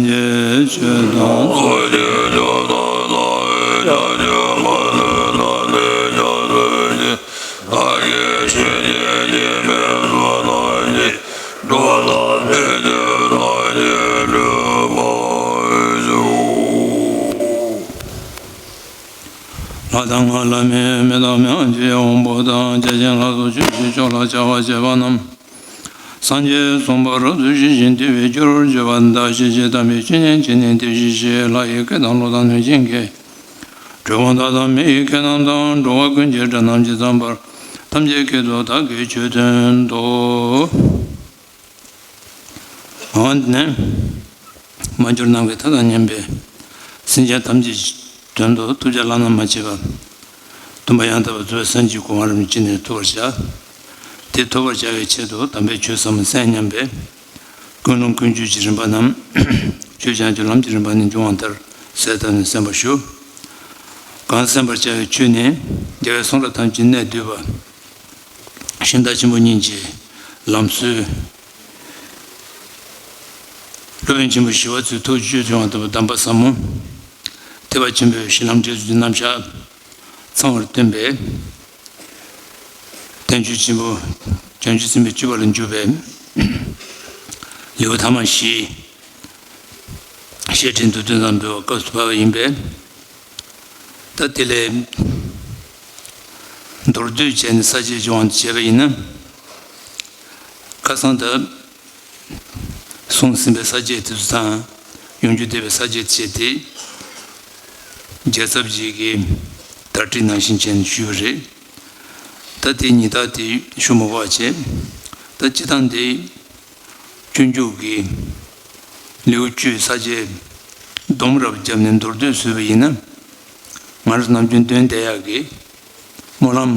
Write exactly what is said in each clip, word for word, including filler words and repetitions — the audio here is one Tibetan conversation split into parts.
གྱི་ཆོས་དང་། ལྷ་དང་ལྷ་མིན་མི་དང་མི་དབང་ཆེ་དབང་པོ་དང་བརྒྱ་བྱིན་ལ་སོགས་ཆོས་ཀྱི་ཕྱོགས་ལ་བྱ་བ་བྱེད་པ་རྣམས། སངས་རྒྱས་གསུངས་པ་རབ་ཏུ་ཞི་ཞིང་དུལ་བའི་རྒྱུར་གྱུར་པ་དང་། ཤེས་བྱའི་དམ་པའི་བཅུད་ཉམས་ཀྱི་ནི་དེ་བཞིན་གཤེགས། ལྷ་ཡི་སྐད་དང་ཀླུ་དང་གནོད་སྦྱིན་སྐད། འགྲོ་ཀུན་དག་དང་མི་ཡི་སྐད་རྣམས་དང་། འགྲོ་བ་ཀུན་གྱི་སྒྲ་རྣམས་ཇི་ཙམ་པར། ཐམས་ཅད་སྐད་དུ་བདག་གིས་ཆོས་བསྟན་ཏོ། འོན་ཏེ་མ་གྱུར་ནམ་མཁའི་མཐའ་དང་མཉམ་པའི་སེམས་ཅན་ཐམས་ཅད་དོན་དུ་ཐུགས་རྗེ་བླ་ན་མ་མཆིས་པ། སྟོན་པ་ཡང་དག་པར་རྫོགས་པའི་སངས་རྒྱས་གོ་འཕང་རིན་པོ་ཆེ་ནི་ཐོབ་པར་བྱ། དེ་ཐོབ་པར་བྱ་བའི་ཆེད་དུ་དམ་པའི་ཆོས་ཟབ་མོ་གསན་སྙམ་པའི་ཀུན་སློང་ཀུན་སྤྱོད་ཀྱི་རིམ་པ་རྣམས། ཆོས་ཀྱང་གི་ལམ་གྱི་རིམ་པ་ནི་འབྱུང་བ་ལྟར་གསལ་བཏབ་ནས་གསན་པར་ཞུ། གང་གསན་པར་བྱ་བའི་ཆོས་ནི། རྒྱལ་བའི་གསུང་རབ་ཐམས་ཅད་གནད་བསྡུས་པ། ཤིང་རྟ་ཆེན་པོ་གཉིས་ཀྱི་ལམ་སྲོལ། སློབ་དཔོན་ཆེན་པོ་ཞི་བ་འཚོའི་ཐུགས་རྗེ་ཆེན་པོ་གདམས་པ་ཟབ་མོ། ཐེག་པ་ཆེན་པོའི་གཞི་ལམ་འབྲས་བུའི་རྣམ་གཞག་ཚང་བར་སྟོན་པའི་བསྟན་བཅོས་ཆེན་པོ། བྱང་ཆུབ་སེམས་དཔའི་སྤྱོད་པ་ལ་འཇུག་པའི་ལེའུ་ཐ་མ་བཞི། བཤད་ཁྲིད་མདོ་དོན་དང་འབྲེལ་བ་སྐབས་སུ་བབས་པ་ཡིན་པས། ད་དེ་ལས་མདོར་བསྡུས་བྱས་ནས་ས་བཅད་ཀྱི་དབང་དུ་བྱས་པ་ཡིན་ན། ཁ་སང་ད་གསུངས་ཟིན་པའི་ས་བཅད་དེ་ཚོ་དང་། ཡོངས་གྲགས་བསྡད་པའི་ས་བཅད་བྱས་ཏེ། རྒྱལ་ཚབ་ཅིག་གིས་བརྡ་ཁྲིད་ནང་བཞིན་བྱས་ནས་ཞུས་པ་རེད། ད་དེ་ཉིད་ད་དེ་ཞུ་མ་དགོས་པ་བྱས། ད་སྤྱིར་བཏང་དེ། སྤྱོད་འཇུག་གི་ལེའུ་བཅུའི་ས་བཅད་སྡོམ་རབ་བརྒྱབ་ནས་མདོར་བསྡུས་བཟོས་པ་ཡིན་ན། ང་རང་ཚོ་ནམ་རྒྱུན་འདོན་བསྡད་ཡག་གི་སྨོན་ལམ།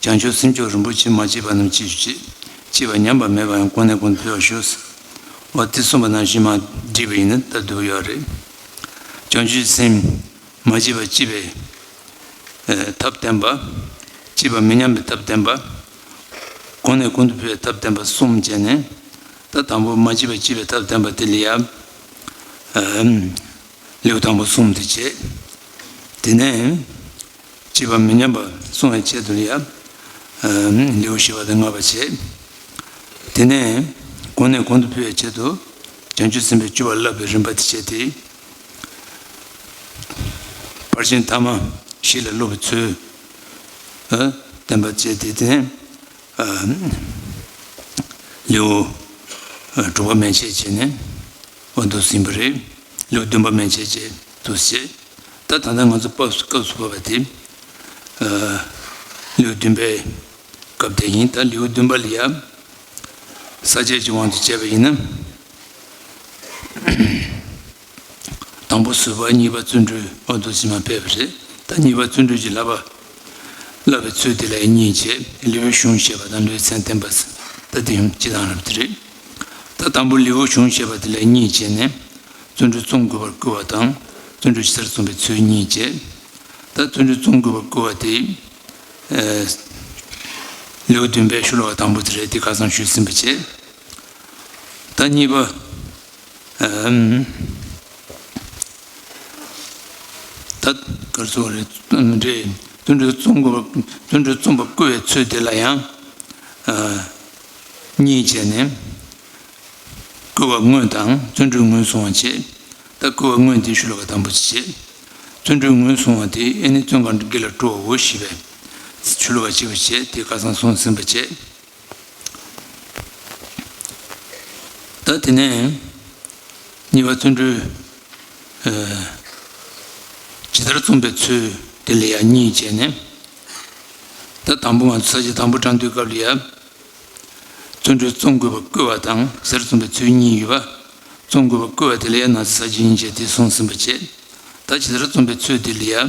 བྱང་ཆུབ་སེམས་མཆོག་རིན་པོ་ཆེ་མ་སྐྱེས་པ་རྣམས་སྐྱེས་ཤིག་སྐྱེས་པ་ཉམས་པ་མེད་པ་ཡང་། གོང་ནས་གོང་དུ་འཕེལ་བར་ཤོག་འོ་དེ་གསུངས་པ་ནང་བཞིན་མར་བསྒྲིགས་པ་ཡིན་ན་ད་འདུག་ཡོད་རེད། བྱང་ཆུབ་སེམས། མ་སྐྱེས་པ་སྐྱེས་པའི་ཨེ་ཐབས་བསྟན་པ། སྐྱེས་པ་མི་ཉམས་པའི་ཐབས་བསྟན་པ། གོང་ནས་གོང་དུ་འཕེལ་བའི་ཐབས་བསྟན་པ་གསུམ་བྱས་ནས། ད་དང་པོ་མ་སྐྱེས་པ་སྐྱེས་པའི་ཐབས་བསྟན་པ་དེ་ལ་ཡང་། ཨེམ། ལེའུ་དང་པོ་གསུམ་དེ་བྱས། དེ་ནས་སྐྱེས་པ་མི་ཉམས་པ་གསུང་བའི་ཆེད་དུ་ཡང་། ཨེམ། ལེའུ་བཞི་པ་དང་ལྔ་པ་བྱས། དེ་ནས་གོང་ནས་གོང་དུ་འཕེལ་བའི་ཆེད་དུ་བྱང་ཆུབ་སེམས་དཔའི་སྤྱོད་པ་བསླབ་པའི་རིམ་པ་དེ་བྱས་ཏེ། ཕར་ཕྱིན་ཐ་མ་བཞི་ལ་སློབ་པའི་ཚུལ། ཨ། བསྟན་པ་བྱས་ཏེ། དེ་ནས། ཨ། ལེའུ། ཨ། དྲུག་པ་མན་ཆད་བྱས་ནས། འོ་འདུག་ཟིན་པ་རེད། ལེའུ་བདུན་པ་མན་ཆད་བྱས་འདུག་བྱས། ད་ད་ལྟ་ང་ཚོ་སྐབས་སུ་སྐབས་སུ་བབས་པ་དེ། ཨ། ལེའུ་བདུན་པའི་སྐབས་དེ་ཡིན། ད་ལེའུ་བདུན་པ་ལ་ཡང་ས་བཅད་ཀྱི་དབང་དུ་བྱས་པ་ཡིན་ན། དང་པོ་ཟུར་པ། གཉིས་པ་བརྩོན་འགྲུས། འོ་འདུག་ཟིན་མ་ཕེབས་པ་རེད། ད་གཉིས་པ་བརྩོན་འགྲུས་ཀྱི་བསླབ་པ། བསླབ་པའི་ཚུལ་དེ་ལ་གཉིས་བྱས། ལེའུའི་གཞུང་བཤད་པ་དང་ལེའུའི་མཚན་བསྟན་པ། ད་དེ་ཡང་སྤྱི་དང་རབ་དེ་རེད། ད་དང་པོ་ལེའུའི་གཞུང་བཤད་པ་དེ་ལ་གཉིས་བྱས་ནས། བརྩོན་འགྲུས་རྩོམ་དགོས་པར་བསྐུལ་བ་དང་། བརྩོན་འགྲུས་ཇི་ལྟར་རྩོམ་པའི་ཚུལ་གཉིས་བྱས། ད་བརྩོན་འགྲུས་རྩོམ་དགོས་པར་བསྐུལ་བ་དེ། ཨེ། ལེའུ་བདུན་པའི་ཤོ་ལོ་ཀ་དང་པོ་དེ་རེད། དེ་ཁ་སང་ཞུས་ཟིན་པ་བྱས། ད་གཉིས་པ། ཨམ། ད་ག་རེ་ཟེར་དགོས་རེད། རེད། བརྩོན་འགྲུས་རྩོམ་དགོས་པ། བརྩོན་འགྲུས་རྩོམ་པར་བསྐུལ་བའི་ཚུལ་དེ་ལ་ཡང་། ཨ། གཉིས་བྱས་ནས། བསྐུལ་བ་དངོས་དང་བརྩོན་འགྲུས་དངོས་གསུང་བ་བྱས། ད་བསྐུལ་བ་དངོས་དེ་ཤོ་ལོ་ཀ་དང་པོ་བྱས། བརྩོན་འགྲུས་དངོས་གསུང་བ་དེ་ཨེ་ནི་བརྩོན་གང་གིས་ལ་སྤྲོའོ་ཞེས་པའི་ཤོ་ལོ་ཀ་གཅིག་པ་བྱས། དེ་ཁ་སང་གསུངས་ཟིན་པ་བྱས། ད་དེ་ནས་གཉིས་པ་བརྩོན་འགྲུས། ཨ། ཇི་ལྟར་རྩོམ་པའི་ཚུལ་དེ་ལ་ཡང་གཉིས་བྱས་ནས། ད་དང་པོ་ང་ཚོ་ས་བཅད་དང་པོ་དྲངས་དུས་སྐབས་ལ་ཡང་། བརྩོན་འགྲུས་རྩོམ་དགོས་པར་བསྐུལ་བ་དང་། ཇི་ལྟར་རྩོམ་པའི་ཚུལ་གཉིས་ཡོད་པ། རྩོམ་དགོས་པར་བསྐུལ་བ་དེ་ལ་ཡང་ན་ཚ་ས་བཅད་གཉིས་བྱས་ཏེ་གསུངས་ཟིན་པ་བྱས། ད་ཇི་ལྟར་རྩོམ་པའི་ཚུལ་དེ་ལ་ཡང་།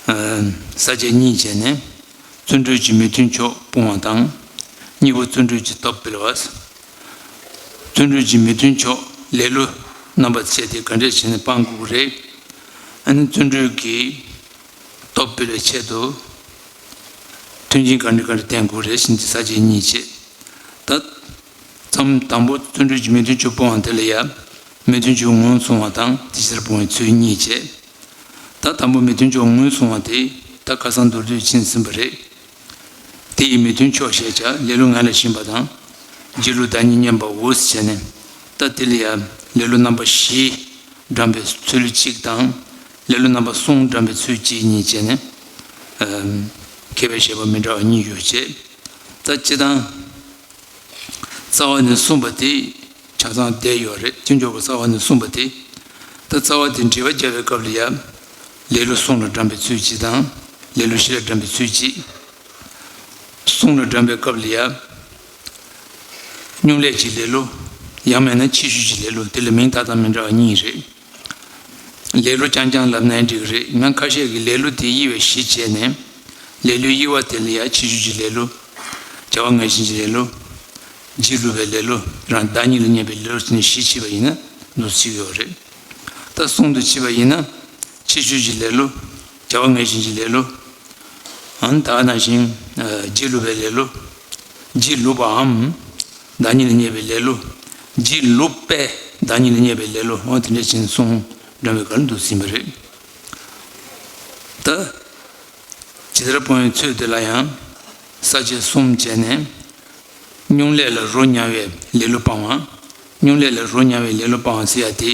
ཨ། ས་བཅད་གཉིས་བྱས་ནས། བརྩོན་འགྲུས་ཀྱི་མི་མཐུན་ཕྱོགས་སྤོང་བ་དང་། གཉིས་པ་བརྩོན་འགྲུས་ཀྱི་སྟོབས་སྤེལ་བ། བརྩོན་འགྲུས་ཀྱི་མི་མཐུན་ཕྱོགས་ལེ་ལོ་རྣམ་པ་བྱས་ཏེ་ག་འདྲས་བྱས་ནས་སྤང་དགོས་ཀྱི་རེད། ཨ་ནི་བརྩོན་འགྲུས་ཀྱི་སྟོབས་སྤེལ་བའི་ཆེད་དུ་མཐུན་རྐྱེན་ག་འདྲ་ག་འདྲ་བསྟེན་དགོས་རེད་ཟེར་ནས་ས་བཅད་གཉིས་བྱས། ད་མཚམས་དང་པོ་བརྩོན་འགྲུས་ཀྱི་མི་མཐུན་ཕྱོགས་སྤོང་བ་དེ་ལ་ཡང་ མི་མཐུན་ཕྱོགས་ངོས་བཟུང་བ་དང་དེ་ཕྱིར་སྤོང་བའི་ཚུལ་གཉིས་བྱས། ད་དང་པོ་མི་མཐུན་ཕྱོགས་ངོས་བཟུང་བ་དེ་ད་ཁ་སང་མདོར་བསྡུས་ཕྱིན་ཟིན་པ་རེད། དེ་ཡི་མི་མཐུན་ཕྱོགས་ཞེས་བྱ་ལེ་ལོ་ངེས་ལ་ཞེན་པ་དང་། སྒྱིད་ལུག་བདག་ཉིད་བསྙད་པའོ་ཞེས་ནས། ད་དེ་ལ་ཡང་ལེ་ལོ་རྣམ་པ་བཞི་འགྲངས་པའི་ཚུལ་གཅིག་དང་། ལེ་ལོ་རྣམ་པ་གསུམ་འགྲངས་པའི་ཚུལ་གཅིག་གཉིས་བྱས་ནས། མཁས་པའི་བཞེད་པ་མི་འདྲ་བ་གཉིས་ཡོད་ཅེས། ད་སྤྱིར་བཏང་། རྩ་བ་ནས་གསུངས་པ་དེ་ཆ་ཚང་བསྡད་ཡོད་རེད། མཐུན་ཕྱོགས་ཀྱི་རྩ་བ་ནས་གསུངས་པ་དེ། ད་རྩ་བ་དེ་འགྲེལ་པ་རྒྱག་པའི་སྐབས་ལ་ཡ། ལེ་ལོ་གསུམ་ལ་འགྲངས་པའི་ཚུལ་གཅིག་དང་། ལེ་ལོ་བཞི་ལ་འགྲངས་པའི་ཚུལ་གཅིག་གསུམ་ལ་འགྲངས་པའི་སྐབས་ལ་ཡ། སྙོམས་ལས་ཀྱི་ལེ་ལོ། ཡང་མིན་ན་ཕྱི་ཤུལ་གྱི་ལེ་ལོ། དེ་ལ་མིང་བཏགས་སྟངས་མི་འདྲ་བ་གཉིས་རེད། ལེ་ལོ་རྐྱང་རྐྱང་ལབ་ནའི་འགྲིག་གི་རེད། ཡང་ཁ་ཤས་ཀྱིས་ལེ་ལོ་དེ་དབྱེ་བ་བཞི་བྱས་ནས། ལེ་ལོའི་དབྱེ་བ་དེ་ལ་ཡ་ཕྱི་ཤུལ་གྱི་ལེ་ལོ། བྱ་བ་ངལ་ཞེན་གྱི་ལེ་ལོ། སྒྱིད་ལུག་པའི་ལེ་ལོ། རང་བདག་ཉིད་ལ་བསྙད་པའི་ལེ་ལོ་ཟེར་ནས་བཞི་ཕྱེ་བ་ཡིན་ན་འདུག་སེ་ཡོད་རེད། ད་གསུམ་དུ་ཕྱེ་བ་ཡིན་ན། ཕྱི་ཤུལ་གྱི་ལེ་ལོ། བྱ་བ་ངལ་ཞེན་གྱི་ལེ་ལོ། ཨང་། ད་ནང་བཞིན་སྒྱིད་ལུག་པའི་ལེ་ལོ། སྒྱིད་ལུག་པའམ་བདག་ཉིད་ལ་བསྙད་པའི་ལེ་ལོ། སྒྱིད་ལུག་པས་བདག་ཉིད་ལ་བསྙད་པའི་ལེ་ལོ། འོ་དེ་འདྲ་བྱས་ནས་གསུམ་འགྲངས་པའི་སྐབས་ལ་འདུག་སེ་ཡིན་པ་རེད། ད། ཇི་ལྟར་སྤོང་བའི་ཚུལ་དེ་ལ་ཡང་། ས་བཅད་གསུམ་བྱས་ནས། སྙོམས་ལས་ལ་རོ་མྱང་བའི་ལེ་ལོ་སྤང་བ། སྙོམས་ལས་ལ་རོ་མྱང་བའི་ལེ་ལོ་སྤང་བ་ཟེར་ཡ་དེ།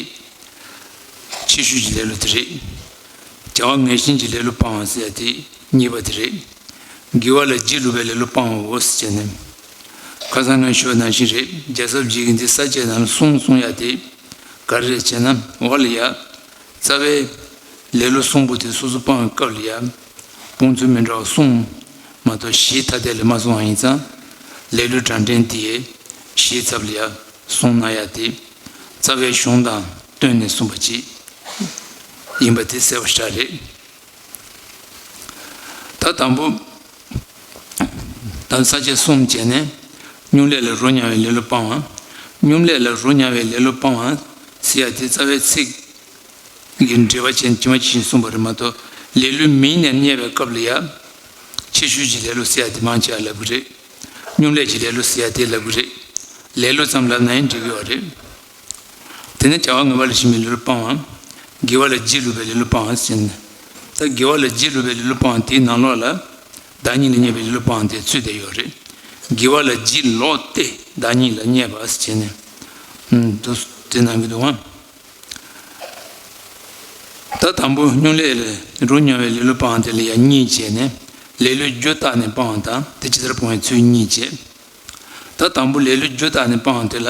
ཕྱི་ཤུལ་གྱི་ལེ་ལོ་དེ་རེད། བྱ་བ་ངལ་ཞེན་གྱི་ལེ་ལོ་སྤང་བ་ཟེར་ཡ་དེ་གཉིས་པ་དེ་རེད། དགེ་བ་ལ་སྒྱིད་ལུག་པའི་ལེ་ལོ་སྤང་བའོ་ཟེར་ནས། ཁ་སང་ངས་ཞུས་པ་ནང་བཞིན་རེད། རྒྱལ་ཚབ་རྗེ་གིས་འདི་ས་བཅད་ནང་ལ་གསུམ་གསུང་ཡ་དེ་ག་རེ་རེད་ཟེར་ན། འོ་ལ་ཡ། རྩ་བའི་ལེ་ལོ་གསུམ་པོ་དེ་སོ་སོ་སྤང་བའི་སྐབས་ལ་ཡ། སྤོང་ཚུལ་མི་འདྲ་བ་གསུམ་མ་གཏོགས་བཞི་ཐ་དད་ལ་མ་གསུངས་པ་ཡིན་ཙང་། ལེ་ལོའི་གྲངས་འདྲེན་དེ་བཞིའི་ཚབ་ལ་ཡ་གསུངས་གནང་ཡ་དེ། རྩ་བའི་གཞུང་དང་བསྟུན་ནས་གསུངས་པ་ཅིག་ཡིན་པ་དེ་གསལ་པོ་ཞེ་དྲག་རེད། ད་དང་པོ། ད་ས་བཅད་གསུམ་བྱས་ནས། སྙོམས་ལས་ལ་རོ་མྱང་བའི་ལེ་ལོ་སྤང་བ། སྙོམས་ལས་ལ་རོ་མྱང་བའི་ལེ་ལོ་སྤང་བ་ཟེར་ཡ་དེ་རྩ་བའི་ཚིག་གི་འགྲེལ་པ་བྱས་ནས་ཇི་མ་ཇི་བཞིན་གསུངས་པ་རེད་མ་གཏོགས། ལེ་ལོའི་མིང་ནས་བསྙད་པའི་སྐབས་ལ་ཡ། ཕྱི་ཤུལ་གྱི་ལེ་ལོ་ཟེར་ཡ་དེ་མང་ཆེ་བ་ལབ་ཀྱི་རེད། སྙོམས་ལས་ཀྱི་ལེ་ལོ་ཟེར་ཡ་དེ་ལབ་ཀྱི་རེད། ལེ་ལོ་ཙམ་ལབ་ན་ཡང་འགྲིག་གི་ཡོད་རེད། དེ་ནས་བྱ་བ་ངལ་བ་ལ་ཞེན་པའི་ལེ་ལོ་སྤང་བ། དགེ་བ་ལ་སྒྱིད་ལུག་པའི་ལེ་ལོ་སྤང་བ་ཟེར་ནས། ད་དགེ་བ་ལ་སྒྱིད་ལུག་པའི་ལེ་ལོ་སྤང་བ་དེའི་ནང་ལོགས་ལ། བདག་ཉིད་ལ་བསྙད་པའི་ལེ་ལོ་སྤང་བ་དེ་ཚུད་བསྡད་ཡོད་རེད། དགེ་བ་ལ་སྒྱིད་ལོག་སྟེ་བདག་ཉིད་ལ་བསྙད་པ་ཟེར་ནས། ཨུམ། འདུག་དེ་གནང་གི་འདུག་ཨང་། ད་དང་པོ་སྙོམས་ལས་ལ་རོ་མྱང་བའི་ལེ་ལོ་སྤང་བ་དེ་ལ་ཡང་གཉིས་བྱས་ནས། ལེ་ལོའི་རྒྱུ་བརྟགས་ནས་སྤང་བ་དང་དེ་ཇི་ལྟར་སྤོང་བའི་ཚུལ་གཉིས་བྱས། ད་དང་པོ་ལེ་ལོའི་རྒྱུ་བརྟགས་ནས་སྤང་བ་དེ་ལ།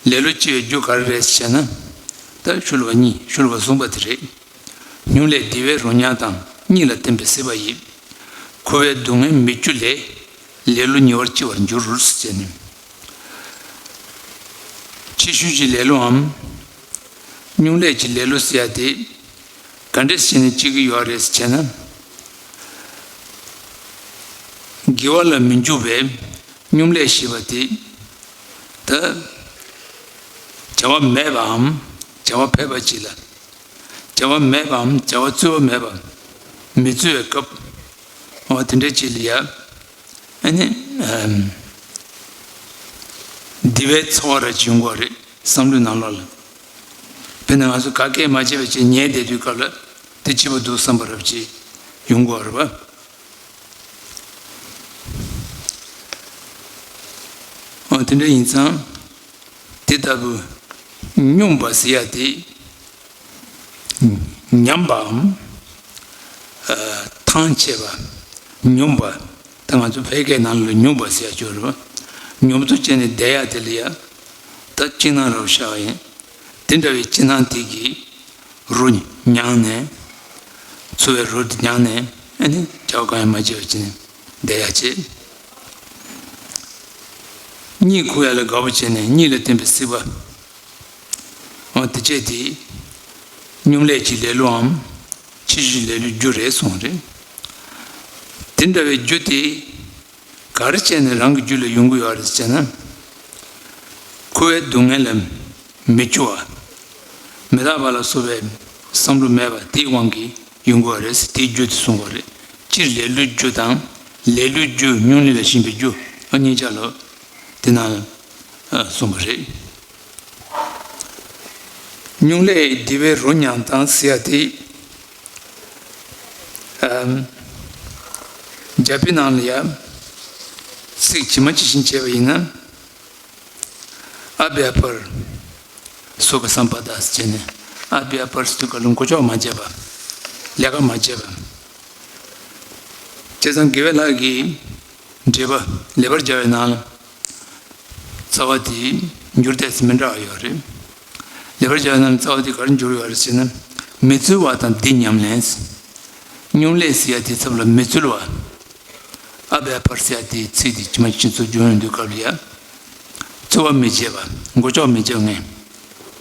ལེ་ལོ་སྐྱེ་བའི་རྒྱུ་ག་རེ་རེད་ཟེར་ན། ད་ཤུ་ལ་བ་གཉིས། ཤུ་ལ་བ་གསུངས་པ་དེ་རེད། སྙོམས་ལས་བདེ་བའི་རོ་མྱང་དང་། གཉིད་ལ་བརྟེན་པའི་སྲེད་པ་ཡིས། འཁོར་བའི་སྡུག་བསྔལ་མི་སྐྱུ་ལས། ལེ་ལོ་ཉེ་བར་སྐྱེ་བར་འགྱུར་ཟེར་ནས། ཕྱི་ཤུལ་གྱི་ལེ་ལོའམ། སྙོམས་ལས་ཀྱི་ལེ་ལོ་ཟེར་ཡ་དེ། ག་འདྲས་བྱས་ནས་སྐྱེ་གི་ཡོད་རེད་ཟེར་ན། དགེ་བ་ལ་མི་འཇུག་པའི་སྙོམས་ལས་ཞེས་པ་དེ། ད། བྱ་བ་མེད་པའམ། བྱ་བ་ཕལ་པ་ཅིག་ལ། བྱ་བ་མེད་པའམ་བྱ་བ་རྩོལ་བ་མེད་པ། མི་རྩོལ་བའི་སྐབས། འོ་དེ་འདྲ་ཅིག་ལ་ཡ། ཨ་ནི། ཨམ། བདེ་བའི་ཚོར་བ་ར་ཅིག་ཡོང་གི་རེད། བསམ་བློའི་ནང་ལོགས་ལ། དཔེར་ན་ང་ཚོ་ག་གེ་མ་བྱས་པ་ཅིག་ཉལ་བསྡད་དུས་སྐབས་ལ་དེ་སྐྱིད་པོ་འདུག་བསམ་པ་རབ་ཅིག་ཡོང་གི་རེད་པ། འོ་དེ་འདྲ་ཡིན་ཙང་། དེ་ལྟ་བུ་སྙོམས་པ་ཟེར་ཡ་དེ། ཉམས་པའམ། ཨ། ཐང་ཆད་པ། ཉོམས་པ། ད་ང་ཚོ་ཕལ་སྐད་ནང་ལ་ཉོམས་པ་ཟེར་ཡ་ཅིག་ཡོད་རེད་པ། ཉོབ་ཏོ་བྱས་ནས་བསྡད་ཡ་དེ་ལ་ཡ། ད་སྐྱིད་སྣང་རབ་ཤར་བ་ཡིན། དེ་འདྲ་བའི་སྐྱིད་སྣང་དེ་གིས་རོ་མྱངས་ནས། ཚོར་བའི་རོ་དེ་མྱངས་ནས། ཨ་ནི་བྱ་བ་གང་ཡང་མ་བྱས་པ་བྱས་ནས་བསྡད་ཡ་བྱེད། གཉིད་ཁུག་ཡ་ལ་དགའ་པོ་བྱས་ནས་གཉིད་ལ་བརྟེན་པའི་སྲེད་པ། འོ་དེ་བྱས་ཏེ། སྙོམས་ལས་ཀྱི་ལེ་ལོའམ། ཕྱི་ཤུལ་ལེ་ལོའི་རྒྱུ་རེད་གསུངས་རེད། དེ་འདྲ་བའི་རྒྱུ་དེ། ག་རེ་བྱས་ནས་རང་གི་རྒྱུད་ལ་ཡོང་གི་ཡོད་རེད་ཟེར་ན། འཁོར་བའི་སྡུག་བསྔལ་ལ་མི་སྐྱོ་བ། མི་རྟག་པ་ལ་སོགས་པའི་བསམ་བློ་མེད་པ་དེའི་དབང་གིས་ཡོང་གི་ཡོད་རེད། དེའི་རྒྱུ་དེ་གསུངས་པ་རེད། སྤྱིར་ལེ་ལོའི་རྒྱུ་དང་། ལེ་ལོའི་རྒྱུ། སྙོམས་ལས་ལ་ཞེན་པའི་རྒྱུ། ཨ། གཉིས་ཆ་ལ་དེ་ནང་ལ་གསུངས་པ་རེད། སྨྱུང་ལས་འདི་བའི་རོ་མྱང་དང་ཟེར་ཡ་དེ། ཨམ། རྒྱ་དཔེ་ནང་ལ་ཡ། ཚིག་ཇི་མ་ཇི་བཞིན་བྱས་པ་ཡིན་ན། ཨ་བྷྱ་པར། སོ་ག་སམ་པ་ད་ཟེར་བྱས་ནས། ཨ་བྷྱ་པར་ཟེར་དུས་སྐབས་ལ་མགོ་ལྕོག་མ་བརྗེས་པ། ལས་ཀ་མ་བརྗེས་པ། བྱས་ཙང་དགེ་བའི་ལྷ་གིས། འགྲེལ་པ། ལེགས་པར་སྦྱར་བའི་ནང་ལ། རྩ་བ་དེ་འགྱུར་ཏོག་ཙམ་མི་འདྲ་བ་ཡོད་རེད། ལེགས་པར་སྦྱར་བའི་ནང་ལ་རྩ་བ་དེ་ག་རེ་འགྱུར་ཡོད་རེད་ཟེར་ན། མི་རྩོལ་བ་དང་འདི་ཉམས་ལེན། སྨྱུང་ལས་ཟེར་ཡ་དེ་ཚབ་ལ་མི་རྩོལ་བ། ཨ་བྷྱ་པར་ཟེར་ཡ་དེ་ཚིག་དེ་ཇི་མ་ཇི་བཞིན་སྦྱོར་ཡོང་དུས་སྐབས་ལ་ཡ། རྩོལ་བ་མི་བྱེད་པ། མགོ་ལྕོག་མི་བརྗེ་བ་ངེས།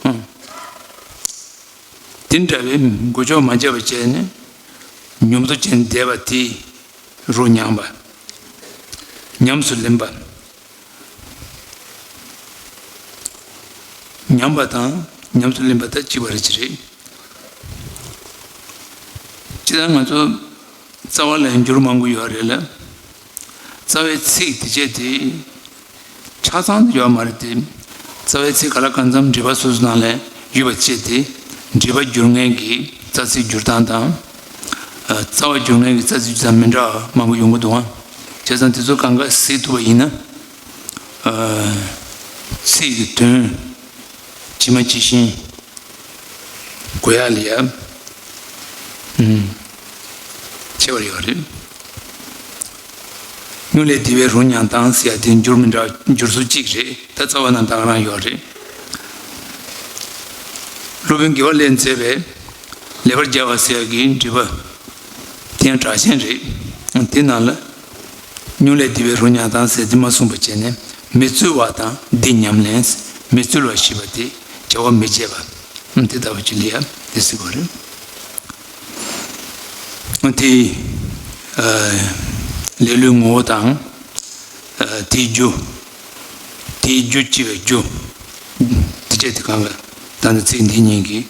ཨང་། དེ་འདྲ་བའི་མགོ་ལྕོག་མ་བརྗེ་བ་བྱས་ནས། ཉམས་སུ་བྱས་ནས་བསྡད་པ་དེ། རོ་མྱང་བ། ཉམས་སུ་ལེན་པ། ཉམས་པ་དང་ཉམས་སུ་ལེན་པ་ད་གཅིག་པ་རེད་ཅི་རེད། སྤྱིར་བཏང་ང་ཚོ་རྩ་བ་ལ་འགྱུར་མང་པོ་ཡོད་རེད་ལ། རྩ་བའི་ཚིག་དེ་བྱས་དེ། ཆ་ཚང་དུ་ཡོད་མ་རེད་དེ། རྩ་བའི་ཚིག་ག་ལ་གང་འཚམ་འགྲེལ་པ་སོ་སོ་ནང་ལ་ཡོད་པ་བྱས་ཏེ། འགྲེལ་པ་སྒྱུར་མཁན་གྱི་རྩ་ཚིག་སྒྱུར་སྟངས་དང་། ཨ། རྩ་བ་སྒྱུར་མཁན་གྱི་རྩ་ཚིག་སྒྱུར་སྟངས་མི་འདྲ་བ་མང་པོ་ཡོང་གི་འདུག་ཨང་། བྱས་ཙང་དེ་ཚོ་གང་ག་གཟིགས་ཐུབ་པ་ཡིན་ན། ཨ། ཚིག་གི་དོན་ཇི་མ་ཇི་བཞིན་གོ་ཡག་ལ་ཡ། ཨུམ། ཆེ་བ་ཡོད་རེད། སྨྱུང་ལས་འདི་བའི་རོ་མྱང་དང་ཟེར་ཡ་དེ་འགྱུར་མི་འདྲ། འགྱུར་སྲོལ་གཅིག་རེད། ད་རྩ་བ་ནང་ད་ག་རང་ཡོད་རེད། སློབ་དཔོན་དགེ་བ་ལྷས་མཛད་པའི་ལེགས་པར་སྦྱར་བ་ཟེར་ཡ་གི་འགྲེལ་པ་དེ་ཡང་གྲགས་ཆེན་རེད། དེ་ནང་ལ། སྨྱུང་ལས་འདི་བའི་རོ་མྱང་དང་ཟེར་དེ་མ་གསུངས་པ་བྱས་ནས། མི་རྩོལ་བ་དང་འདི་ཉམས་ལེན། མི་རྩོལ་བ་ཞེས་པ་དེ་བྱ་བ་མི་བྱེད་པ། དེ་ལྟ་བུ་ཅིག་ལ་ཡ་དེ་ཟེར་བ་རེད། དེ། ཨ། ལེ་ལོའི་ངོ་བོ་དང་། ཨ། དེའི་རྒྱུ། དེའི་རྒྱུ་ཅེས་པའི་རྒྱུ། དེ་བྱས་དེ་གང་ག་ད་ནི་ཚིག་འདི་གཉིས་ཀྱིས་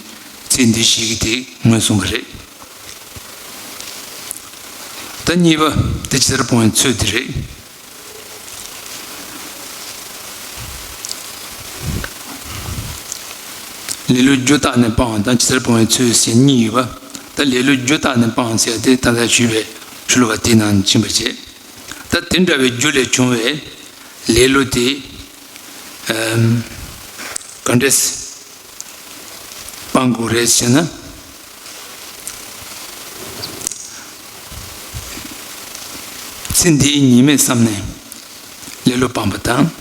ཚིག་འདི་བཞི་གིས་དེ་མངོན་སུམ་པ་རེད། ད་གཉིས་པ་དེ་ཇི་ལྟར་སྤོང་བའི་ཚུལ་དེ་རེད། ལེ་ལོའི་རྒྱུ་བརྟགས་ནས་སྤང་བ་དང་ཇི་ལྟར་སྤོང་བའི་ཚུལ་ཟེར་གཉིས་ཡོད་པ། ད་ལེ་ལོའི་རྒྱུ་བརྟགས་ནས་སྤང་ཟེར་དེ་ད་ལྟ་ཞུས་པའི་ཤུ་ལུ་བ་དེའི་ནང་ཕྱིན་པ་བྱས། ད་དེ་འདྲ་བའི་རྒྱུ་ལས་བྱུང་བའི་ལེ་ལོ་དེ། ཨམ། ག་འདྲས་སྤང་དགོས་རེད་ཟེར་ན། ཚེ་འདིའི་ཉེས་དམིགས་བསམ་ནས་ལེ་ལོ་སྤངས་པ་དང་།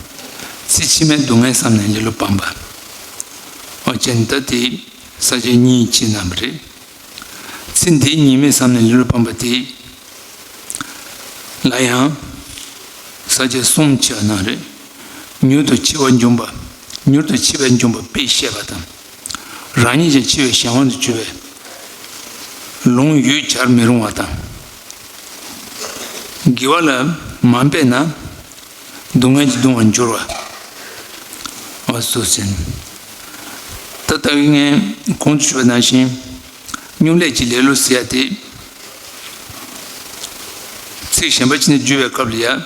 ཚེ་ཕྱི་མའི་སྡུག་བསྔལ་བསམ་ནས་ལེ་ལོ་སྤངས་པ། འོ་བྱས་ནས་ད་དེ་ས་བཅད་གཉིས་ཕྱེ་གནང་བ་རེད། ཚེ་འདིའི་ཉེས་དམིགས་བསམ་ནས་ལེ་ལོ་སྤངས་པ་དེ་ལ་ཡང་ས་བཅད་གསུམ་ཕྱེ་བ་གནང་རེད། མྱུར་དུ་འཆི་བ་འབྱུང་བ། མྱུར་དུ་འཆི་བ་འབྱུང་བ་དཔེ་བཤད་པ་དང་། རང་ཉིད་ཀྱང་འཆི་བའི་གཞན་དབང་དུ་གྱུར་པས་ལོང་ཡོད་བྱར་མི་རུང་བ་དང་། དགེ་བ་ལ་མ་འབད་ན། སྡུག་བསྔལ་གྱིས་གདུང་བར་འགྱུར་བ། འོ་སོ་ཟིན། ད་ལྟ་ངས་གོང་དུ་ཞུས་པ་ནང་བཞིན། སྨྱུང་ལས་ཀྱི་ལེ་ལོ་ཟེར་ཡ་དེ། ཚིག་གཞན་པ་ཅིག་ནས་བརྗོད་པའི་སྐབས་ལ་ཡ།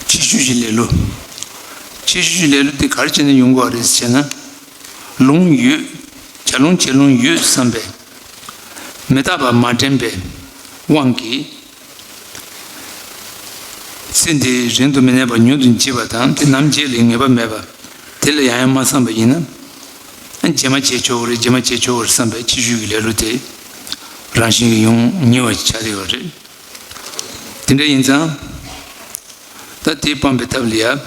ཕྱི་ཤུལ་གྱི་ལེ་ལོ། ཕྱི་ཤུལ་གྱི་ལེ་ལོ་དེ་ག་རེ་བྱས་ནས་ཡོང་དགོས་པ་རེད་ཟེར་ན། ལོང་ཡོད། བྱ་ལོང་བྱེད་ལོང་ཡོད་བསམ་པའི་མི་རྟག་པ་མ་དྲན་པའི་དབང་གིས། ཚེ་འདི་རིང་དུ་མི་གནས་པར་མྱུར་དུ་འཇིག་པ་དང་དེ་ནམ་འཇིག་ལ་ངེས་པ་མེད་པ། དེ་ལ་ཡང་ཡང་མ་བསམ་པ་ཡིན་ན། རྗེས་མ་བྱེད་ཆོག་གི་རེད། རྗེས་མ་བྱེད་ཆོག་གི་རེད་བསམ་པའི་ཕྱི་ཤུལ་གྱི་ལེ་ལོ་དེ་རང་བཞིན་གྱིས་ཡོང་ཉེ་བ་ཆགས་ཀྱི་ཡོད་རེད། དེ་འདྲ་ཡིན་ཙང་། ད་དེ་སྤང་པའི་ཐབས་ལ་ཡ།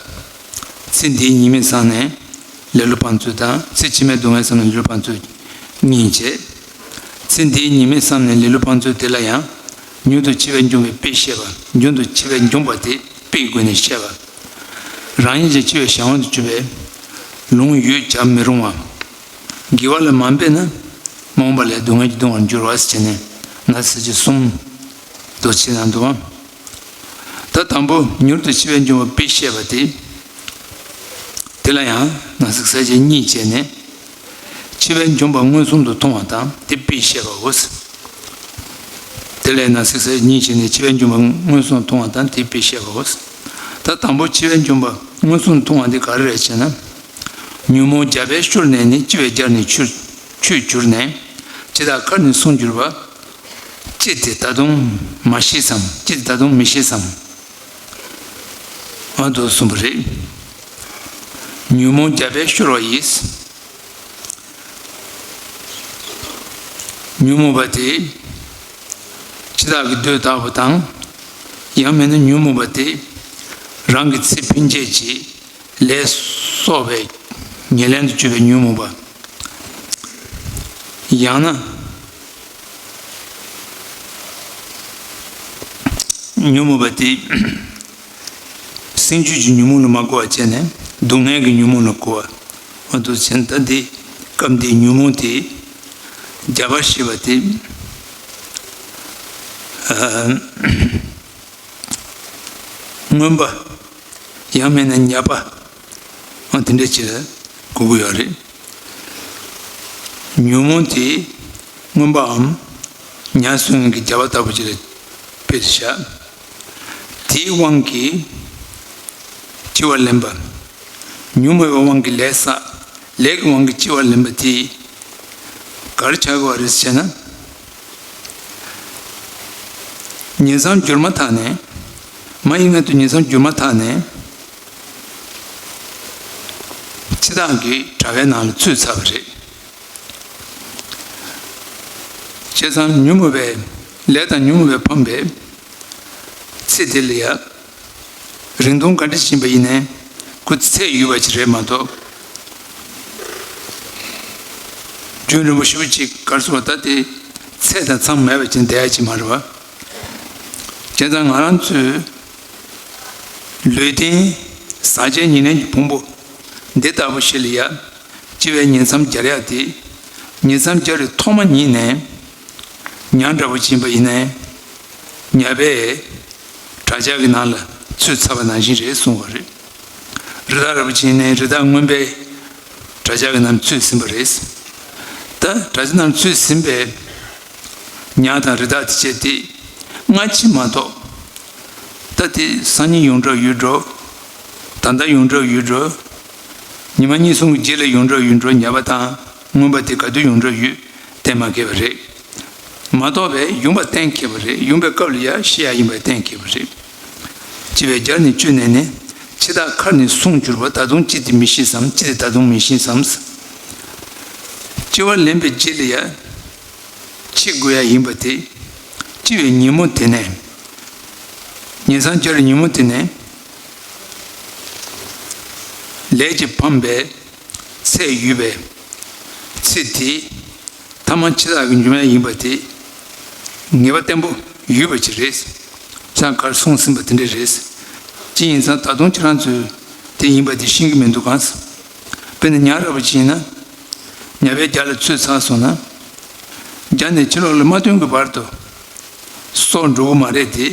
ཚེ་འདིའི་ཉེས་དམིགས་བསམ་ནས་ལེ་ལོ་སྤང་ཚུལ་དང་ཚེ་ཕྱི་མའི་སྡུག་བསྔལ་བསམ་ནས་ལེ་ལོ་སྤང་ཚུལ་གཉིས་བྱས། ཚེ་འདིའི་ཉེས་དམིགས་བསམ་ནས་ལེ་ལོ་སྤང་ཚུལ་དེ་ལ་ཡང་། མྱུར་དུ་འཆི་བ་འབྱུང་བའི་དཔེ་བཤད་པ། མྱུར་དུ་འཆི་བ་འབྱུང་བ་དེ་དཔེའི་སྒོ་ནས་བཤད་པ། རང་ཉིད་ཀྱང་འཆི་བའི་གཞན་དབང་དུ་གྱུར་པས་ལོང་ཡོད་བྱར་མི་རུང་བ། དགེ་བ་ལ་མ་འབད་ན། མ་འོངས་པ་ལ་སྡུག་བསྔལ་གྱིས་གདུང་བར་འགྱུར་བ་ཟེར་ནས་ན་ས་བཅད་གསུམ་དུ་ཕྱེ་གནང་འདུག་བ། ད་དང་པོ་མྱུར་དུ་འཆི་བ་འབྱུང་བ་དཔེ་བཤད་པ་དེ། དེ་ལ་ཡང་ན་ས་ས་བཅད་གཉིས་བྱས་ནས། འཆི་བ་འབྱུང་བ་མངོན་སུམ་དུ་མཐོང་བ་དང་དེ་དཔེ་བཤད་པའོ། དེ་ལ་ན་ས་ས་བཅད་གཉིས་བྱས་ནས་འཆི་བ་འབྱུང་བ་མངོན་སུམ་དུ་མཐོང་བ་དང་དེ་དཔེ་བཤད་པའོ། ད་དང་པོ་འཆི་བ་འབྱུང་བ་མངོན་སུམ་དུ་མཐོང་བ་འདི་ག་རེ་རེད་ཅེ་ན། ཉོན་མོངས་རྒྱ་བལ་ཤོར་ནས་ནི། ལྕི་བས་སྦྱར་ནས་ཆུ་ཆུས་གྱུར་ནས། ཕྱི་དག་ཁར་ནི་སོང་གྱུར་པ། ཅི་སྟེ་ད་དུང་མ་ཤེས་སམ། ཅི་སྟེ་ད་དུང་མི་ཤེས་སམ། ཨ་དོ་གསུངས་པ་རེད། ཉོན་མོངས་རྒྱ་བལ་ཤོར་བ་ཡིས། ཉོན་མོངས་པ་དེ་ཕྱི་དག་གི་འདོད་ལྟ་བུ་དང་། ཡང་མིན་ན་ཉོན་མོངས་པ་དེ་རང་གི་ཚེ་འཕེན་བྱེད་ཀྱི་ལས་གསོག་པའི་ཉེར་ལེན་དུ་གྱུར་པའི་ཉོན་མོངས་པ། ཡང་ན་ཉོན་མོངས་པ་དེ། སེམས་རྒྱུད་ཀྱི་ཉོན་མོངས་ལ་མ་གོ་བ་བྱས་ནས་སྡུག་བསྔལ་གྱི་ཉོན་མོངས་ལ་གོ་བ། འོ་དུ་ཆེན་ད་འདི་སྐབས་འདིའི་ཉོན་མོངས་དེ་རྒྱ་བལ་ཞེས་པ་དེ། ཨ། མངོན་པ། ཡང་མིན་ན་ཉེས་པ། འོ་དེ་འདྲ་ཅིག་ལ་གོ་གི་ཡོད་རེད། ཉོན་མོངས་དེ་མངོན་པའམ་ཉེས་སོང་གི་རྒྱ་བལ་ལྟ་བུ་ཅིག་ལ་དཔེ་དེ་བཞག་དེའི་དབང་གིས་ལྕི་བ་ལེན་པ། ཉོན་མོངས་པའི་དབང་གིས་ལས་བསགས། ལས་ཀྱི་དབང་གིས་ལྕི་བ་ལེན་པ་དེ་ག་རེ་ཆགས་ཀྱི་ཡོད་རེད་ཟེར་ན། ཉིང་མཚམས་བསྒྱུར་མ་ཐག་ནས། མ་ཡི་མངལ་དུ་ཉིང་མཚམས་བསྒྱུར་མ་ཐག་ནས། ཕྱི་དག་གི་དྲ་བའི་ནང་ལ་ཚུད་ཚར་བ་རེད། བྱས་ཙང་ཉོན་མོངས་པའི་ལས་དང་ཉོན་མོངས་པས་ཕམ་པའི་ཚེ་དེ་ལ་ཡ། རིང་ཐུང་ག་འདྲ་ཕྱིན་པ་ཡིན་ནའི་ཁོ་ཚད་ཡོད་པ་ཅིག་རེད་མ་གཏོགས། རྒྱུན་རིང་པོ་ཞེ་པོ་ཅིག་གར་སོང་བ་ད་དེ་ཚད་དང་མཚམས་མེད་པ་ཅིག་བསྡད་ཡ་ཅིག་མ་རེད་བ། བྱས་ཙང་ང་རང་ཚོའི་ལུས་རྟེན་ཟག་བཅས་ཉེར་ལེན་གྱི་ཕུང་པོ་འདི་ལྟ་བུ་ཞིག་ལ་ཡ། ལྕི་བའི་ཉིང་མཚམས་སྦྱར་ཡ་དེ། ཉིང་མཚམས་སྦྱར་བའི་ཐོག་མ་ཉིད་ནས་ཉ་འདྲ་བོ་ཕྱིན་པ་ཡིན་ནའི། ཉ་པས་དྲ་ཇག་གི་ནང་ལ་ཚུད་ཚར་བ་ནང་བཞིན་རེད་གསུངས་པ་རེད། རི་དྭགས་ར་བ་ཅིག་ནས་རི་དྭགས་རྔོན་པའི་དྲ་ཇག་གི་ནང་ཚུད་ཟིན་པ་རེད། ད་དྲ་ཇག་ནང་ཚུད་ཟིན་པའི་ཉ་དང་རི་དྭགས་དེ་བྱས་ཏེ་སྔ་ཕྱི་མ་གཏོགས། ད་དེ་སང་ཉིན་ཡོང་གྲབས་ཡོད་འགྲོ། ད་ལྟ་ཡོང་གྲབས་ཡོད་འགྲོ། ཉི་མ་གཉིས་གསུམ་གྱི་རྗེས་ལ་ཡོང་གྲབས་ཡོད་འགྲོ། ཉ་པ་དང་རྔོན་པ་དེ་ག་དུས་ཡོང་གྲབས་ཡོད་གཏན་མ་འཁེལ་བ་རེད། མ་གཏོགས་པའི་ཡོང་བ་གཏན་འཁེལ་བ་རེད། ཡོང་བའི་སྐབས་ལ་ཡ་ཤི་ཡ་ཡིན་པ་གཏན་འཁེལ་བ་རེད། ལྕི་བས་སྦྱར་ནས་བཅུས་ནས་ནི། ཕྱི་དག་ཁར་ནི་སོང་གྱུར་པ། ད་དུང་ཅི་སྟེ་མི་ཤེས་སམ། ཅི་སྟེ་ད་དུང་མི་ཤེས་སམ། ལྕི་བ་ལེན་པའི་རྗེས་ལ་ཡ། འཆི་དགོས་ཡ་ཡིན་པ་དེ། ལྕི་བའི་ཉིན་མོ་དེ་ནས། ཉིང་མཚམས་སྦྱར་བའི་ཉིན་མོ་དེ་ནས། ལས་ཀྱིས་ཕམ་པའི་ཚད་ཡོད་པའི་ཚེ་དེ། ཐ་མ་འཆི་བདག་གི་འབྱུང་བ་ཡིན་པ་དེ་ངེས་པ་བརྟན་པོ་ཡོད་པ་ཅིག་རེད། ཅང་གར་སོང་ཟིན་པ་དེ་འདྲ་རེད། ཅི་ཡིན་ཙང་ད་དུང་ཁྱེད་རང་ཚོས་དེ་ཡིན་པ་དེ་ཤེས་ཀྱི་མི་འདུག་གམ། དཔེར་ན་ཉ་ར་བ་ཅིག་ཡིན་ན། ཉ་པའི་རྒྱ་ལ་ཚུད་ཚར་སོང་ན། རྒྱ་ནས་ཕྱི་ལོགས་ལ་མ་བཏོན་གྱི་བར་དུ། སྲོག་འགྲོ་གི་མ་རེད་དེ།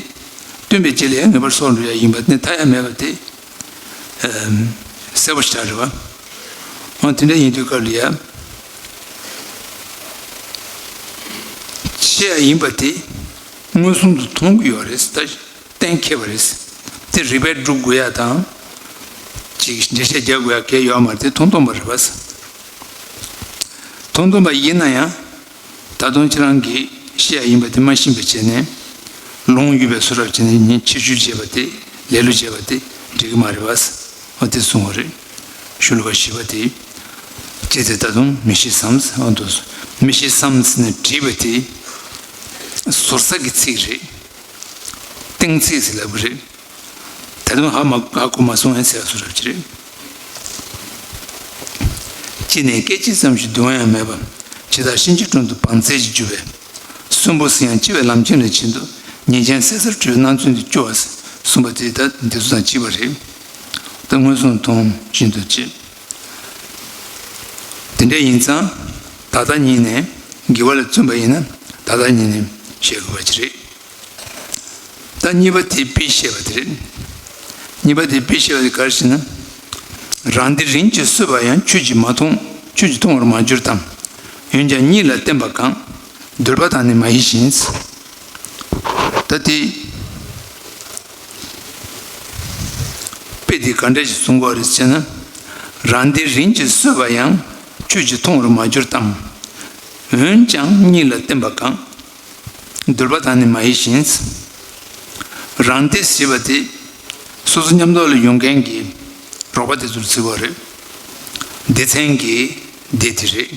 བཏོན་པའི་རྗེས་ལ་ཡང་ངེས་པར་སྲོག་འགྲོ་ཡ་ཡིན་པ་ནི་ཐ་ཡ་མེད་པ་དེ། ཨམ། གསལ་པོ་ཞིག་རེད་བ། འོ་དེ་འདྲ་ཡིན་དུས་སྐབས་ལ་ཡ། ཤི་ཡ་ཡིན་པ་དེ་མངོན་སུམ་དུ་མཐོང་གི་ཡོད་རེད། ད་གཏན་འཁེལ་བ་རེད། དེ་རིགས་པས་སྒྲུབ་དགོས་ཡ་དང་། ཅིག་འགྲེལ་བཤད་རྒྱག་དགོས་ཡ་གལ་ཡོད་མ་རེད། དེ་མཐོང་སྟོང་པ་རེད་བ། མཐོང་སྟོང་པ་ཡིན་ན་ཡང་། ད་དུང་ཁྱེད་རང་གིས་ཤེས་ཡ་ཡིན་པ་དེ་མ་ཤེས་པ་བྱས་ནས། ལོང་ཡོད་པའི་བཟོ་འདྲ་བྱས་ནས་ཉིན་ཕྱི་བཤོལ་བྱས་པ་དེ་ལེ་ལོ་བྱས་པ་དེ་འགྲིག་གི་མ་རེད་བ། འོ་དེ་གསུང་བ་རེད། ཤོ་ལོ་ཀ་བཞི་པ་དེ། ཅི་སྟེ་ད་དུང་མི་ཤེས་སམ། འོ་དེ་མི་ཤེས་སམ་ཟེར་ནས་བྲིས་པ་དེ་ཟུར་ཟ་གི་ཚིག་རེད། གཏན་ཚིགས་ཟེར་ལབ་གི་རེད། ད་དུང་ཧ་མ་ཧ་གོ་མ་སོང་ངས་ཟེར་བ་བཟོ་འདྲ་ཅིག་རེད། ཅི་ནས་སྐད་ཅིག་ཙམ་ཞིག་གདུང་བ་ཡང་མེད་པ། ཇི་ལྟར་གཤིན་རྗེའི་དྲུང་དུ་བང་རྩལ་གྱིས་རྒྱུ་བས། གསོན་པོ་ཟིན་ཡང་འཆི་བའི་ལམ་ཁྱེར་ནས་ཕྱིན་ཏོ། ཉེས་ཅན་བསད་སར་སྤྲུལ་པའི་སྣང་ཚུལ་འདི་སྐྱོ་བ་གསུངས་པ་དེ་ད་འདི་ཚོ་དང་གཅིག་པ་རེད། ད་མངོན་སུམ་མཐོང་བཞིན་དུ་བྱེད། དེ་འདྲ་ཡིན་ཙང་ད་ལྟ་ཉིད་ནས་དགེ་བ་ལ་བརྩོན་པ་ཡིན་ན་ད་ལྟ་ཉིད་ནས་བཤད་དགོས་པ་ཅིག་རེད། ད་གཉིས་པ་དེ་དཔེ་བཤད་པ་དེ་རེད། གཉིས་པ་དེ་དཔེ་བཤད་པ་དེ་ག་རེ་ཟེར་ན། རང་སྡེ་རིམ་གྱིས་གསོད་པ་ཡང་ཁྱོད་ཀྱིས་མ་མཐོང་། ཁྱོད་ཀྱིས་མཐོང་བར་མ་གྱུར་ཏམ། འོན་ཀྱང་གཉིད་ལ་བརྟེན་པ་གང་། འདུལ་བ་དང་ནི་མ་ཡིན་ཞིང་། ད་དེ་དཔེ་དེ་ག་འདྲ་ཞིག་གསུང་དགོས་རེད་ཟེར་ན། རང་སྡེ་རིམ་གྱིས་གསོས་པ་ཡང་། ཆོས་ཀྱིས་མཐོང་བར་མ་གྱུར་ཏམ། འོན་ཀྱང་གཉིས་ལ་བརྟེན་པ་གང་། འདུལ་བ་དང་ནི་མ་ཡི་བཞིན། རང་སྡེ་ཞེས་པ་དེ་སོ་སོ་མཉམ་དུ་ལ་ཡོང་མཁན་གྱི་རོགས་པ་དེ་ཚོར་ཟེར་བ་རེད། སྡེ་ཚན་གྱི་སྡེ་དེ་རེད།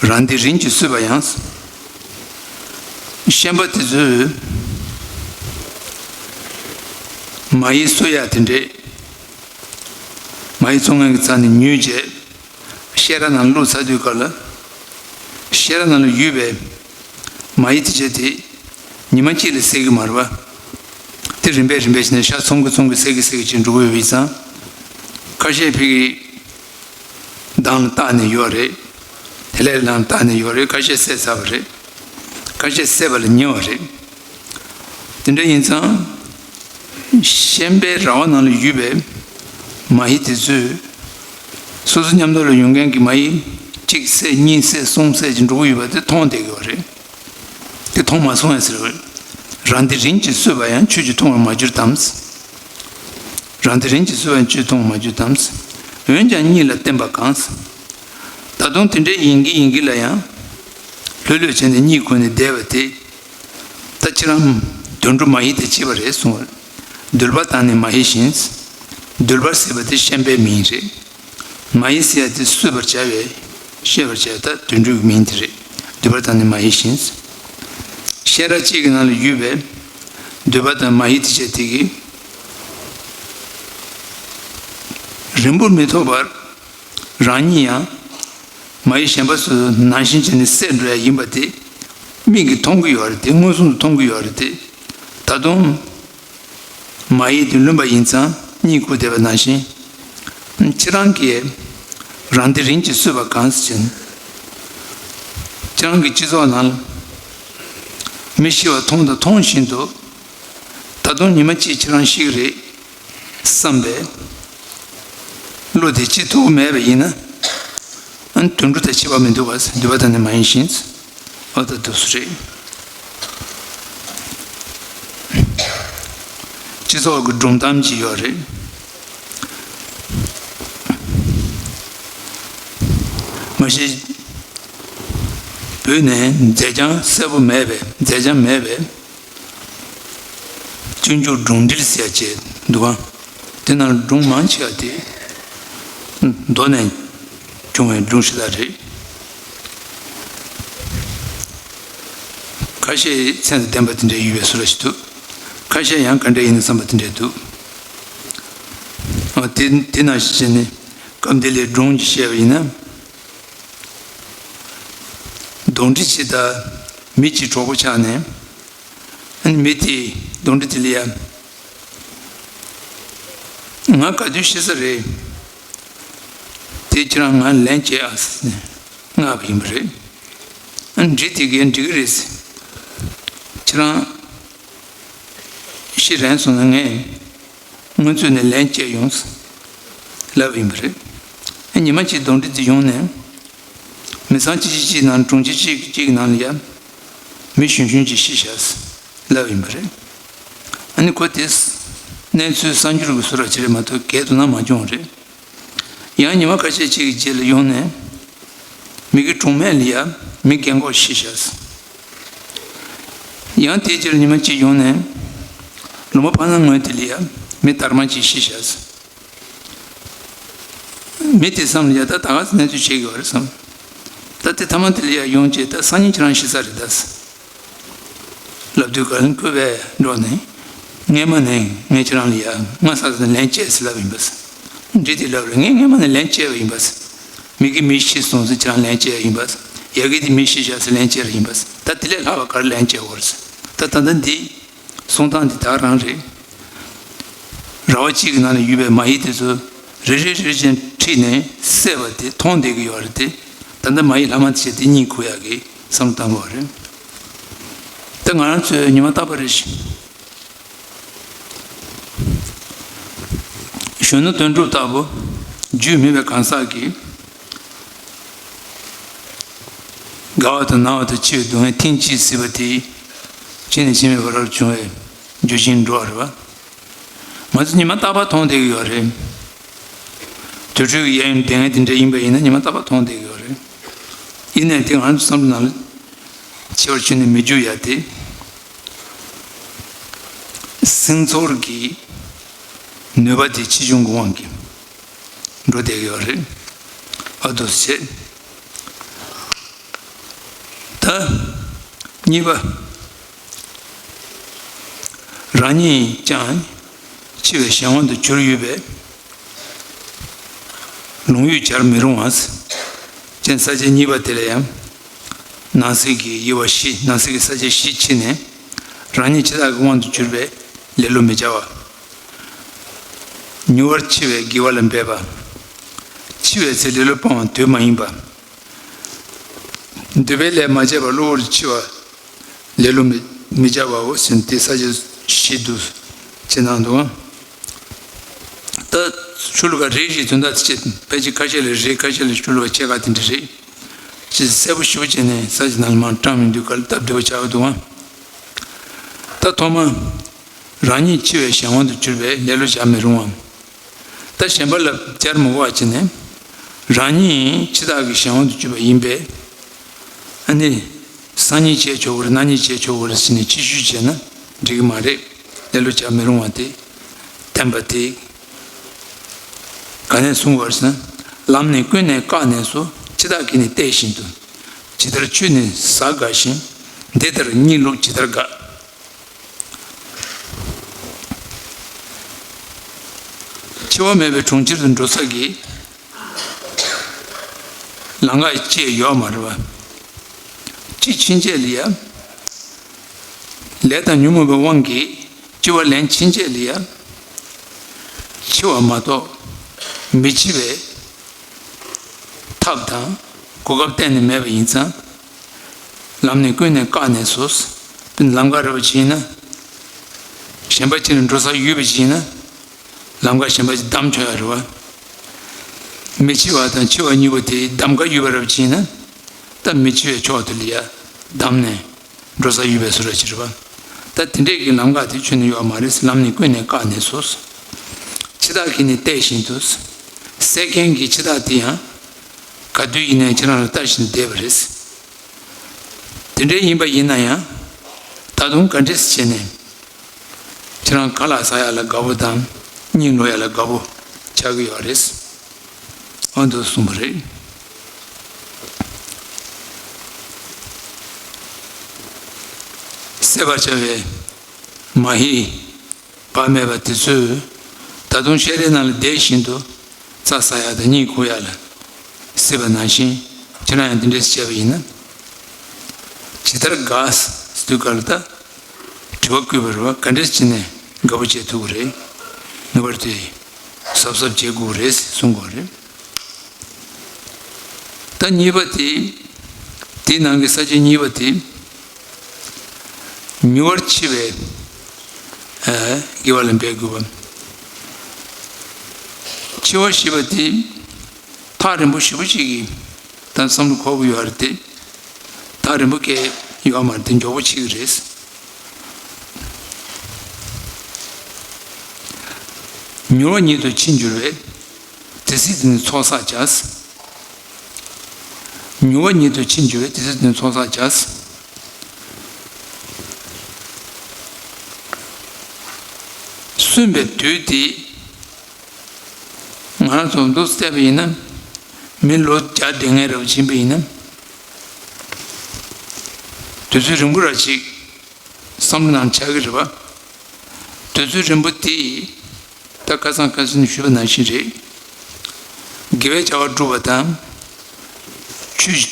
རང་སྡེ་རིམ་གྱིས་གསོས་པ་ཡང་། ཤན་པ་དེ་ཚོས་མ་ཡི་གསོ་ཡག་དེ་འདྲས། མ་ཡི་གསོ་མཁན་གྱི་རྩ་ནས་ཉོས་རྗེས། བཤས་ར་ནང་བླུགས་ཚར་དུས་སྐབས་ལ། བཤས་ར་ནང་ལ་ཡོད་པའི་མ་ཡི་དེ་ཚོ་དེ་ཉི་མ་གཅིག་ལ་གསོས་ཀྱི་མ་རེད་པ། དེ་རིམ་པས་རིམ་པས་བྱས་ནས་ཤ་ཚོང་གི་ཚོང་གི་གསོས་ཀྱི་གསོས་ཀྱི་བྱས་འགྲོ་གི་ཡོད་པ་ཡིན་ཙང་། ཁ་ཤས་ཕ་གི་མདང་ལ་བཏགས་ནས་ཡོད་རེད། དེ་ལས་ལམ་བཏགས་ནས་ཡོད་རེད། ཁ་ཤས་བསད་ཚར་བ་རེད། ཁ་ཤས་བསད་པ་ལ་ཉེ་བ་རེད། དེ་འདྲ་ཡིན་ཙང་། ཤན་པའི་ར་བ་ནང་ལ་ཡོད་པའི་མ་ཡི་དེ་ཚོས། སོ་སོ་མཉམ་དུ་ལ་ཡོང་མཁན་གྱི་མ་ཡི་གཅིག་བསད་གཉིས་བསད་གསུམ་བསད་ཀྱི་འགྲོ་གི་ཡོད་པ་དེ་མཐོང་བསྡད་ཀྱི་ཡོད་རེད། དེ་མཐོང་མ་སོང་ཡང་ཟེར་བས། རང་སྡེ་རིམ་གྱིས་གསོས་པ་ཡང་ཆོས་ཀྱིས་མཐོང་བར་མ་གྱུར་ཏམ། རང་སྡེ་རིམ་གྱིས་གསོས་པ་ཡང་ཆོས་མཐོང་བར་མ་གྱུར་ཏམ། འོན་ཀྱང་གཉིས་ལ་བརྟེན་པ་གང་། ད་དུང་དེ་འདྲའི་ཡིན་གྱི་ཡིན་གྱི་ལ་ཡང་། ལྷོད་ལྷོད་བྱས་ནས་གཉིད་ཁུག་ནས་བསྡད་པ་དེ། ད་ཁྱེད་རང་དུད་འགྲོ་མ་ཡི་དེ་བྱས་པ་རེད་གསུངས། འདུལ་བ་དང་ནི་མ་ཡི་བཞིན། འདུལ་བར་ཟེར་བ་དེ་ཤན་པའི་མིང་རེད། མ་ཡི་ཟེར་ཡ་དེ་གསོད་པར་བྱ་བའི། བཤས་པར་བྱ་བའི་ད་དུད་འགྲོའི་མིང་དེ་རེད། འདུལ་བ་དང་ནི་མ་ཡི་བཞིན། བཤས་ར་གཅིག་གི་ནང་ལ་ཡོད་པའི་འདུལ་བ་དང་མ་ཡི་དེ་བྱས་དེ་གིས། རིང་པོར་མི་ཐོགས་པར་རང་ཉིད་ཡང་། མ་ཡི་གཞན་པ་ཚོ་ནང་བཞིན་བྱས་ནས་བསད་འགྲོ་ཡ་ཡིན་པ་དེ། མིག་གིས་མཐོང་གི་ཡོད་རེད་དེ། མངོན་སུམ་དུ་མཐོང་གི་ཡོད་རེད་དེ། ད་དུང་། མ་ཡི་དེ་བླུན་པ་ཡིན་ཙང་གཉིད་ཁུག་བསྡད་པ་ནང་བཞིན། ཁྱེད་རང་གིས་རང་སྡེ་རིམ་གྱིས་གསོས་པ་གང་ཟེར་ན། ཁྱེད་རང་གི་སྤྱི་ཚོགས་ནང་ལ་མི་ཤི་བ་མཐོང་དང་མཐོང་བཞིན་དུ། ད་དུང་ཉི་མ་གཅིག་ཁྱེད་རང་ཤི་གི་རེད་བསམ་པའི་བློ་དེ་སྐྱེ་ཐུབ་ཀྱི་མེད་པ་ཡིན་ན། ཨ་ནི་དུད་འགྲོ་དང་ཁྱད་པར་མི་འདུག་པ། འདུལ་བ་དང་ནི་མ་ཡི་བཞིན། འོ་ད་འདུག་སེ་རེད། སྤྱི་ཚོགས་ཀྱི་སྒྲུང་གཏམ་ཅིག་ཡོད་རེད། མ་གཞི་བོད་ནས་མཛེས་ལྗོངས་གསལ་པོ་མེད་པས། མཛེས་ལྗོངས་མེད་པས། སྤྱོད་འཇུག་སྒྲུང་འགྲེལ་ཟེར་ཡ་ཅིག་འདུག་ག་དེ་ནང་སྒྲུང་མང་ཆེ་བ་དེ་མདོ་ནས་བྱུང་བའི་སྒྲུང་ཞིག་ལ་རེད། ཁ་ཤས་ཚན་དང་ལྡན་པ་དེ་འདྲ་ཡོད་པའི་བཟོ་འདྲ་ཞིག་འདུག་ཁ་ཤས་ཡང་ག་འདྲ་ཡིན་ན་བསམ་པ་དེ་འདྲ་འདུག་ཨ། དེ་དེ་ནང་བཞིན་བྱས་ནས་སྐབས་འདི་ལའི་སྒྲུང་ཅིག་བཤད་པ་ཡིན་ན། གདོན་འདྲེ་ཅིག་དང་མི་གཅིག་གྲོགས་པོ་ཆགས་ནས། ཨ་ནི་མི་དེས་གདོན་འདྲེ་དེ་ལ་ཡ། ང་ག་དུས་ཤི་ས་རེད། དེ་ཁྱེད་རང་ང་ལན་སྐྱེལ་ཨ་ཟེར་ནས་མངགས་པ་ཡིན་པ་རེད། ཨ་ནི་འདྲེ་དེ་གས་འགྲིག་གི་རེད་ཟེར། ཁྱེད་རང་ཤི་རན་སོང་ན་ངས་སྔོན་ཚུད་ནས་ལན་སྐྱེལ་ཡོང་ཟེར་ལབ་ཡིན་པ་རེད། ཨ་ཉི་མ་གཅིག་གདོན་འདྲེ་དེ་ཡོང་ནས། མི་ཚང་གཅིག་གཅིག་གཅིག་ནང་གྲོང་ཁྱེར་གཅིག་གཅིག་ནང་ལ་ཡ། མི་གཞོན་གཞོན་གཅིག་ཤི་ཤག་ཟེར་ལབ་ཡིན་པ་རེད། ཨ་ནི་ཁོ་དེས་གནས་ཚུལ་གསར་འགྱུར་གྱི་བཟོ་འདྲ་ཅིག་རེད་མ་གཏོགས་གལ་དུ་ན་མ་བྱུང་བ་རེད། ཡང་ཉི་མ་ཁ་ཤས་ཅིག་གི་རྗེས་ལ་ཡོང་ནས། མི་གི་གྲོང་སྨད་ལ་ཡ་མི་རྒན་གོག་ཤི་ཤག་ཟེར། ཡང་དེའི་རྗེས་ལ་ཉི་མ་གཅིག་ཡོང་ནས། ལུང་པ་ཕར་ནང་ངོས་དེ་ལ་ཡ་མི་དར་མ་གཅིག་ཤི་ཤག་ཟེར། མི་དེ་བསམ་ལ་ཡ་ད་ད་ག་ཚོད་གནས་ཚུལ་བྱེད་དགོས་པ་རེད་བསམ། ད་དེ་ཐ་མ་དེ་ལ་ཡ་ཡོང་རྗེས་ད་སང་ཉིན་ཁྱེད་རང་ཤི་ས་རེད་ད་ཟེར། ལབ་དུས་ག་ལན་སྐུད་པས་འགྲོ་ནས། སྔས་མ་ནས་ངས་ཁྱེད་རང་ལ་ཡ་སྔ་ས་ས་ལན་བཅད་ཟེར་ལབ་ཡིན་པ་ཟེར། འདྲེ་དེ་ལབ་རེད། ངས་སྔས་མ་ནས་ལན་བཅད་པ་ཡིན་པ་ཟེར། མི་གི་མི་ཤི་སོང་ཟེར་ཁྱེད་རང་ལན་བཅད་ཡིན་པ་ཟེར། ཡ་གི་དེ་མི་ཤི་ཤག་ཟེར་ལན་བཅད་རེད་ཡིན་པ་ཟེར། ད་དེ་ལས་ལྷག་པ་ག་རེ་ལན་བཅད་དགོས་རེད་ཟེར། ད་ད་ལྟ་འདི། གསུང་སྟངས་འདི་དག་རང་རེད། ར་བ་གཅིག་གི་ནང་ལ་ཡོད་པའི་མ་ཡི་དེ་ཚོ་རེ་རེ་རེ་བཞིན་ཁྲིད་ནས་བསད་པ་དེ་མཐོང་བསྡད་ཀྱི་ཡོད་རེད་དེ། ད་ལྟ་མ་ཡི་ལྷག་མ་དེ་བྱས་དེ་གཉིད་ཁུག་ཡག་གི་བསམ་བློ་བཏང་དགོས་རེད། ད་ང་རང་ཚོས་ཉི་མ་རྟག་པར་རེ་བཞིན་གཞོན་ནུ་དོན་གྲུབ་ལྟ་བུ་རྒྱུས་མེད་པའི་གང་ཟག་གིས། དགའ་བ་དང་ན་བ་དང་འཆི་བའི་སྡུག་བསྔལ་ཐེངས་གཅིག་སྲིད་པ་དེ་ཕྱི་ནས་ཕྱི་མའི་བར་དུ་བྱུང་བའི་རྒྱུ་རྐྱེན་འགྲོ་བ་རེད་བ། ང་ཚོ་ཉི་མ་རྟག་པར་མཐོང་བསྡད་ཀྱི་ཡོད་རེད། དུར་ཁྲོད་ཀྱི་གཡས་གཡོན་སྡོད་མཁན་དེ་འདྲ་ཡིན་པ་ཡིན་ན་ཉི་མ་རྟག་པར་མཐོང་བསྡད་ཀྱི་ཡོད་རེད། ཡིན་ནའི་དེ་ང་ཚོ་བསམ་བློ་ནང་ལ་འཆི་བར་ཁྱོན་ནས་མི་འཇུག་ཡ་དེ། སེམས་ཚོར་གྱི་ནུས་པ་དེ་ཆེ་ཆུང་གི་དབང་གིས་འགྲོ་བསྡད་ཀྱི་ཡོད་རེད། ཨ་འདུག་སེ་བྱས། ད་གཉིས་པ། རང་ཉིད་ཀྱང་འཆི་བའི་གཞན་དབང་དུ་གྱུར་ཡོད་པས། ལོང་ཡོད་བྱར་མི་རུང་བ། ཅན་ས་བཅད་གཉིས་པ་དེ་ལ་ཡང་། ནང་གསེས་ཀྱི་དབྱེ་བ་བཞི། ནང་གསེས་ཀྱི་ས་བཅད་བཞི་ཕྱེ་ནས། རང་ཉིད་འཆི་བདག་གི་དབང་དུ་གྱུར་པའི་ལེ་ལོ་མི་བྱ་བ། མྱུར་བར་འཆི་བའི་དགེ་བ་ལ་འབད་པ། འཆི་བའི་ཚེ་ལེ་ལོ་སྤང་བ་དུས་མ་ཡིན་པ། འདོད་པའི་ལས་མ་བྱས་པར་གློ་བུར་དུ་འཆི་བ། ལེ་ལོ་མི་མི་བྱ་བའོ་ཟེར་ཏེ་ས་བཅད་བཞི་འདུག་ཅེས་གནང་འདུག་ད་ཆོས་ལུགས་ཀ་རེ་རེ་དོན་དག་དེ་ཕལ་ཆེར་ཁ་ཤས་ལ་རེད། ཁ་ཤས་ལ་ཆོས་ལུགས་ཀ་ཕྱེད་ཀ་དེ་འདྲ་རེད། ཅེས་གསལ་པོ་ཞེ་པོ་བྱས་ནས་ས་བཅད་ནང་ལ་མར་བཀྲམ་ཡོང་དུས་ག་ལ་སྟབས་བདེ་པོ་ཆགས་ཀྱི་འདུག་ད་ཐོག་མ། རང་ཉིད་འཆི་བའི་གཞན་དབང་དུ་གྱུར་པས་ལེ་ལོ་བྱ་མི་རུང་བ། ད་གཞན་པ་ལ་སྦྱར་མི་དགོས་པ་བྱས་ནས། རང་ཉིད་འཆི་བདག་གི་གཞན་དབང་དུ་གྱུར་པ་ཡིན་པས། ཨ་ནི། སང་ཉིན་བྱས་ཆོག་གི་རེད། གནངས་ཉིན་བྱས་ཆོག་གི་རེད་ཟེར་ནས་ཕྱི་བཤོལ་བྱས་ན་འགྲིག་གི་མ་རེད། ལེ་ལོ་བྱ་མི་རུང་བ་དེ། བསྟན་པ་དེ། ག་ནས་གསུངས་པ་རེད་ཟེར་ན། ལམ་ནི་ཀུན་ནས་བཀག་ནས་སུ། འཆི་བདག་གིས་ནི་བལྟས་བཞིན་དུ། ཇི་ལྟར་ཆུ་ནི་ཟ་དགའ་ཞིང་། འདི་ལྟར་གཉིད་ལོག་ཇི་ལྟར་དགའ། འཆི་བ་མེད་པའི་གྲོང་ཁྱེར་དུ་འགྲོ་ས་གི་ལམ་ཁ་ཅིག་ཡོད་མ་རེད་པ། འཆི་ཕྱིན་ཆད་ལ་ཡ། ལས་དང་ཉོན་མོངས་པའི་དབང་གིས་འཆི་བ་ལེན་ཕྱིན་ཆད་ལ་ཡ། འཆི་བ་མ་གཏོགས་མི་འཆི་བའི་ཐབས་དང་གོ་སྐབས་གཏན་ནས་མེད་པ་ཡིན་ཙང་། ལམ་ནི་ཀུན་ནས་བཀག་ནས་སུ། ལམ་ཁ་རེད་པ་ཅིག་ཡིན་ན། གཞན་པ་ཅིག་ལ་འགྲོ་ས་ཡོད་པ་ཅིག་ཡིན་ན། ལམ་ཁ་གཞན་པ་ཅིག་བདམས་ཆོག་ཡ་རེད་པ། མི་འཆི་བ་དང་འཆི་བ་གཉིས་པོ་དེ་གདམ་ག་ཡོད་པ་རེད་པ་ཅིག་ཡིན་ན། ད་མི་འཆི་བའི་ཕྱོགས་དེ་ལ་ཡ་བདམས་ནས་འགྲོ་ས་ཡོད་པའི་བཟོ་འདྲ་ཅིག་རེད་པ། ད་དེ་འདྲས་ཀྱི་ལམ་ཁ་དེ་ཁྱོན་ནས་ཡོད་མ་རེད། ལམ་ནི་ཀུན་ནས་བཀག་ནས་སུ། འཆི་བདག་གིས་ནི་བལྟས་བཞིན་དུ། བསད་མཁན་གྱི་འཆི་བདག་དེ་ཡང་། ག་དུས་ཡིན་ནའི་ཁྱེད་རང་ལ་ལྟ་བཞིན་བསྡད་པ་རེད། དེ་འདྲའི་ཡིན་པ་ཡིན་ན་ཡང་། ད་དུང་ག་འདྲས་བྱས་ནས། ཁྱེད་རང་ག་ལ་ཟ་ཡ་ལ་དགའ་པོ་དང་། གཉིད་ལོག་ཡ་ལ་དགའ་པོ་ཆགས་ཀྱི་ཡོད་རེད། ཨ་འདུག་གསུངས་པ་རེད། བསད་པར་བྱ་བའི་མ་ཧེ་བག་མེད་པ་དེ་ཚོས། ད་དུང་ཤ་རའི་ནང་ལ་བསྡད་བཞིན་དུ། རྩྭ་ཟ་ཡ་དང་གཉིད་ཁུག་ཡ་ལ་སྲིད་པ་ནང་བཞིན། ཁྱེད་རང་ཡང་འདི་འདྲས་བྱས་པ་ཡིན་ན། ཇི་ལྟར་དགའ། ཟེར་དུས་ག་ལ་ད། དྲི་བ་བཀོད་པ་རེད་པ། ག་འདྲས་བྱས་ནས་དགའ་པོ་བྱེད་ཐུབ་ཀྱི་རེད། ངེས་པར་དུ་གཟབ་གཟབ་བྱེད་དགོས་རེད་གསུང་དགོས་རེད། ད་གཉིས་པ་དེ། དེའི་ནང་གི་ས་བཅད་གཉིས་པ་དེ། མྱུར་བར་འཆི་བའི་ཨ་དགེ་བ་ལ་འབད་དགོས་པ། འཆི་བ་ཞེས་པ་དེ་ཐག་རིང་པོ་ཞེ་པོ་ཅིག་གི་ད་བསམ་བློ་འཁོར་གྱི་ཡོད་རེད་དེ། ཐག་རིང་པོ་སྐད་ཡོད་མ་རེད་དེ། མགྱོགས་པོ་ཆགས་ཀྱི་རེད། མྱུར་བ་ཉིད་དུ་འཆི་འགྱུར་བས། དེ་སྲིད་དེ་ནི་ཚོགས་བསགས་བྱ། མྱུར་བ་ཉིད་དུ་འཆི་འགྱུར་བས། དེ་སྲིད་དེ་ནི་ཚོགས་བསགས་བྱ། གསོན་པའི་དུས་དེ། ང་རང་ཚོ་འདུག་བལྟས་པ་ཡིན་ན། མི་ལོ་བརྒྱ་དེ་ངས་རབ་ཕྱིན་པ་ཡིན་ན། དུས་ཚོད་རིང་པོ་ར་ཅིག་བསམ་བློ་ནང་ཆགས་ཀྱི་རེད་པ། དུས་ཚོད་རིང་པོ་དེ། ད་ཁ་སང་ཁ་སང་ཞུས་པ་ནང་བཞིན་རེད། དགེ་བའི་བྱ་བ་སྒྲུབ་པ་དང་། ཆོས་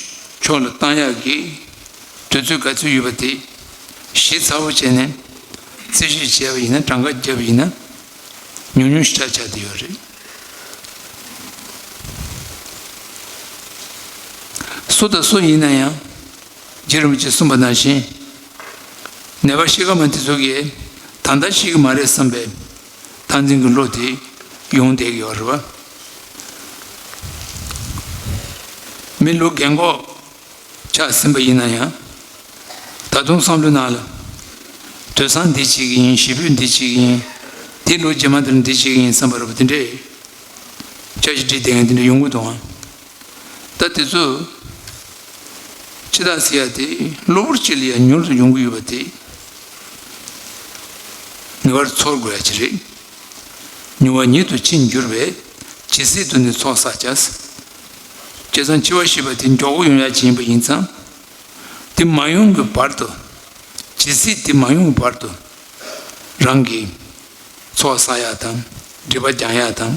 ཕྱོགས་ལ་བཏང་ཡག་གི་དུས་ཚོད་ག་ཚོད་ཡོད་པ་དེ་ཞིབ་ཚགས་པོ་བྱས་ནས་རྩིས་ཞིབ་བྱས་པ་ཡིན་ན། གྲངས་ཀ་བརྒྱབ་པ་ཡིན་ན་ཉུང་ཉུང་ཞེ་དྲག་ཆགས་བསྡད་ཡོད་རེད། སུ་དང་སུ་ཡིན་ན་ཡང་། རྗེ་རིན་པོ་ཆེས་གསུངས་པ་ནང་བཞིན། ནད་པ་ཤི་ཁ་མ་དེ་ཚོ་གིས་ད་ལྟ་ཤི་གི་མ་རེད་བསམ་པའི་སྟངས་འཛིན་གྱི་བློ་དེ་ཡོང་བསྡད་ཀྱི་ཡོད་རེད་པ། མི་ལོ་རྒན་གོག་ཆགས་ཟིན་པ་ཡིན་ན་ཡང་། ད་དུང་བསམ་བློའི་ནང་ལ། དུས་སང་འདི་བྱེད་ཀྱི་ཡིན། གཞིས་སྤོས་འདི་བྱེད་ཀྱི་ཡིན། དེ་ལོ་རྗེས་མ་དེར་འདི་བྱེད་ཀྱི་ཡིན་བསམ་པ་རེད་པ། དེ་འདྲས། འཆར་གཞི་བྲིས་བསྡད་མཁན་དེ་འདྲ་ཡོང་གི་འདུག་ཨང་། ད་དེ་ཚོ་འཆི་བདག་ཟེར་ཡ་དེ་གློ་བུར་ཅིག་ལ་ཡ་མྱུར་དུ་ཡོང་གི་ཡོད་པ་དེ། ངེས་པར་ཚོར་དགོས་ཡ་ཅིག་རེད། མྱུར་བ་ཉིད་དུ་འཆི་འགྱུར་བས། ཇི་སྲིད་དུ་ནི་ཚོགས་བསགས་བྱ། བྱས་ཙང་འཆི་བ་ཞེས་པ་དེ་མགྱོགས་པོ་ཡོང་ཡ་ཅིག་ཡིན་པ་ཡིན་ཙང་། དེ་མ་ཡོང་གི་བར་དུ། ཇི་སྲིད་དེ་མ་ཡོང་གི་བར་དུ། རང་གིས་ཚོགས་བསགས་ཡ་དང་། སྒྲིབ་པ་སྦྱང་ཡ་དང་།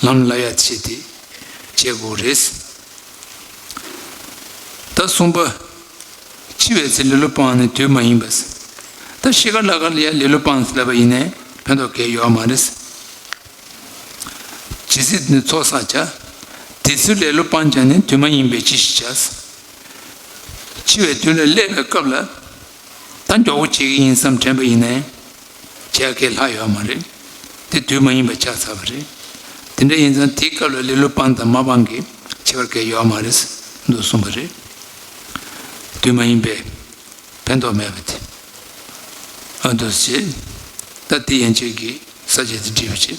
ལམ་ལ་ཡ་བྱེད་དེ་བྱེད་དགོས་རེད། ད་གསུམ་པ། འཆི་བའི་ཚེ་ལེ་ལོ་སྤངས་ནས་དུས་མ་ཡིན་པ། ད་ཤི་ཁ་ལ་ཁ་ལ་ཡ་ལེ་ལོ་སྤངས་ཟེར་ལབ་པ་ཡིན་ནའི་ཕན་ཐོགས་གང་ཡང་ཡོད་མ་རེད། ཇི་སྲིད་དུ་ནི་ཚོགས་བསགས་བྱ། དེ་ཚེ་ལེ་ལོ་སྤངས་ཀྱང་ནི་དུས་མ་ཡིན་པས་ཅི་ཞིག་བྱ། འཆི་བའི་དུས་ལ་སླེབས་པའི་སྐབས་ལ། ད་མགྱོགས་པོ་བྱེད་ཀྱི་ཡིན་བསམ་དྲན་པ་ཡིན་ནའི། བྱེད་ཡ་གང་ཡང་ལྷག་ཡོད་མ་རེད། དེ་དུས་མ་ཡིན་པ་ཆགས་ཚར་བ་རེད། དེ་འདྲ་ཡིན་ཙང་དེའི་སྐབས་ལ་ལེ་ལོ་སྤངས་དང་མ་སྤངས་ཀྱི་ཁྱད་པར་གང་ཡང་ཡོད་མ་རེད་འདུག་གསུངས་པ་རེད། དུས་མ་ཡིན་པས་ཕན་ཐོགས་མེད་པ་དེ། ཨ་འདུག་ཅེས། ད་དེ་ཡན་ཆད་ཀྱི་ས་བཅད་དེ་འགྲིག་པ་བྱེད།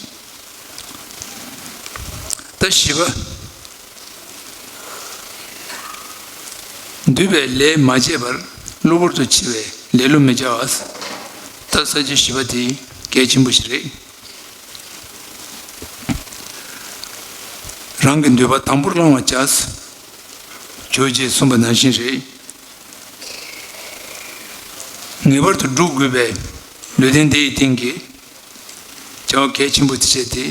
ད་བཞི་པ། འདུས་པའི་ལས་མ་བྱས་པར་གློ་བུར་དུ་འཆི་བའི་ལེ་ལོ་མི་བྱ་བ། ད་ས་བཅད་བཞི་པ་དེ་གལ་ཆེན་པོ་ཞིག་རེད། རང་གི་འདོད་པ་དང་པོར་བླང་བར་བྱ། ཇོ་བོ་རྗེས་གསུངས་པ་ནང་བཞིན་རེད། ངེས་པར་དུ་བསྒྲུབ་དགོས་པའི་ལུས་རྟེན་འདི་ཡི་སྟེང་གི་བྱ་བ་གལ་ཆེན་པོ་དེ་བྱས་ཏེ།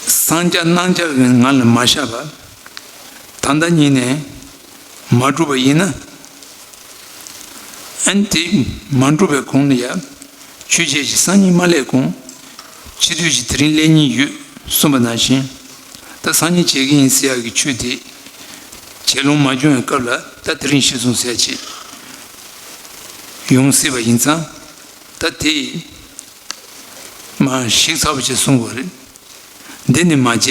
སངས་རྒྱས་གནང་རྒྱ་གི་ངང་ལ་མ་བཞག་པ། ད་ལྟ་ཉིད་ནས་མ་བསྒྲུབས་པ་ཡིན་ན། ཨ་ནི་དེ་མ་འགྲུབ་པའི་གོང་ལ་ཡང་ཆོས་བྱེད་ཀྱི་སང་ཉིན་མ་སླེབས་གོང་། འཆི་དུས་ཀྱི་དེ་རིང་སླེབས་ཉེན་ཡོད་གསུངས་པ་ནང་བཞིན། ད་སང་ཉིན་བྱེད་ཀྱི་ཡིན་ཟེར་ཡག་གི་ཆོས་དེ་བྱེད་ལོང་མ་བྱུང་བའི་སྐབས་ལ་ད་དེ་རིང་ཤི་སོང་ཟེར་ཡག་ཅིག་ཡོང་སྲིད་པ་ཡིན་ཙང་། ད་དེ་མར་ཞིག་ཚ་པོ་ཅིག་གསུང་དགོས་རེད། འདི་ནི་མ་བྱས་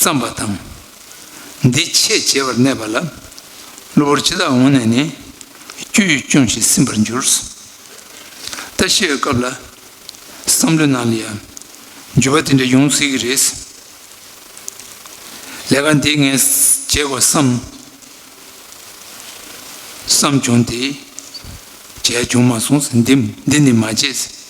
བརྩམས་པ་དང་། འདི་ཆད་བྱས་པར་གནས་པ་ལ། གློ་བུར་འཆི་བདག་འོངས་ནས་ནི། སྐྱོ་ཡུས་སྐྱོང་ཞིང་སིམ་པར་འགྱུར། ད་ཤི་བའི་སྐབས་ལ་བསམ་བློའི་ནང་ལ་ཡང་འགྱུར་བ་དེ་འདྲ་ཡོང་སྲིད་ཀྱི་རེད། ལས་ཀ་འདི་ངས་བྱེད་དགོས་བསམ། བསམ་བྱུང་སྟེ། བྱས་བྱུང་མ་སོང་ཟེར། འདི་འདི་ནི་མ་བྱས་ཟེར།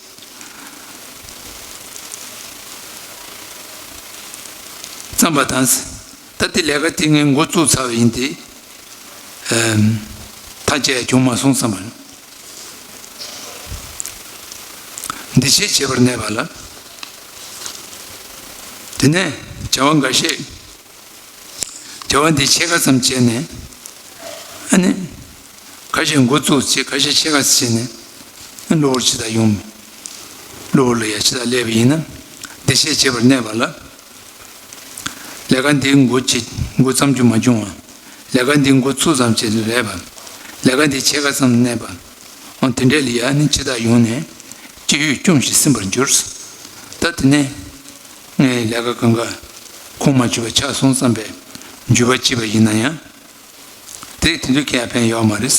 བརྩམས་པ་དང་ཟེར། ད་ལྟའི་ལས་ཀ་དེ་ངས་འགོ་བཙུགས་ཚར་བ་ཡིན་ཏེ། ཨེམ། ད་བྱས་བྱུང་མ་སོང་བསམ་པ། འདི་ཆད་བྱས་པར་གནས་པ་ལ། དེ་ནས་བྱ་བ་འགའ་ཤས། བྱ་བ་འདི་ཕྱེད་ཀ་ཙམ་བྱས་ནས། ཨ་ནི། ཁ་ཤས་འགོ་བཙུགས་བྱས། ཁ་ཤས་ཕྱེད་ཀ་བྱས་ནས། ཨ། གློ་བུར་འཆི་བདག་ཡོང་། གློ་བུར་ལ་ཡ་འཆི་བདག་སླེབས་པ་ཡིན་ན། འདི་ཆད་བྱས་པར་གནས་པ་ལ། ལས་ཀ་འདིའི་འགོ་བྱེད། འགོ་བརྩམས་རྒྱུ་མ་བྱུང་བ། ལས་ཀ་འདིའི་འགོ་ཚུགས་ཙམ་བྱས་ཏེ་རེད་པ། ལས་ཀ་འདི་ཕྱེད་ཀ་ཙམ་གནས་པ། འོ་དེ་འདྲས་ལ་ཡ་ནི་འཆི་བདག་ཡོང་ནས། སྐྱོ་ཡུས་སྐྱོང་ཞིང་སིམ་པར་འགྱུར། ད་དེ་ནས། ངའི་ལས་ཀ་གང་ག་ཁོང་མ་ཆུད་པ་ཆགས་སོང་བསམ་པའི་འགྱོད་པ་སྐྱེས་པ་ཡིན་ན་ཡང་། དེ་དེ་དུས་ཁྱད་ཕན་ཡོད་མ་རེད།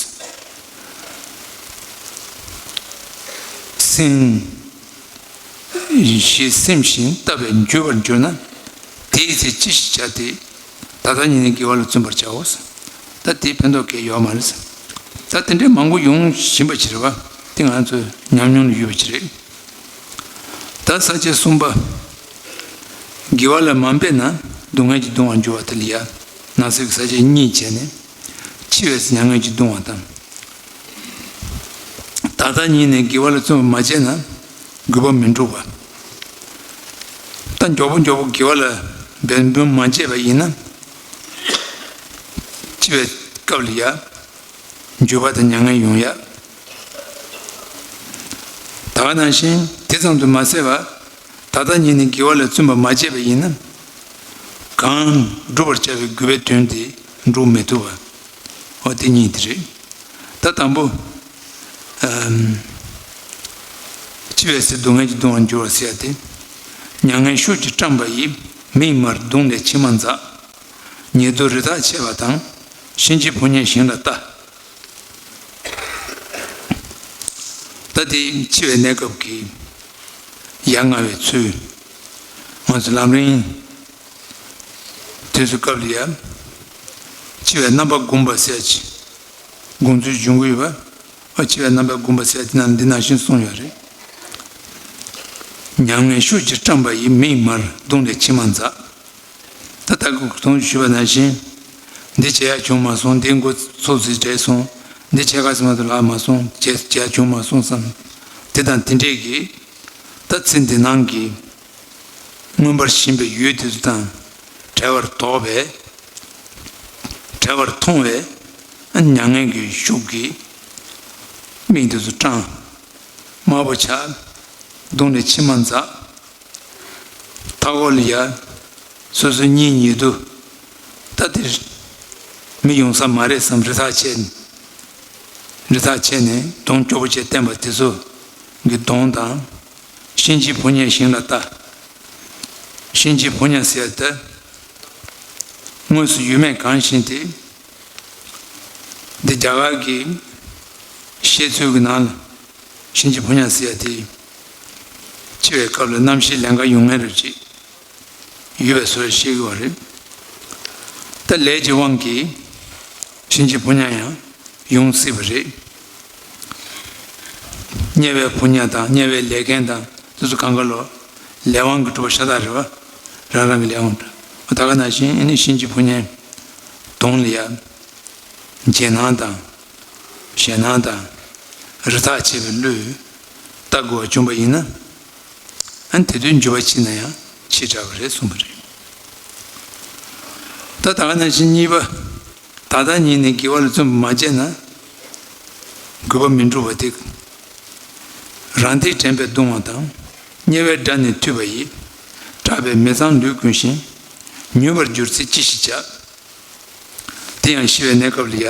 སེམས་ཞེས་སེམས་ཤིང་བལྟ་བས་འགྱོད་པར་འགྱུར་ན། དེའི་ཚེ་ཅི་ཞིག་བྱ་སྟེ། ད་ལྟ་ཉིད་ནས་དགེ་བ་ལ་བརྩོན་པར་བྱའོ། ད་དེ་ཕན་ཐོགས་གང་ཡང་ཡོད་མ་རེད། ད་དེ་འདྲའི་མང་པོ་ཡོང་བཞིན་པ་ཅིག་རེད་པ། དེ་ང་ཚོའི་ཉམས་མྱོང་ལ་ཡོད་པ་ཅིག་རེད། ད་ས་བཅད་གསུམ་པ། དགེ་བ་ལ་མ་འབད་ན་སྡུག་བསྔལ་གྱིས་གདུང་བར་འགྱུར་བ་དེ་ལ་ཡ། ནང་གསེས་ཀྱི་ས་བཅད་གཉིས་བྱས་ནས། འཆི་བའི་ཚེ་མྱ་ངན་གྱིས་གདུང་བ་དང་། ད་ལྟ་ཉིད་ནས་དགེ་བ་ལ་བརྩོན་པ་མ་བྱས་ན་དགོས་པ་མི་འགྲུབ་པ། ད་མགྱོགས་པོ་མགྱོགས་པོ་དགེ་བ་ལ་འབད་བརྩོན་མ་བྱས་པ་ཡིན་ན། འཆི་བའི་སྐབས་ལ་ཡ། འགྱོད་པ་དང་མྱ་ངན་ཡོང་ཡ། ད་ག་ནང་བཞིན་དེ་ཙམ་དུ་མ་ཟད་པར། ད་ལྟ་ཉིད་ནས་དགེ་བ་ལ་བརྩོན་པ་མ་བྱས་པ་ཡིན་ན། གང་བསྒྲུབ་པར་བྱ་བའི་དགེ་བའི་དོན་དེ་འགྲུབ་མི་ཐུབ་པ། འོ་དེ་གཉིས་དེ་རེད། ད་དང་པོ། ཨམ། འཆི་བའི་ཚེ་སྡུག་བསྔལ་གྱིས་གདུང་བར་འགྱུར་བ་ཟེར་ཡ་དེ། མྱ་ངན་ཤུགས་ཀྱིས་བཀྲམ་པ་ཡིས། མིག་དམར་གདུང་ནས་མཆི་མ་འཛག། ཉེ་དུ་རི་དྭགས་མཆེད་པ་དང་། གཤིན་རྗེའི་ཕོ་ཉས་ཞིང་ལ་ལྟ། ད་དེ་འཆི་བའི་གནས་སྐབས་ཀྱི་ཡ་ང་བའི་ཚུལ། ང་ཚོ་ལམ་རིམ་དེ་ཚོའི་སྐབས་ལ་ཡ། འཆི་བའི་རྣམ་པ་སྒོམ་པ་ཟེར་ཅིག་དགོངས་ཚུལ་འབྱུང་གི་ཡོད་པ། ཨ། འཆི་བའི་རྣམ་པ་སྒོམ་པ་ཟེར་དེ་ནང་འདི་ནང་བཞིན་གསུངས་ཡོད་རེད། མྱ་ངན་ཤུགས་ཀྱིས་བཀྲམ་པ་ཡི། མིག་དམར་གདོང་ནས་མཆི་མ་འཛག་ད་ལྟ་གོང་དུ་ཞུས་པ་ནང་བཞིན། འདི་བྱེད་ཡག་བྱུང་མ་སོང་། འདི་འགོ་ཚུགས་ཚུལ་བྲལ་སོང་། འདི་བྱེད་ག་ཟེར་མ་ཐུབ་ལགས་མ་སོང་། བྱེད་བྱེད་ཡག་བྱུང་མ་སོང་བསམ། དེ་དང་དེ་འདྲས་ཀྱི། ད་ཚེ་འདི་ནང་གི་མངོན་པར་ཞེན་པའི་ཡུལ་དེ་ཚོ་དང་བྲལ་བར་དོགས་པས། བྲལ་བར་མཐོང་བས། མྱ་ངན་གྱི་ཤུགས་ཀྱིས་མིག་དེ་ཚོ་བཀྲམ། དམར་པོ་ཆགས། གདོང་ནས་མཆི་མ་འཛག་མཐའ་འཁོར་ལ་ཡ། སོ་སོའི་གཉེན་ཉེ་དུ། ད་དེ་མི་ཡོང་ས་མ་རེད་བསམ་རི་ཐག་ཆད། རི་ཐག་ཆད་ནས་གདོང་སྐྱོ་པོ་བྱས་བསྟན་པ་དེ་ཚོ་གི་གདོང་དང་། གཤིན་རྗེའི་ཕོ་ཉས་ཞིང་ལ་ལྟ། གཤིན་རྗེའི་ཕོ་ཉ་ཟེར་ཡ་དེ། དངོས་སུ་ཡོད་མེད་གང་ཤེས་ཏེ། འདི་རྒྱ་གར་གྱི་བཤད་ཚུལ་གྱི་ནང་ལ། གཤིན་རྗེ་ཕོ་ཉ་ཟེར་ཡ་དེ། འཆི་བའི་སྐབས་ལ་རྣམ་ཤེས་ལན་འགའ་ཡོང་མཁན་རེ་ཅིག་ཡོད་པའི་བཟོ་ཞིག་བཤད་ཀྱི་ཡོད་རེད། ད་ལས་ཀྱི་དབང་གིས་གཤིན་རྗེ་ཕོ་ཉ་ཡང་ཡོང་སྲིད་པ་རེད། དམྱལ་བའི་ཕོ་ཉ་དང་དམྱལ་བའི་ལས་མཁན་དང་དེ་ཚོ་གང་ག་ལོ། ལས་དབང་གིས་གྲུབ་པ་ཤ་སྟག་རེད་བ། རང་རང་གི་ལས་དབང་དང་། ད་ག་ནང་བཞིན་ཨ་ནི་གཤིན་རྗེ་ཕོ་ཉའི་གདོང་ལ་ཡ། རྗེས་གནང་དང་། ཞེད་སྣང་དང་། རི་ཐག་ཆད་པའི་བློས་ལྟ་དགོས་པ་བྱུང་བ་ཡིན་ན། ཨ་ནི་དེ་དུས་འགྱུར་བ་ཕྱིན་ན་ཡང་ཕྱིས་དྲགས་པ་རེད་གསུངས་པ་རེད། ད་ད་ག་ནང་བཞིན་གཉིས་པ། ད་ལྟ་ཉིད་ནས་དགེ་བ་ལ་བརྩོན་པ་མ་བྱས་ན། དགོས་པ་མི་འགྲུབ་པ་དེ། རང་སྡེས་དྲན་པས་གདུང་བ་དང་། དམྱལ་བའི་དགྲ་ནི་ཐུལ་བ་ཡིས། སྐྲག་པས་མི་གཙང་ལུས་ཀུན་ཞིང་། མྱོས་པར་གྱུར་ཚེ་ཅི་ཞིག་བྱ། དེ་ཡང་ཤི་བའི་གནས་སྐབས་ལ་ཡ།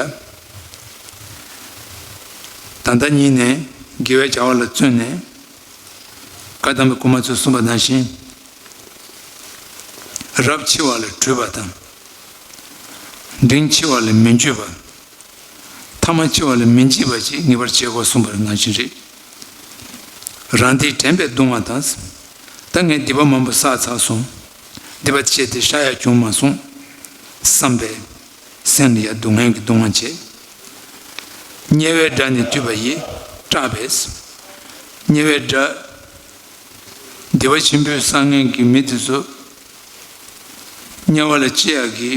ད་ལྟ་ཉིད་ནས་དགེ་བའི་བྱ་བ་ལ་བརྩོན་ནས། བཀའ་གདམས་པའི་སྐུལ་མ་ཚོས་གསུངས་པ་ནང་བཞིན། རབ་འཆི་བ་ལས་གྲོལ་བ་དང་། འབྲིང་འཆི་བ་ལས་མི་འགྱོད་པ། ཐ་མ་འཆི་བ་ལས་མི་འཇིགས་པ་ཅིག་ངེས་པར་བྱེད་དགོས་གསུངས་པ་ནང་བཞིན་རེད། རང་སྡེས་དྲན་པས་གདུང་བ་དང་། ད་ངས་སྡིག་པ་མང་པོ་བསགས་ཚར་སོང་། སྡིག་པ་ཆེ་སྟེ་བཤགས་ཡག་བྱུང་མ་སོང་། བསམ་པས། སེམས་ལ་ཡང་སྡུག་བསྔལ་གྱི་གདུང་བ་བྱེད། དམྱལ་བའི་དགྲ་ནི་ཐུལ་བ་ཡིས་སྐྲག་པས། དམྱལ་བའི་དགྲ། སྡིག་པ་ཆེན་པོའི་བསགས་མཁན་གྱི་མི་དེ་ཚོ། དམྱལ་བ་ལ་སྐྱེ་ཡག་གི་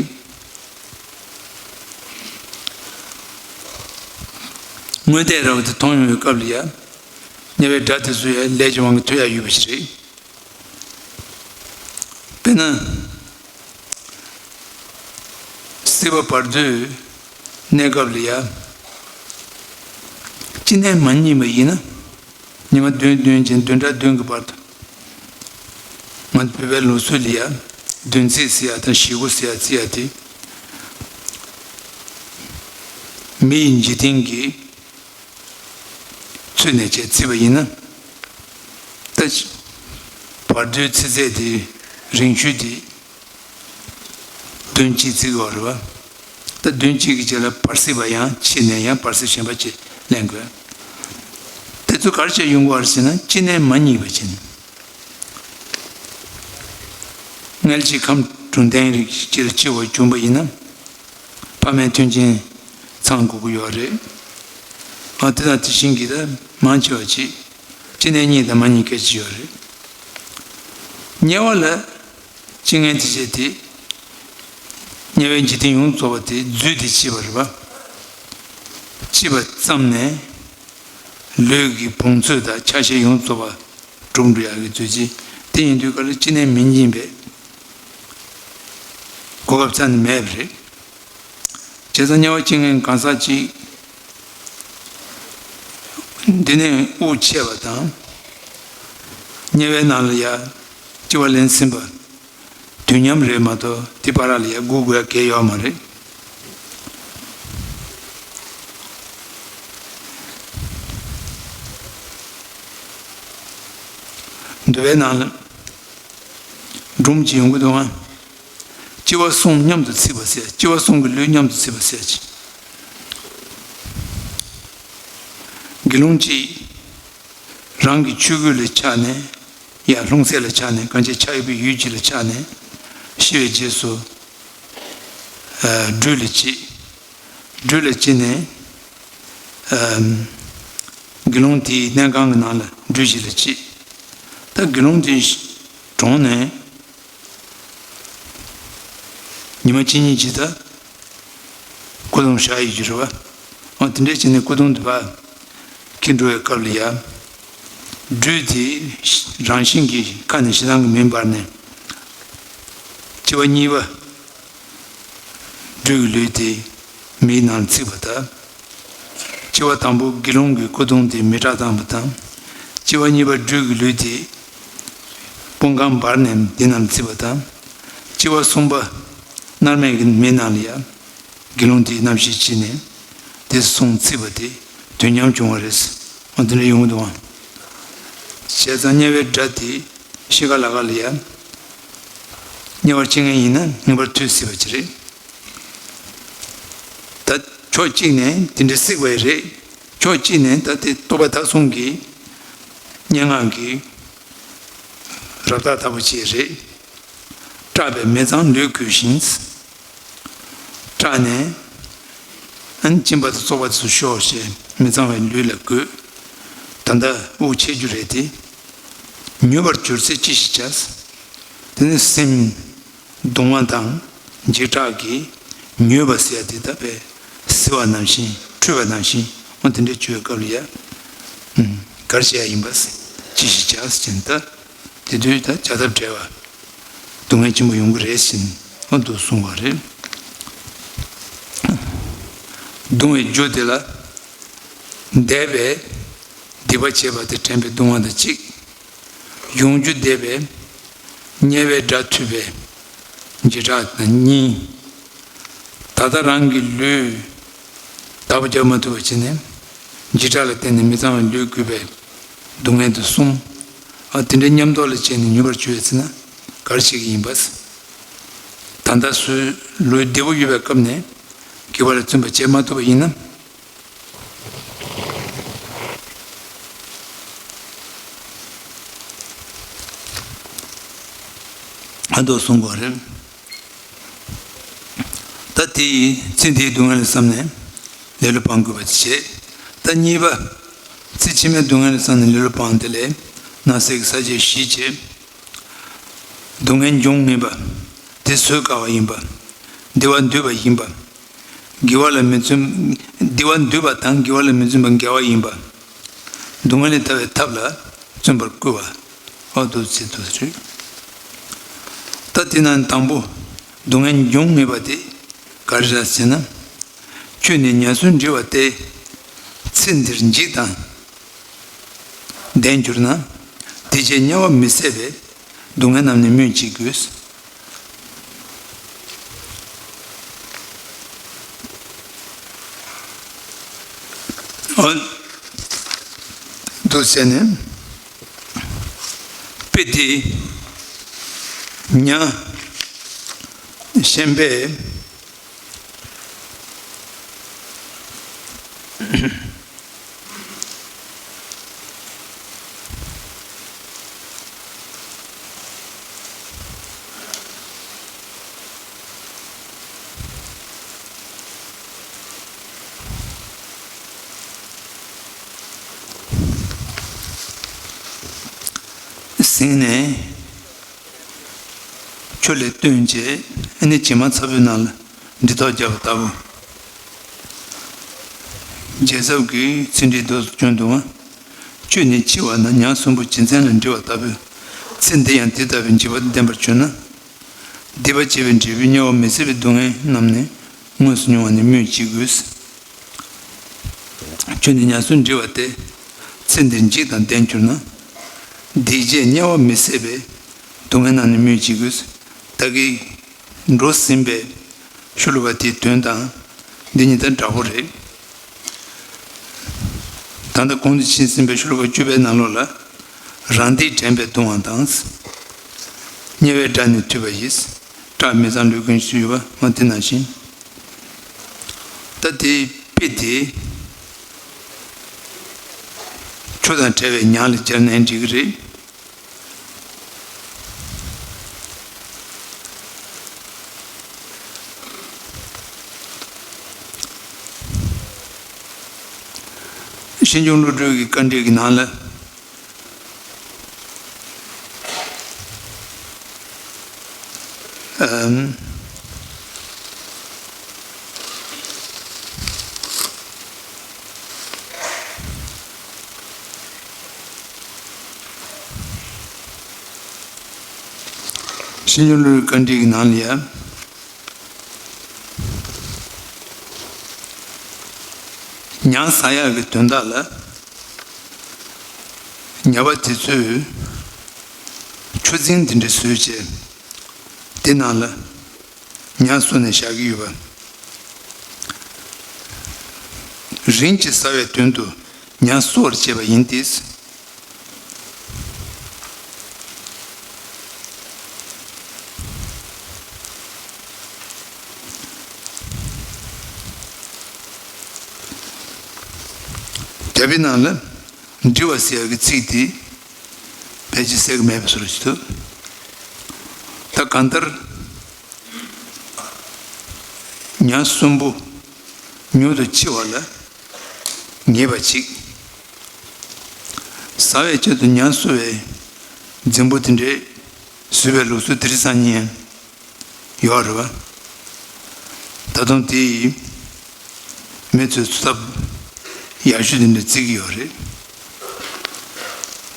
སྔོན་ལྟས་ར་བ་དེ་མཐོང་ཡོང་བའི་སྐབས་ལ་ཡ། དམྱལ་བའི་དགྲ་དེ་ཚོ་ཡ་ལས་ཀྱི་དབང་གིས་ཐུལ་ཡག་ཡོད་པ་ཞིག་རེད། དཔེར་ན། སྲིད་པ་བར་དོའི་གནས་སྐབས་ལ་ཡ། ཅི་ནས་མ་རྙེད་པ་ཡིན་ན། ཉི་མ་བདུན་བདུན་ཅན་བདུན་ཕྲག་བདུན་གྱི་བར་དུ། ང་ཚོ་བོད་པའི་ལུགས་སྲོལ་ལ་ཡ། བདུན་ཚིགས་ཟེར་ཡ་དང་ཞེ་དགུ་ཟེར་ཡ་བརྩི་ཡ་དེ། མི་ཡི་འཇིག་རྟེན་གྱི་ཚུལ་ནས་བྱས་བརྩིས་པ་ཡིན་ན། ད་བར་དོའི་ཚེ་ཚད་དེ་རིང་ཤོས་དེ་བདུན་གཅིག་བརྩི་དགོས་རེད་བ། ད་བདུན་གཅིག་གི་རྗེས་ལ་བར་སྲིད་པ་ཡང་ཕྱིས་ནས་ཡང་བར་སྲིད་གཞན་པ་ཅིག་ལེན་དགོས། དེ་ཚོ་ག་རེ་བྱས་ཡོང་དགོས་རེད་ཟེར་ན་ཅི་ནས་མ་རྙེད་པ་བྱས་ནས། མངལ་གཅིག་ཁམས་དྲུག་ལྡན་རིགས་གཅིག་ལ་སྐྱེ་བ་བྱུང་བ་ཡིན་ན། ཕ་མའི་མཐུན་རྐྱེན་ཚང་དགོས་ཀྱི་ཡོད་རེད། ཨ། དེ་དང་དེ་བཞིན་གྱི་ད་མང་ཆེ་བ་ཅིག་ཅི་ནས་རྙེད་དང་མ་རྙེད་སྐད་ཆ་ཡོད་རེད། དམྱལ་བ་ལ་སྐྱེ་མཁན་དེ་བྱས་ཏེ། དམྱལ་བའི་འཇིག་རྟེན་ཡོངས་རྫོགས་པ་དེ་རྫུས་ཏེ་སྐྱེས་པ་རེད་པ། སྐྱེས་པ་ཙམ་ནས་ལུས་ཀྱི་བོངས་ཚོད་དང་ཆ་ཤས་ཡོངས་རྫོགས་པ་གྲུབ་འགྲོ་ཡག་གི་རྫུས་ཅིག་དེ་ཡིན་དུས་ག་ལ་ཅི་ནས་མི་རྙེད་པའི་གོ་སྐབས་རྩ་ནས་མེད་པ་རེད། བྱས་ཙང་དམྱལ་བ་སྐྱེ་མཁན་གང་ཟག་ཅིག་འདི་ནས་དབུགས་ཆད་པ་དང་། དམྱལ་བའི་ནང་ལ་ཡ་སྐྱེ་བ་ལེན་ཟིན་པ་དུས་མཉམ་རེད་མ་གཏོགས་དེ་བར་ལ་ཡ་སྒུག་དགོས་ཡ་གལ་ཡོད་མ་རེད། འདུལ་བའི་ནང་ལ་སྒྲུང་ཅིག་ཡོང་གི་འདུག་ཨང་། སྐྱེ་བ་གསུམ་མཉམ་དུ་ཚིག་པ་ཟེར། སྐྱེ་བ་གསུམ་གྱི་ལུས་མཉམ་དུ་ཚིག་པ་ཟེར་ཅིག་དགེ་སློང་གཅིག་རང་གི་ཆོས་གོས་ལས་ཆགས་ནས་ ཡང་ལྷུང་བཟེད་ལ་ཆགས་ནས་གང་ཅི་ཆགས་ཡོད་པའི་ཡུལ་གཅིག་ལ་ཆགས་ནས་ཤི་བའི་རྗེས་སུ། ཨ། སྦྲུལ་ལ་སྐྱེས། སྦྲུལ་ལ་སྐྱེས་ནས། ཨ། དགེ་སློང་དེའི་གནས་ཁང་གི་ནང་ལ་སྦྲུལ་ཞིག་ལ་སྐྱེས། ད་དགེ་སློང་དེ་གྲོངས་ནས། ཉི་མ་གཅིག་གཉིས་ཅིག་ད་སྐུ་གདུང་བཞག་ཡོད་ཀྱི་རེད་བ། འོ་དེ་འདྲས་བྱས་ནས་སྐུ་གདུང་དེ་ཕར་འཁྱེར་འགྲོ་བའི་སྐབས་ལ་ཡ། སྦྲུལ་དེ་རང་བཞིན་གྱིས་ཁ་ནས་ཞེ་སྡང་གི་མེ་འབར་ནས། སྐྱེ་བ་གཉིས་པ་སྦྲུལ་གྱི་ལུས་དེ་མེའི་ནང་ལ་ཚིག་པ་དང་། སྐྱེ་བ་དང་པོ་དགེ་སློང་གི་སྐུ་གདུང་དེ་མེ་སྲེག་བཏང་བ་དང་། སྐྱེ་བ་གཉིས་པ་སྦྲུལ་གྱི་ལུས་དེ་སྤོང་ཁང་འབར་ནས་དེ་ནང་ལ་ཚིག་པ་དང་། སྐྱེ་བ་གསུམ་པ་མནར་མེད་ཀྱི་མེ་ནང་ལ་ཡ། དགེ་སློང་དེའི་རྣམ་ཤེས་སྐྱེས་ནས་དེ་སོང་ཚིག་པ་དེ་དུས་མཉམ་བྱུང་བ་རེད། འོ་དེ་འདྲ་ཡོང་གི་འདུག་ཨང་། བྱས་ཙང་དམྱལ་བའི་དགྲ་དེ་ཤི་ཁ་ལ་ཁ་ལ་ཡ། དམྱལ་བར་སྐྱེ་མཁན་ཡིན་ན་ངེས་པར་དུས་སྲིད་པ་ཅིག་རེད། ད་ཕྱོགས་གཅིག་ནས་དེ་འདྲ་སྲིད་པ་རེད། ཕྱོགས་གཅིག་ནས་ད་དེ་རྟོག་པ་དག་གསུམ་གྱི་སྙན་ངག་གི་རབ་རྟ་ལྟ་བུ་ཅིག་རེད། སྐྲག་པའི་མི་གཙང་ལུས་གོས་ཤིང་། སྐྲག་ནས་ཨ་ནི་གཅིན་པ་དང་བཙོག་པ་དེ་ཚོ་ཤོག་ཅེས་མི་གཙང་བའི་ལུས་ལ་གོས། ད་ལྟ་དབུགས་ཆད་རྒྱུ་རེད་དེ། མྱོས་པར་གྱུར་ཚེ་ཅི་ཞིག་བྱ། དེ་ནི་སེམས་གདུང་བ་དང་འཇིགས་སྐྲག་གིས་མྱོས་པ་ཟེར་ཡ་དེ་ད་དཔེ་བསིལ་བ་ནང་བཞིན་འཁྲུད་པ་ནང་བཞིན་འོ་དེ་འདྲ་བྱུང་བའི་སྐབས་ལ་ཡ། ཨུམ། ག་རེ་བྱེད་ཡ་ཡིན་པ། ཅི་ཞིག་བྱ་ཟེར་ན་ད། དེ་དུས་ད་བྱ་ཐབས་བྲལ་བ། སྡུག་བསྔལ་ཆེན་པོ་ཡོང་གི་རེད་ཟེར་ནས་འོ་འདུག་གསུངས་པ་རེད། གདུང་བའི་རྒྱུ་དེ་ལ། འདས་པའི་སྡིག་པ་བྱས་པ་དེ་དྲན་པའི་གདུང་བ་དང་གཅིག་ཡོང་རྒྱུ་འདས་པའི་དམྱལ་བའི་དགྲ་ཐུལ་བའི་འཇིགས་སྐྲག་དང་གཉིས། ད་ལྟ་རང་གི་ལུས་བདག་པོ་རྒྱག་མ་ཐུབ་པ་བྱས་ནས་འཇིགས་སྐྲག་ལ་བརྟེན་ནས་མི་གཙང་བའི་ལུས་གོས་པའི་སྡུག་བསྔལ་དེ་གསུམ། ཨ། དེ་འདྲའི་མཉམ་དུ་ལ་བྱས་ནས་མྱོས་པར་གྱུར་ཡོད་ཚེ་ན་ག་རེ་བྱེད་ཀྱི་ཡིན་པ། ད་ལྟ་སོའི་ལུས་བདེ་པོ་ཡོད་པའི་སྐབས་ནས་སྡིག་པ་ལ་བརྩོན་པ་བྱེད་མ་ཐུབ་པ་ཡིན་ན། ཨ་འདུག་གསུང་དགོས་རེད། ད་དེ་ཡིས་ཚེ་འདིའི་སྡུག་བསྔལ་ལ་བསམ་ནས་ལེ་ལོ་སྤང་དགོས་པ་བྱེད། ད་གཉིས་པ། ཚེ་ཕྱི་མའི་སྡུག་བསྔལ་ལ་བསམ་ནས་ལེ་ལོ་སྤང་དེ་ལས་ནང་གསེས་ཀྱི་ས་བཅད་བཞི་བྱེད། སྡུག་བསྔལ་འབྱུང་ངེས་པ། དེ་བཟོད་དཀའ་བ་ཡིན་པ། བདེ་བ་འདོད་པ་ཡིན་པ། དགེ་བ་ལ་མི་བརྩོན། བདེ་བ་འདོད་པ་དང་དགེ་བ་ལ་མི་བརྩོན་པ་འགལ་བ་ཡིན་པ། སྡུག་བསྔལ་ལས་ཐར་བའི་ཐབས་ལ་བརྩོན་པར་བསྐུལ་བ། འོ་འདུག་ཚེ་འདུག་རེད། ད་དེ་ན་དང་པོ་སྡུག་བསྔལ་འབྱུང་ངེས་པ་དེ་ག་རེ་རེད་ཟེར་ན། ཁྱོད་ནི་ཉ་གསོན་འབྲི་བ་སྟེ། ཚེ་འདིར་འཇིགས་དང་ལྡན་གྱུར་ན། དེ་རྗེས་དམྱལ་བ་མི་བཟད་པའི། སྡུག་བསྔལ་རྣམས་ནི་སྨོས་ཅི་དགོས། འོ། འདུག་ཟེར་ནས། དཔེ་དེ་ཉ་ཤན་པས། ཟིན་ནས། ཆུ་ལས་བཏོན་བྱས་ཨ་ནི་བྱེ་མ་ཚ་པོའི་ནང་ལ་འདྲེ་ཐོག་བརྒྱབ་པ་ལྟ་བུ། རྒྱལ་ཚབ་ཀྱིས་ཚིག་འགྲེལ་དུ་བྱོན་འདུག་པ། ཁྱོད་ནི་འཆི་བ་ན་ཉ་གསོན་པོ་བྱེད་མཚན་ལ་འདྲི་བ་ལྟ་བུའི་ཚེ་འདི་ཡང་དེ་ལྟ་བུའི་འཇིགས་པ་ལྡན་པར་གྱུར་ན། སྡིག་པ་བྱས་པའི་འབྲས་བུས་དམྱལ་བ་མི་བཟད་པའི་སྡུག་བསྔལ་རྣམས་ནི་དངོས་སུ་མྱོང་བ་ནི་སྨོས་ཅི་དགོས། ཁྱོད་ནི་ཉ་གསོན་འབྲི་བ་སྟེ། ཚེ་འདིར་འཇིགས་དང་ལྡན་གྱུར་ན། སྡིག་བྱས་དམྱལ་བ་མི་བཟད་པའི། སྡུག་བསྔལ་རྣམས་ནི་སྨོས་ཅི་དགོས། ད་གིན་འགྲོ་ཟིན་པའི་ཤོ་ལོ་ཀ་དེའི་དོན་དང་འདི་གཉིས་དང་འདྲ་པོ་རེད། ད་ལྟ་གོང་དུ་ཕྱིན་ཟིན་པའི་ཤོ་ལོ་ཀ་བཅུ་པའི་ནང་ལོགས་ལ། རང་སྡིག་དྲན་པས་གདུང་བ་དང་། དམྱལ་བའི་དགྲ་ནི་ཐུལ་བ་ཡིས། སྐྲག་མི་གཙང་ལུས་ཀུན་ཞུས་ཡོད་པ་འོ་དེ་ནང་བཞིན། ད་དེའི་དཔེ་དེ་ཆུ་དང་བྲལ་བའི་ཉ་ལ་སྦྱར་ནའི་འགྲིག་གི་རེད། ཤེས་འབྱུང་བློ་གྲོས་ཀྱི་དཀའ་འགྲེལ་གྱི་ནང་ལ། ཨམ། ཤེས་འབྱུང་བློ་གྲོས་ཀྱི་དཀའ་འགྲེལ་གྱི་ནང་ལ་ཡ། ཉ་ཟ་ཡག་གི་དོན་དག་ལ། ཉ་པ་དེ་ཚོས་ཆུ་རྫིང་དེ་འདྲ་བཟོས་བྱས། དེ་ནང་ལ་ཉ་གསོ་ནས་བཞག་གི་ཡོད་པ། རིན་གྱིས་ཟ་བའི་དོན་དུ་ཉ་གསོ་བར་བྱེད་པ་ཡིན་ཏེ། རྒྱ་བོད་ནང་ལ་འབྲི་བ་ཟེར་ཡག་གི་ཚིག་དེ་ཕལ་ཆེར་གསལ་གྱི་མེད་པ་བཟོ་འདྲ་ཞིག་འདུག་ད་གང་ལྟར་ཉ་གསོན་པོ་མྱུར་དུ་འཆི་བ་ལ་ངེས་པ་ཅིག་ཟ་བའི་ཆེད་དུ་ཉ་གསོ་བའི་རྫིང་བུ་དེ་འདྲའི་བཟོས་པའི་ལུགས་སྲོལ་དེ་རིང་སང་ཉིན་ཡོད་རེད་བ། ད་དུང་དེ་ཡིས་མི་ཚོས་འཚོ་ཐབས་ཡག་ཤོས་དེ་འདྲ་བརྩི་གི་ཡོད་རེད།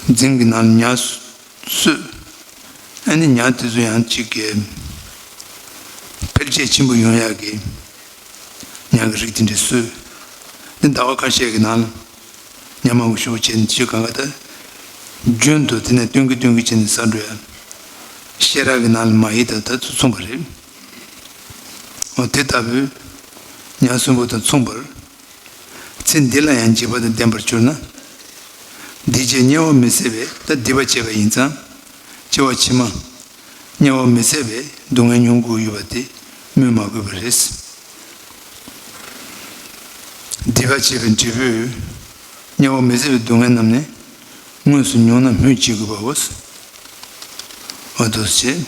རྫིང་གི་ནང་ལ་ཉ་གསོས། ཨ་ནི་ཉ་དེ་ཚོ་ཡང་གཅིག་གི་འཕེལ་རྒྱས་ཆེན་པོ་ཡོང་ཡག་གི་ཉ་གི་རིགས་དེ་འདྲ་གསོས། འདི་ཟླ་བ་ཁ་ཤས་ཀྱི་ནང་ལ་ཉ་མང་པོ་ཞེ་པོ་བྱས་ནས་ཅིག་གང་ག་ད་རྒྱུན་དུ་དེ་ནས་བཏོན་གི་བཏོན་གི་བྱས་ནས་ཟ་འགྲོ་ཡ། བཤས་ར་གི་ནང་ལ་མ་ཧེ་ད་ད་ཚོ་མཚུངས་པ་རེད། འོ་དེ་ལྟ་བུའི་ཉ་གསོན་པོ་དང་མཚུངས་པར། ཚེ་འདི་ལ་ཡང་འཇིགས་པ་དང་ལྡན་པར་གྱུར་ན། འདིའི་རྗེས་དམྱལ་བ་མི་བཟད་པའི་ད་སྡིག་པ་བྱས་པ་ཡིན་ཙང་། སྐྱེ་བ་ཕྱི་མ་དམྱལ་བ་མི་བཟད་པའི་སྡུག་བསྔལ་མྱོང་དགོས་ཡོད་པ་དེ་སྨོས་མ་དགོས་པ་རེད། སྡིག་པ་བྱས་པའི་འབྲས་བུས་དམྱལ་བ་མི་བཟད་པའི་སྡུག་བསྔལ་རྣམས་ནི་དངོས་སུ་མྱོང་ན་སྨོས་ཅི་དགོས་པའོ། འོ་དོ་ཞེས།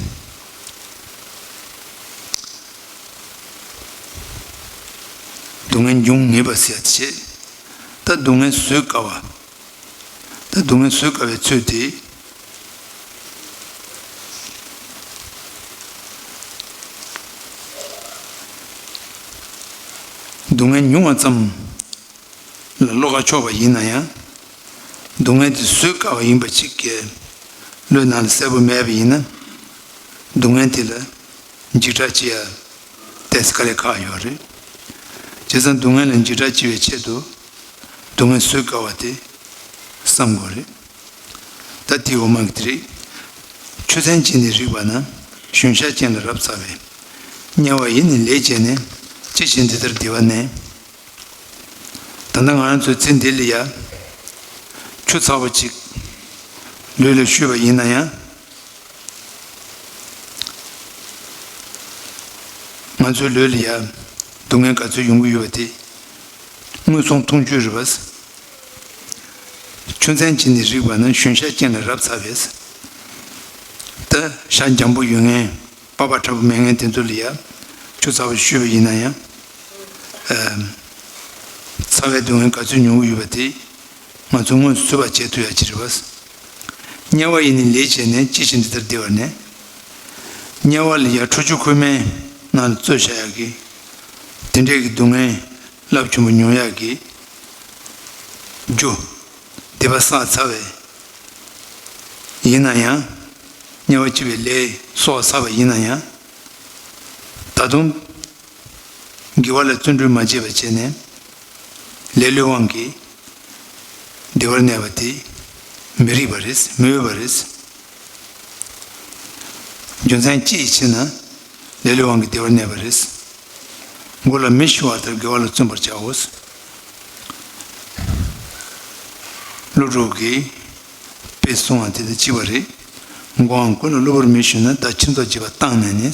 སྡུག་བསྔལ་འབྱུང་ངེས་པ་ཟེར་ཡ་དེ་བྱས། ད་སྡུག་བསྔལ་བཟོད་དཀའ་བ། ད་སྡུག་བསྔལ་བཟོད་དཀའ་བའི་ཚུལ་དེ། སྡུག་བསྔལ་མྱོང་བ་ཙམ་ལ་བློ་ཁ་ཕྱོགས་པ་ཡིན་ན་ཡང་། སྡུག་བསྔལ་དེ་བཟོད་དཀའ་བ་ཡིན་པ་གཅིག་གིས་བློའི་ནང་ལ་གསལ་པོ་མེད་པ་ཡིན་ན། སྡུག་བསྔལ་དེ་ལ་འཇིགས་སྐྲག་སྐྱེ་ཡ་ཏོག་ཙམ་དཀའ་ལས་ཁག་ཡོད་རེད། བྱས་ཙང་སྡུག་བསྔལ་ལ་འཇིགས་སྐྲག་སྐྱེ་བའི་ཆེད་དུ་སྡུག་བསྔལ་བཟོད་དཀའ་བ་དེ་བསམ་དགོས་རེད། ད་དེའི་འོག་མ་གི་དེ་རེད། ཆུ་ཚན་གཅིག་ནི་རིག་པ་ན། གཞོན་ཤ་རྐྱེན་ལས་རབ་ཚ་བས། དམྱལ་བ་ཡི་ནི་ལས་བྱས་ནས། ཅི་ཕྱིར་འདི་ལྟར་སྡིག་པ་ནས། ད་ལྟ་ང་རང་ཚོའི་ཚེ་འདི་ལ་ཡ། ཆུ་ཚ་པོ་གཅིག་ལུས་ལ་བཤུས་པ་ཡིན་ན་ཡང་། ང་ཚོའི་ལུས་ལ་ཡ། སྡུག་བསྔལ་ག་ཚོད་ཡོང་གི་ཡོད་པ་དེ། དངོས་སུ་མཐོང་ཆོས་རེད་པ། ཆུ་ཚན་གཅིག་ནི་རིག་པ་ན། གཞོན་ཤ་རྐྱེན་ལས་རབ་ཚ་བས། ད་ཤ་འཇམ་པོ་ཡོད་མཁན། པགས་པ་ཕྲ་བོ་མེད་མཁན་དེ་ཚོ་ལ་ཡ། ཆུ་ཚ་བོ་བཤུས་པ་ཡིན་ན་ཡང་། ཨ། ཚ་བའི་སྡུག་བསྔལ་ག་ཚོད་མྱོང་གི་ཡོད་པ་དེ། ང་ཚོ་དངོས་སུ་ཚོད་དཔག་བྱེད་ཐུབ་ཡ་ཅིག་རེད་པ། དམྱལ་བ་ཡི་ནི་ལས་བྱས་ནས། ཅི་ཕྱིར་འདི་ལྟར་སྡིག་པ་ནས། དམྱལ་བ་ལ་ཡ་ཁྲོ་ཆུ་ཁོལ་མའི་ནང་ལ་བཙོས་བཞག་ཡག་གི། དེ་འདྲས་ཀྱི་སྡུག་བསྔལ་རླབས་ཆེན་པོ་མྱོང་ཡག་གི་རྒྱུ། སྡིག་པ་བསགས་ཚར་བས་ཡིན་ན་ཡང་། དམྱལ་བ་སྐྱིད་པའི་ལས་གསོག་ཚར་བ་ཡིན་ན་ཡང་། ད་དུང་དགེ་བ་ལ་བརྩོན་འགྲུས་མ་བྱས་པ་བྱས་ནས། ལེ་ལོའི་དབང་གིས་བདེ་བར་གནས་པ་དེ་མི་རིགས་པ་རེད། མི་འོས་པ་རེད། རྒྱུ་མཚན་ཅི་ཡི་ཕྱིར་ན། ལེ་ལོའི་དབང་གིས་བདེ་བར་གནས་པ་རེད། མགོ་ལ་མེ་ཤོར་བ་ལྟར་དགེ་བ་ལ་བརྩོན་པར་བྱའོ། བློ་གྲོས་ཀྱིས་དཔེ་གསུངས་པ་དེ་དང་གཅིག་པ་རེད། མགོའམ་མགོ་ལ་གློ་བུར་མེ་ཤོར་ན། བདག་ཁྱིམ་ཐོག་བྱེད་པ་བཏང་ནས་ནི།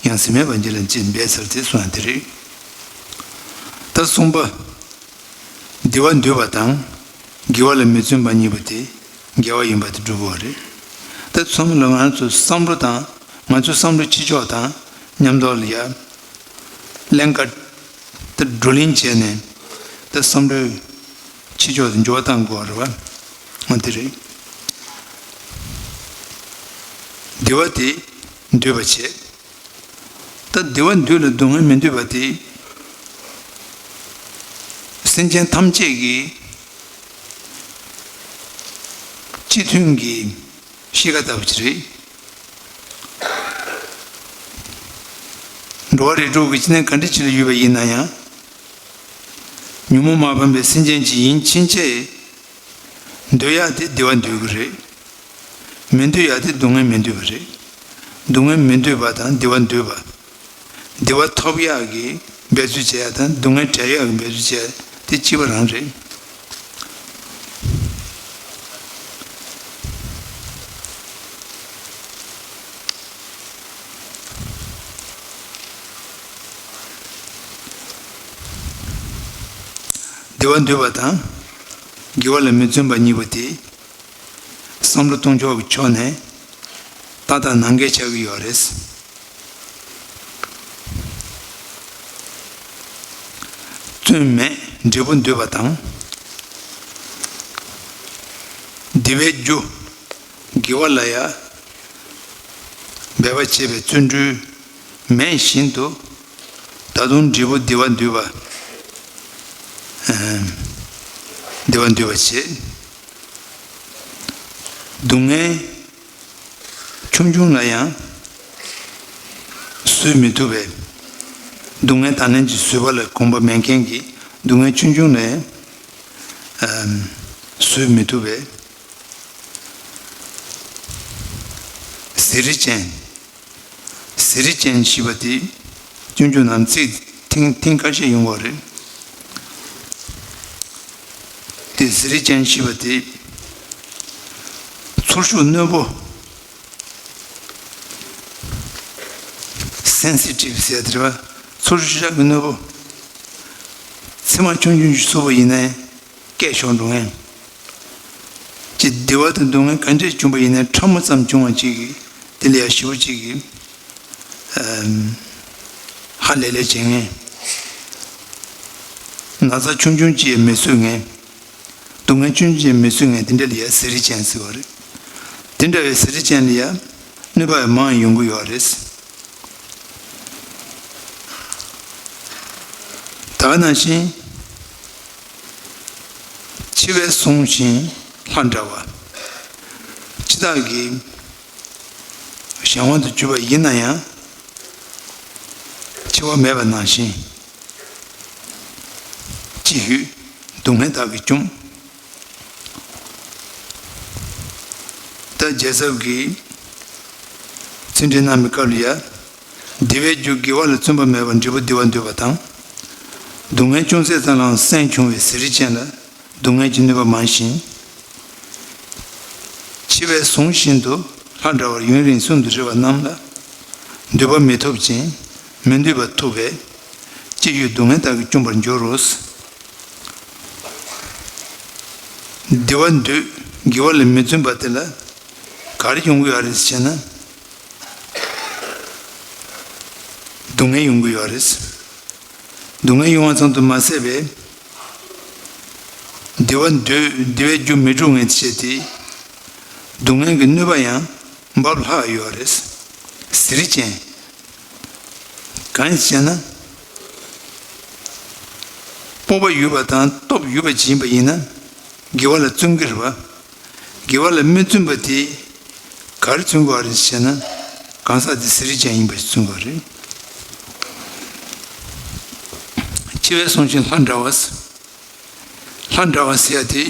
ཡང་སྲིད་མེད་པར་འགྱུར་ལ་ཅེས་འབད་ཚར་ཏེ་གསུངས་པ་དེ་རེད། ད་གསུམ་པ། བདེ་བ་འདོད་པ་དང་། དགེ་བ་ལ་མི་བརྩོན་པ་གཉིས་པོ་དེ། དགེ་བ་ཡིན་པ་དེ་སྒྲུབ་དགོས་པ་རེད། ད་ཚང་མ་ལ་ང་ཚོའི་བསམ་བློ་དང་། ང་ཚོའི་བསམ་བློའི་བྱེད་ཕྱོགས་དང་མཉམ་དུ་ལ་ཡ། ཀླན་ཀ་ད་བགྲོ་གླེང་བྱས་ནས། ད་བསམ་བློའི་ ཕྱི་ཕྱོགས་སུ་འགྱུར་བ་བཏང་དགོས་པ་རེད་བ། འོ་དེ་རེད། བདེ་བ་དེ་འདོད་པ་བྱེད། ད་བདེ་བ་འདོད་ལ་སྡུག་བསྔལ་མི་འདོད་པ་དེ། སེམས་ཅན་ཐམས་ཅད་ཀྱི་སྤྱི་མཐུན་གྱི་གཤིས་ཀ་ལྟ་བུ་ཅིག་རེད། འགྲོ་བ་རིགས་དྲུག་གི་སྤྱི་གནས་ག་འདྲ་ཅིག་ལ་ཡོད་པ་ཡིན་ན་ཡང་། ཉོན་མོངས་མ་ཕམ་པའི་སེམས་ཅན་ཅིག་ཡིན་ཕྱིན་ཆད། འདོད་ཡག་དེ་བདེ་བ་འདོད་ཀྱི་རེད། མི་འདོད་ཡག་དེ་སྡུག་བསྔལ་མི་འདོད་པ་རེད། སྡུག་བསྔལ་མི་འདོད་པ་དང་བདེ་བ་འདོད་པ། བདེ་བ་ཐོབ་ཡག་གི་འབད་རྩོལ་བྱེད་ཡག་དང་སྡུག་བསྔལ་བྲལ་ཡག་གི་འབད་རྩོལ་བྱེད་ཡག་དེ་གཅིག་པ་རང་རེད། བདེ་བ་འདོད་པ་དང་། དགེ་བ་ལ་མི་བརྩོན་པ་གཉིས་པོ་དེ། བསམ་བློ་གཏོང་ཕྱོགས་ཀྱི་ཕྱོགས་ནས་ཏག་ཏག་ནང་འགལ་ཆགས་ཀྱི་ཡོད་རེད། བརྩོན་མེད་འབྲས་བུ་འདོད་པ་དང་། བདེ་བའི་རྒྱུ། དགེ་བ་ལ་ཡང་འབད་པ་བྱེད་པའི་བརྩོན་འགྲུས་མེད་བཞིན་དུ། ད་དུང་འབྲས་བུ་བདེ་བ་འདོད་པ། ཨ། བདེ་བ་འདོད་པ་བྱེད། སྡུག་བསྔལ་ཆུང་ཆུང་ལ་ཡང་བཟོད་མི་ཐུབ་པས། སྡུག་བསྔལ་དང་ལེན་གྱི་བཟོད་པ་ལ་གོམས་པ་མེད་མཁན་གྱིས་སྡུག་བསྔལ་ཆུང་ཆུང་ལ་ཡང་། ཨ། བཟོད་མི་ཐུབ་པས། ཟས་རིགས་ཅན། ཟས་རིགས་ཅན་ཞེས་པ་དེ་སྤྱོད་འཇུག་ནང་ཚིག་ཐེངས་ཐེངས་ཁ་ཤས་ཡོང་བ་རེད། དེ་ཟས་རིགས་ཅན་ཞེས་པ་དེ་ཚོར་ཤུགས་རྣོན་པོ། སེན་སི་ཊིབ་ཟེར་ཡ་དེ་རེད་བ། ཚོར་ཤུགས་ཤ་གི་རྣོན་པོ། མཚན་མ་ཆུང་ཆུང་ཞིག་ཚོར་བ་ཡིན་ནའི། སྐད་ཤོར་འགྲོ་ངེས། ཅི་བདེ་བ་དང་སྡུག་བསྔལ་ག་འདྲས་བྱུང་བ་ཡིན་ནའི་ཕྲ་མོ་ཙམ་བྱུང་བ་ཅིག་གིས་དེ་ལ་ཡ་ཞེ་པོ་ཅིག་གིས་ཧ་ལས་ལས་བྱེད་ངེས། ན་ཚ་ཆུང་ཆུང་ཅིག་ཡང་མི་བཟོད་ངེས། སྡུག་བསྔལ་ཆུང་ཆུང་ཅིག་ཡང་མི་བཟོད་ངེས་དེ་འདྲ་ལ་ཡ་ཟས་རིགས་ཅན་ཟེར་བ་རེད། དེ་འདྲ་བའི་ཟས་རིགས་ཅན་ལ་ཡ་གནོད་པ་ཡང་མང་ཡོང་གི་ཡོད་རེད། ད་ག་ནང་བཞིན། འཆི་བས་བཟུང་ཞིང་ལྷ་འདྲ་བ། འཆི་བདག་གི་གཞན་དབང་དུ་གྱུར་པ་ཡིན་ན་ཡང་། འཆི་བ་མེད་པ་ནང་བཞིན། ཅི་ཡོད་སྡུག་བསྔལ་དག་གིས་བཅོམ། ད་རྒྱལ་ཚབ་ཀྱིས་ཚིག་འགྲེལ་གནང་བའི་སྐབས་ལ་ཡ། བདེ་བའི་རྒྱུ་དགེ་བ་ལ་བརྩོན་པ་མེད་པར་འབྲས་བུ་བདེ་བ་འདོད་པ་དང་། སྡུག་བསྔལ་ཅུང་ཟད་ཙམ་ལའང་སེམས་ཆུང་བའི་ཟས་རིགས་ཅན་ལ་སྡུག་བསྔལ་གྱི་གནོད་པ་མང་ཞིང་། འཆི་བས་བཟུང་བཞིན་དུ་ལྷ་འདྲ་བར་ཡུན་རིང་སུན་དུ་རེ་བ་རྣམས་ལ་འདོད་པ་མི་ཐོབ་ཅིང་མི་འདོད་པ་ཐོབ་པས་ཅི་ཡོད་སྡུག་བསྔལ་དག་གིས་བཅོམ་པར་འགྱུར་རོ། བདེ་བ་འདོད་དགེ་བ་ལ་མི་བརྩོན་པ་དེ་ལ་ག་རེ་ཡོང་གི་ཡོད་རེད་ཟེར་ན། སྡུག་བསྔལ་ཡོང་གི་ཡོད་རེད། སྡུག་བསྔལ་ཡོང་བ་ཙམ་དུ་མ་ཟད་པའི། བདེ་བ་འདོད་བདེ་བའི་རྒྱུ་མི་སྒྲུབ་ངེས་བྱས་ཏེ། སྡུག་བསྔལ་གྱི་གནོད་པ་ཡང་འབབ་ལྷག་ཡོད་རེད། ཟས་རིགས་ཅན། གང་ཡིན་ཟེར་ན། སྤོབས་པ་ཡོད་པ་དང་སྟོབས་ཡོད་པ་ཅིག་ཡིན་པ་ཡིན་ན། དགེ་བ་ལ་བརྩོན་གྱི་རེད་པ། དགེ་བ་ལ་མི་བརྩོན་པ་དེ་ག་རེ་བརྩོན་དགོས་རེད་ཟེར་ན། གང་ཟག་དེ་ཟས་རིགས་ཅན་ཡིན་པ་ཞིག་བརྩོན་དགོས་རེད། འཆི་བས་བཟུང་ཞིང་ལྷ་འདྲ་བ། ལྷ་འདྲ་བ་ཟེར་ཡ་དེ།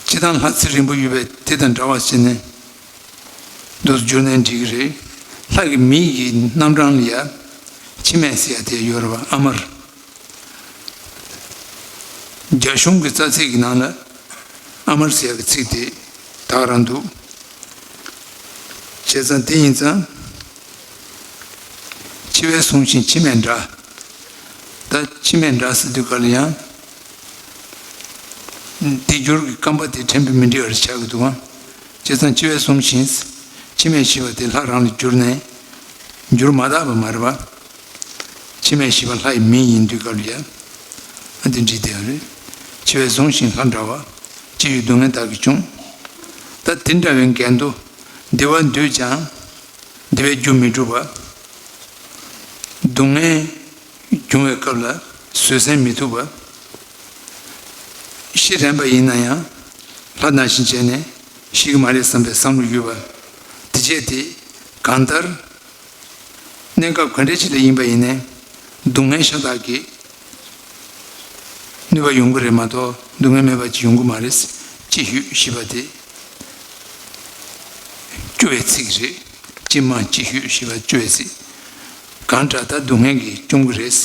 སྤྱིར་བཏང་ལྷ་ཚེ་རིང་པོ་ཡོད་པའི་དེ་དང་འདྲ་བ་བྱས་ནས་འདུག་སེ་བསྒྱུར་ནའི་འགྲིག་གི་རེད། ལྷ་གི་མིང་གི་རྣམ་གྲངས་ལ་ཡ་འཆི་མེད་ཟེར་ཡ་དེ་ཡོད་རེད་པ། ཨ་མར། རྒྱ་གཞུང་གི་རྩ་ཚིག་གི་ནང་ལ་ཨ་མར་ཟེར་ཡ་གི་ཚིག་དེ་ད་ག་རང་འདུག་བྱས་ཙང་དེ་ཡིན་ཙང་། འཆི་བས་བཟུང་ཞིང་འཆི་མེད་འདྲ། ད་འཆི་མེད་འདྲ་ཟེར་དུས་ག་ལ་ཡང་། དེ་འགྱུར་གྱི་རྐང་པ་དེ་ཕྲན་བུ་མི་འདྲ་བ་ཆགས་ཀྱི་འདུག་གམ། བྱས་ཙང་འཆི་བས་བཟུང་ཞིང་། འཆི་མེད་ཞེས་པ་དེ་ལྷ་རང་ལ་གྱུར་ནས། འགྱུར་མ་དག་པ་མ་རེད་པ། འཆི་མེད་ཞི་བ་ལྷ་ཡི་མིང་ཡིན་དུས་སྐབས་ལ་ཡང་། ཨ་འདི་འདྲི་དེ་རེད། འཆི་བས་བཟུང་ཞིང་ལྷ་འདྲ་བ། ཅི་ཡོད་སྡུག་བསྔལ་བདག་གིས་ཀྱང་། ད་དེ་འདྲ་བའི་འགལ་འདུ། འདི་བ་འདོད་ཀྱང་། འདི་བའི་རྒྱུ་མི་འགྲུབ་པ། སྡུག་བསྔལ་བྱུང་བའི་སྐབས་ལ་བཟོད་བསྲན་མི་ཐུབ་པ། ཤི་རན་པ་ཡིན་ན་ཡང་ལྷ་ནང་བཞིན་བྱས་ནས་ཤི་གི་མ་རེད་བསམ་པའི་བསམ་བློ་ཡོད་པ། དེ་བྱས་ཏེ་གང་ལྟར། གནས་སྐབས་ག་འདྲ་ཅིག་ལ་ཡིན་པ་ཡིན་ནའི་སྡུག་བསྔལ་ཤ་སྟག་གི་གནོད་པ་ཡོང་གི་རེད་མ་གཏོགས་སྡུག་བསྔལ་མེད་པ་ཅིག་ཡོང་གི་མ་རེད། ཅི་ཞུས་ཞེས་པ་དེ་སྐྱོ་བའི་ཚིག་རེད། ཅི་མ་ཅི་ཞུས་ཞེས་པ་སྐྱོ་བའི་ཚིག་གང་དྲག་ད་སྡུག་བསྔལ་གྱིས་བཅོམ་གི་རེད།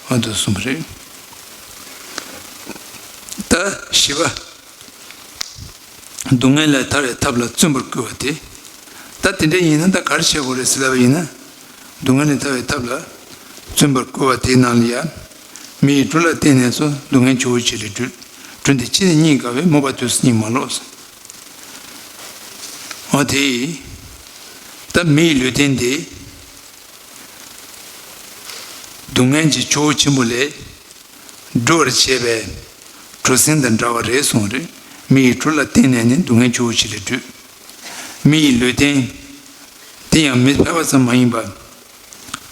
ཨ་དུ་གསུངས་པ་རེད། ད་བཞི་པ། སྡུག་བསྔལ་ལས་ཐར་བའི་ཐབས་ལ་བརྩོན་པར་བསྐུལ་བ་སྟེ། ད་དེ་འདྲ་ཡིན་ན་ད་ག་རེ་བྱེད་དགོས་རེད་ཟེར་ལབ་པ་ཡིན་ན། སྡུག་བསྔལ་ལས་ཐར་བའི་ཐབས་ལ་བརྩོན་པར་བསྐུལ་བ་དེའི་ནང་ལ་ཡང་། མི་ཡི་གྲུ་ལ་བརྟེན་ནས་སོ། སྡུག་བསྔལ་ཆུ་བོ་ཆེ་ལས་སྒྲོལ། གྲུ་འདི་ཕྱི་ནས་རྙེད་དཀའ་བས། མོས་པ་དུས་སུ་རྙེད་མ་ལོག། འོ་དེ་ཡིས། ད་མི་ཡི་ལུས་རྟེན་འདི། སྡུག་བསྔལ་གྱི་ཆུ་བོ་ཆེན་པོ་ལས། སྒྲོལ་བར་བྱེད་པའི་གྲུ་གཟིངས་དང་འདྲ་བ་རེད་གསུངས་རེད། མི་ཡི་གྲུ་ལ་བརྟེན་ནས་ནི་སྡུག་བསྔལ་ཆུ་བོ་ཆེ་ལས་སྒྲོལ། མི་ཡི་ལུས་རྟེན། དེ་ཡང་མི་ཕལ་པ་ཙམ་མ་ཡིན་པར།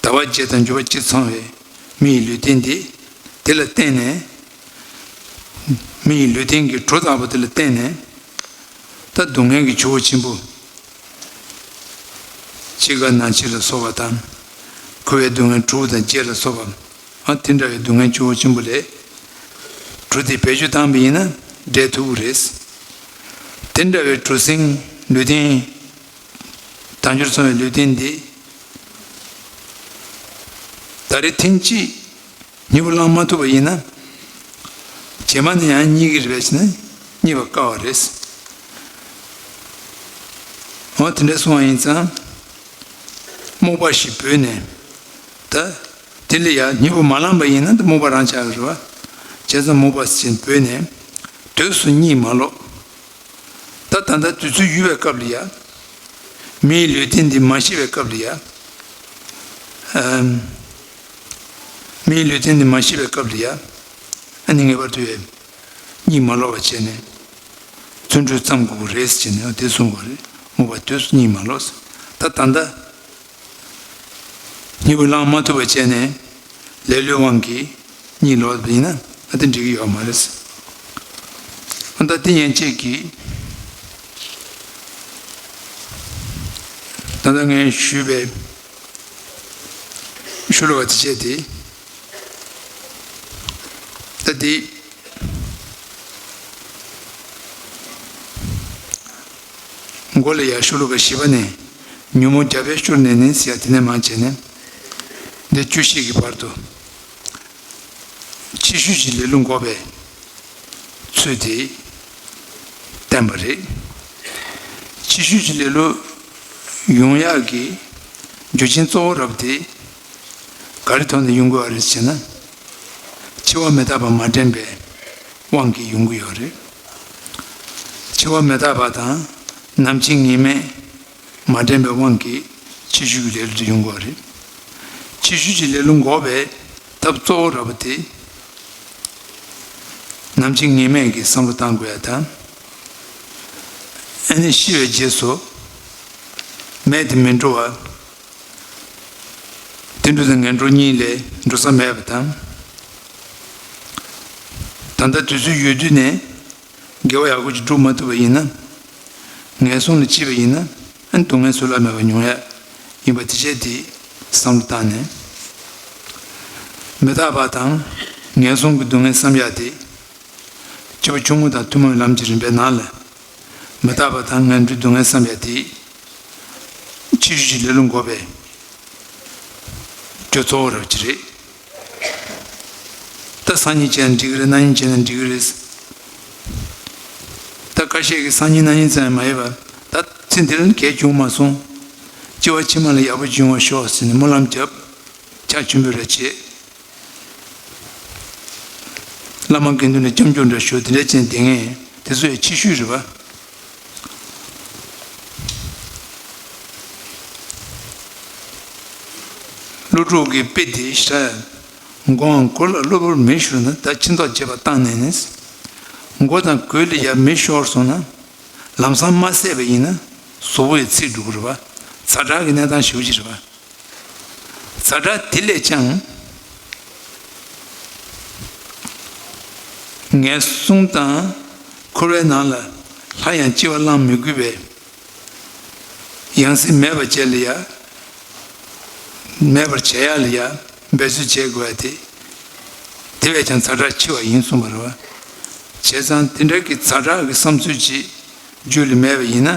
ཟླ་བ་བརྒྱད་དང་འབྱོར་པ་བཅུ་ཚང་བའི་མི་ཡི་ལུས་རྟེན་འདི། དེ་ལ་བརྟེན་ནས། མི་ཡི་ལུས་རྟེན་གྱི་གྲུ་ལྟ་བུ་དེ་ལ་བརྟེན་ནས། ད་སྡུག་བསྔལ་གྱི་ཆུ་བོ་ཆེན་པོ། འཆི་ཁ་ན་འཆི་ལ་སོགས་པ་དང་། འཁོར་བའི་སྡུག་བསྔལ་དྲུག་དང་བརྒྱད་ལ་སོགས་པ། ཨ་དེ་འདྲ་བའི་སྡུག་བསྔལ་ཆུ་བོ་ཆེན་པོ་ལས། གྲུ་དེ་བེད་སྤྱོད་བཏང་བ་ཡིན་ན་བསྒྲལ་ཐུབ་ཀྱི་རེད། དེ་འདྲ་བའི་གྲུ་གཟིངས་ལུས་རྟེན། དལ་འབྱོར་ཚང་བའི་ལུས་རྟེན་འདི། ད་རེས་ཐེངས་གཅིག་གཉིས་པོ་བླང་མ་ཐུབ་པ་ཡིན་ན། རྗེས་མ་ནས་ཡང་རྙེད་ཀྱི་རེད་པས་ཟེར་ན་རྙེད་པ་དཀའ་བ་རེད། འོ་དེ་འདྲ་གསུངས་པ་ཡིན་ཙང་། རྨོངས་པ་ཞིག་བོས་ནས། ད་དེ་ལ་ཡང་གཉིས་པོ་མ་བླངས་པ་ཡིན་ན་ད་རྨོངས་པ་རང་ཆགས་ཀྱི་རེད་བ། བྱས་ཙང་རྨོངས་པ་ཞིག་བོས་ནས། དུས་སུ་རྙེད་མ་ལོག། ད་ད་ལྟ་དུས་ཚོད་ཡོལ་བའི་སྐབས་ལ་ཡ། མིའི་ལུས་རྟེན་འདི་མ་ཤི་བའི་སྐབས་ལ་ཡ། ཨམ། མིའི་ལུས་རྟེན་འདི་མ་ཤི་བའི་སྐབས་ལ་ཡ། ཨ་ནི་ངེས་པར་དུ་ཡ། རྙེད་མ་ལོག་པ་བྱས་ནས། བརྩོན་འགྲུས་བརྩམ་དགོས་པ་རེད་ཟེར་ནས་དེ་གསུངས་པ་རེད། རྨོངས་པ་དུས་སུ་རྙེད་མ་ལོག། ད་ད་ལྟ། གཉིས་པོ་བླང་མ་ཐུབ་པ་བྱས་ནས་ལེ་ལོའི་དབང་གིས་གཉིད་ལོག་པ་ཡིན་ན་ཨ་དེ་འགྲིག་གི་ཡོད་མ་རེད། ཨ་ད་དེ་ཡན་ཆད་ཀྱིས་ད་ལྟ་ངས་ཞུས་པའི་ཤོ་ལོ་ཀ་དེ་བྱས་ཏེ། ད་དེ། མགོ་ལ་ཡ་ཤོ་ལོ་ཀ་བཞི་པ་ནས། ཉོན་མོངས་རྒྱ་བས་སྐྱོར་ནས་ནི་ཟེར་ཡ་དེ་ནས་མར་བྱས་ནས། འདི་བཅུ་བཞི་གི་བར་དུ། ཕྱི་ཤུལ་གྱི་ལེ་ལོ་འགོག་པའི་ཚུལ་དེ་བསྟན་པ་རེད། ཕྱི་ཤུལ་གྱི་ལེ་ལོ་ཡོང་ཡག་གི་རྒྱུ་རྐྱེན་གཙོ་བོ་རབ་དེ་ག་རེ་ཐོག་ནས་ཡོང་དགོས་པ་རེད་ཟེར་ན། འཆི་བ་མི་རྟག་པ་མ་དྲན་པའི་དབང་གིས་ཡོང་གི་ཡོད་རེད། འཆི་བ་མི་རྟག་པ་དང་ནམ་འཆི་ངེས་མེད་མ་དྲན་པའི་དབང་གིས་ཕྱི་ཤུལ་གྱི་ལེ་ལོ་དེ་ཡོང་གི་ཡོད་རེད། ཕྱི་ཤུལ་གྱི་ལེ་ལོ་འགོག་པའི་ཐབས་གཙོ་བོ་ར་བ་དེ། ནམ་འཆི་ངེས་མེད་ཀྱི་བསམ་བློ་བཏང་དགོས་ཡ་དང་། ཨ་ནི་ཤི་བའི་རྗེས་སུ་མེད་དུ་མི་འགྲོ་བ། དེ་འགྲོ་དང་ངན་འགྲོ་གཉིས་ལས་འགྲོ་ས་མེད་པ་དང་། ད་ལྟ་དུས་ཚོད་ཡོད་དུས་ནས་དགེ་བ་ཡག་པོ་ཅིག་སྒྲུབ་མ་ཐུབ་པ་ཡིན་ན། ངན་སོང་ལ་སྐྱེས་པ་ཡིན་ན་ཨ་ནི་སྡུག་བསྔལ་ཚུར་ལ་མེད་པ་མྱོང་ཡ་ཡིན་པ་དེ་བྱས་ཏེ་བསམ་བློ་བཏང་ནས། མི་རྟག་པ་དང་ངན་སོང་གི་སྡུག་བསྔལ་བསམ་ཡ་དེ། སྐྱེས་བུ་ཆུང་ངུ་དང་ཐུན་མོང་ལམ་གྱི་རིམ་པའི་ནང་ལ། མི་རྟག་པ་དང་ངན་འགྲོའི་སྡུག་བསྔལ་བསམ་ཡ་དེ། ཕྱི་ཤུལ་གྱི་ལེ་ལོ་འགོག་པའི་རྒྱུ་གཙོ་བོ་རབ་ཅིག་རེད། ད་སང་ཉིན་བྱས་ན་འགྲིག་གི་རེད། གནངས་ཉིན་བྱས་ན་འགྲིག་གི་རེད། ད་ཁ་ཤས་ཀྱིས་སང་ཉིན་གནངས་ཉིན་ཙམ་ཡང་མ་ཡོད་པ། ད་ཚེ་འདིར་ནི་གལ་བྱུང་མ་སོང་། སྐྱེ་བ་ཕྱི་མ་ལ་ཡག་པོ་བྱུང་བར་ཤོག་ཟེར་ནས་སྨོན་ལམ་བརྒྱབ། ཕྱག་མཆོད་འབུལ་རེ་བྱེད། བླ་མ་དགེ་འདུན་ལ་སྐྱབས་འཇུག་འདྲ་ཞུ་དེ་འདྲ་བྱས་བསྡད་མཁན་དེ་ཚོ་ཡང་ཕྱི་ཤུལ་རེད་པ། ཀླུ་སྒྲུབ་ཀྱི་དཔེ་དེ་ཤ། མགོའམ་གོ་ལ་གློ་བུར་མེ་ཤོར་ན་ད་འཆི་མདོག་བྱེད་པ་བཏང་ནས་ནི། མགོ་དང་གོ་ལ་ཡ་མེ་ཤོར་སོང་ན། ལམ་སང་མ་བསད་པ་ཡིན་ན་གཟུགས་པོ་ཡི་ཚིག་འགྲོ་གི་རེད་པ། ཛ་དྲག་གི་གནས་སྟངས་ཞེ་པོ་ཅིག་རེད་པ། ཛ་དྲག་དེ་ལས་ཀྱང་། ངན་སོང་དང་འཁོར་བའི་ནང་ལ་སླར་ཡང་སྐྱེ་བ་བླངས་མི་དགོས་པའི་ཡང་སྲིད་མེད་པ་བྱས་ལ་ཡ། མེད་པར་བྱེད་ཡ་ལ་ཡ་འབད་རྩོལ་བྱེད་དགོས་ཡ་དེ། དེ་བས་ཀྱང་ཛ་དྲག་ཆེ་བ་ཡིན་གསུངས་པ་རེད་པ། བྱས་ཙང་དེ་འདྲ་གི་ཛ་དྲག་གི་བསམ་ཚུལ་ཅིག་རྒྱུད་ལ་མེད་པ་ཡིན་ན།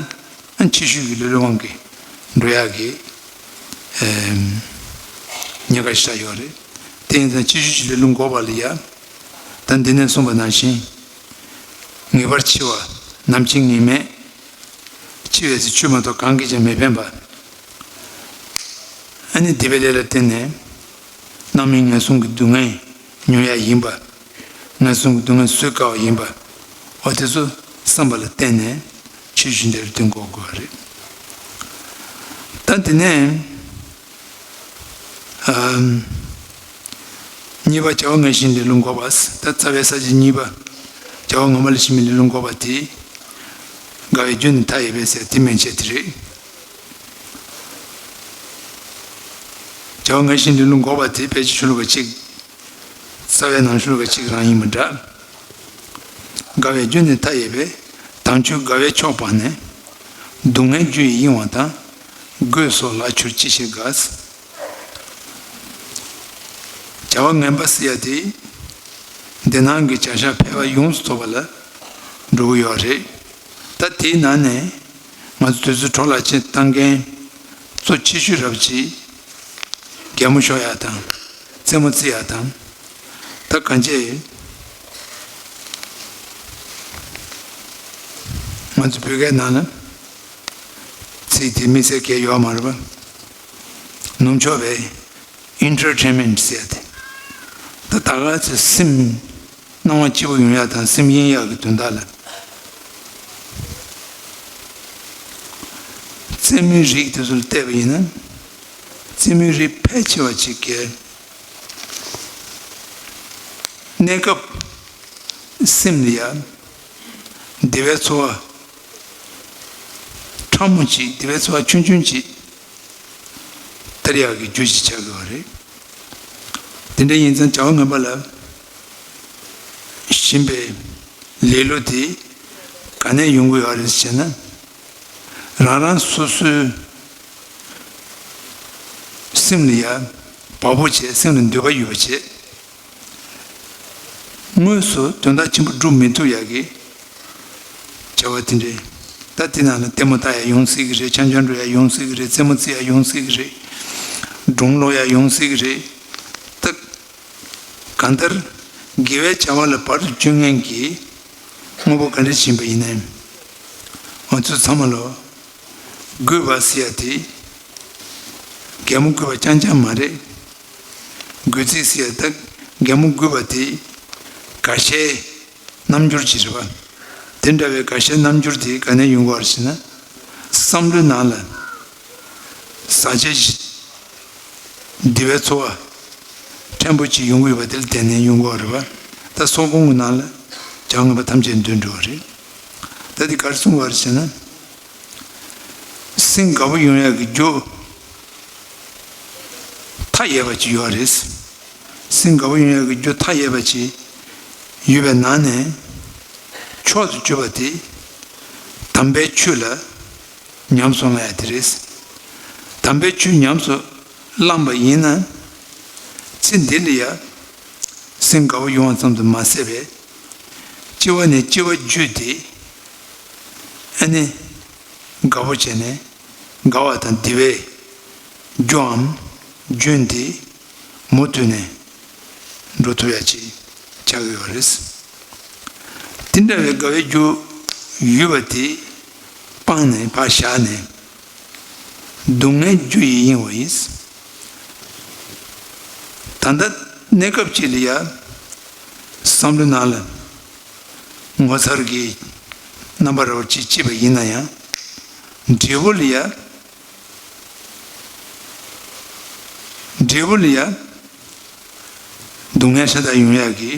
ཨ་ཕྱི་ཤུལ་གྱི་ལེ་ལོའི་དབང་གིས་འགྲོ་ཡག་གི་ཨེམ། ཉེན་ཁ་ཞེ་དྲག་ཡོད་རེད། དེ་ཡིན་ཙང་ཕྱི་ཤུལ་གྱི་ལེ་ལོ་འགོག་པ་ལ་ཡ། ད་འདི་ནས་གསུངས་པ་ནང་བཞིན། ངེས་པར་འཆི་བ་ནམ་འཆི་ངེས་མེད། འཆི་བའི་ཚེ་ཆོས་མ་གཏོགས་གང་གིས་ཀྱང་མི་ཕན་པ། ཨ་ནི་སྡིག་པའི་ལས་ལ་བརྟེན་ནས། རྣམ་སྨིན་ངན་སོང་གི་སྡུག་བསྔལ་མྱོང་ཡ་ཡིན་པ། ངན་སོང་གི་སྡུག་བསྔལ་བཟོད་དཀའ་བ་ཡིན་པ། འོ་དེ་ཚོ་བསམ་པ་ལ་བརྟེན་ནས་ཕྱི་ཤུལ་འདིར་དུ་འགོག་དགོས་པ་རེད། ད་དེ་ནས་ཨམ། གཉིས་པ་བྱ་བ་ངན་ཞེན་ལེ་ལོ་འགོག་པ། ད་རྩ་བའི་ས་བཅད་གཉིས་པ། བྱ་བ་ངན་པ་ལ་ཞེན་པའི་ལེ་ལོ་འགོག་པ་དེ། དགའ་བའི་རྒྱུ་ནི་མཐའ་ཡས་པས་ཟེར་དེ་མན་ཆད་དེ་རེད། བྱ་བ་ངན་ཞེན་ལེ་ལོ་འགོག་པ་དེ་ཕལ་ཆེར་ཤོ་ལོ་ཀ་གཅིག་རྩ་བའི་ནང་ཤོ་ལོ་ཀ་གཅིག་རང་ཡིན་པ་འདྲ། དགའ་བའི་རྒྱུ་ནི་མཐའ་ཡས་པས། དམ་ཆོས་དགའ་བས་ཆོག་པ་ནས། སྡུག་བསྔལ་རྒྱུ་ཡི་གཡེང་བ་དང་། རྒོད་སོགས་ལ་གྱུར་ཅི་ཞིག་དགའ། བྱ་བ་ངན་པ་ཟེར་ཡ་དེ། འདི་སྣང་གི་བྱ་བྱ་ཕལ་པ་ཡོངས་སུ་རྫོགས་པ་ལ་འགྲོ་གི་ཡོད་རེད། ད་དེའི་ནང་ནས་ང་ཚོ་དུས་ཚོད་འཕྲོ་བརླག་བྱེད་བཏང་མཁན་གཙོ་ཆེ་ཤོས་རབ་ཅིག་གད་མོ་ཤོར་ཡག་དང་རྩེད་མོ་རྩེ་ཡག་དང་། ད་གང་ཅི་ང་ཚོ་བོད་སྐད་ནང་ལ་ཚིག་དེ་དམིགས་བསལ་གང་ཡང་ཡོད་མ་རེད་པ། ནུབ་ཕྱོགས་པའི་ཨིན་ཊར་ཊེན་མེན་ཊི་ཟེར་ཏེ། ད་ད་ག་ཚོད་སེམས་སྣང་བ་སྐྱིད་པོ་ཡོང་ཡག་དང་སེམས་གཡེང་ཡག་གི་དོན་དག་ལ། རྩེད་མོའི་རིགས་དེ་ཚོ་ལ་བལྟས་པ་ཡིན་ན། རྩེད་མོའི་རིགས་ཕལ་ཆེ་བ་ཅིག་གིས་གནས་སྐབས་སེམས་ལ་ཡ་བདེ་བའི་ཚོར་བ་ཕྲ་མོ་ཅིག་བདེ་བའི་ཚོར་བ་ཆུང་ཆུང་ཅིག་སྟེར་ཡག་གི་རྒྱུ་ཞིག་ཆགས་ཀྱི་ཡོད་རེད། དེ་འདྲ་ཡིན་ཙང་བྱ་བ་ངན་པ་ལ་ཞེན་པའི་ལེ་ལོ་དེ་ག་ནས་ཡོང་གི་ཡོད་རེད་ཟེར་ན། རང་རང་སོ་སོའི་སེམས་ལ་ཡ་བག་ཕེབས་བྱས། སེམས་ལ་འདོད་པ་ཡོད་པ་བྱས། དངོས་སུ་དོན་དག་ཆེན་པོ་སྒྲུབ་མི་ཐུབ་ཡག་གི་བྱ་བ་དེ་འདྲས། ད་དེ་ནང་ལ་ལྟད་མོ་ལྟ་ཡག་ཡོང་སྲིད་ཀྱི་རེད། འཆམ་འཆམ་འགྲོ་ཡག་ཡོང་སྲིད་ཀྱི་རེད། རྩེད་མོ་རྩེ་ཡག་ཡོང་སྲིད་ཀྱི་རེད། སྒྲུང་ཀློག་ཡག་ཡོང་སྲིད་ཀྱི་རེད། ད་གང་ལྟར་དགེ་བའི་བྱ་བ་ལ་བར་དུ་གཅོད་མཁན་གྱི་དངོས་པོ་ག་འདྲ་ཞིག་ཡིན་པ་ཡིན་ནའི། ང་ཚོ་ཚང་མ་ལོ། རྒོད་པ་ཟེར་ཡ་དེ། གད་མོ་རྒོད་པ་རྐྱང་རྐྱང་མ་རེད། རྒོད་ཚིག་ཟེར་ཡ་ད་གད་མོ་རྒོད་པ་དེ། དགའ་ཤའི་རྣམ་འགྱུར་ཅིག་རེད་པ། དེ་འདྲ་བའི་དགའ་ཤའི་རྣམ་འགྱུར་དེ་ག་ནས་ཡོང་གི་ཡོད་རེད་ཟེར་ན། བསམ་བློའི་ནང་ལ་ཟག་བཅས་ཀྱི་བདེ་བའི་ཚོར་བ་ཕྲན་བུ་ཅིག་ཡོང་གི་ཡོད་པ་དེ་ལ་བརྟེན་ནས་ཡོང་གི་ཡོད་རེད་པ། ད་སོག་གོང་གི་ནང་ལ་བྱ་བ་ངན་པ་ཐམས་ཅད་འདུས་འགྲོ་བ་རེད། ད་དེ་ག་རེ་གསུངས་པ་རེད་ཟེར་ན། སེམས་དགའ་པོ་ཡོང་ཡག་གི་རྒྱུ་མཐའ་ཡས་པ་ཅིག་ཡོད་རེད། སེམས་དགའ་པོ་ཡོང་ཡག་གི་རྒྱུ་མཐའ་ཡས་པ་ཅིག་ཡོད་པའི་ནང་ནས་མཆོག་ཏུ་གྱུར་པ་དེ་དམ་པའི་ཆོས་ལ་ཉམས་སུ་བླང་ཡག་དེ་རེད། དམ་པའི་ཆོས་ཉམས་སུ་བླངས་པ་ཡིན་ན། ཚེ་འདི་ལ་ཡང་སེམས་དགའ་པོ་ཡོང་བ་ཙམ་དུ་མ་ཟད་པའི་སྐྱེ་བ་ནས་སྐྱེ་བ་བརྒྱུད་དེ། ཨ་ནི་དགའ་པོ་བྱས་ནས་དགའ་བ་དང་བདེ་བའི་རྒྱུའམ་རྒྱུན་དེ་མུ་མཐུད་ནས་འགྲོ་ཐུབ་ཡག་ཅིག་ཆགས་ཀྱི་ཡོད་རེད། དེ་འདྲ་བའི་དགའ་བའི་རྒྱུ་ཡོད་པ་དེ་སྤངས་ནས་ཕར་བཞག་ནས། སྡུག་བསྔལ་རྒྱུ་ཡི་གཡེང་བ་ཡིས། ད་ལྟ་གནས་སྐབས་ཅིག་ལ་ཡ་བསམ་བློའི་ནང་ལ་ངོ་མཚར་གྱི་རྣམ་པ་རོ་ཅིག་སྐྱེས་པ་ཡིན་ན་ཡང་། འབྲས་བུ་ལ་ཡ་ འབྲས་བུ་ལ་ཡང་སྡུག་བསྔལ་ཤ་སྟག་ཡོང་ཡག་གི་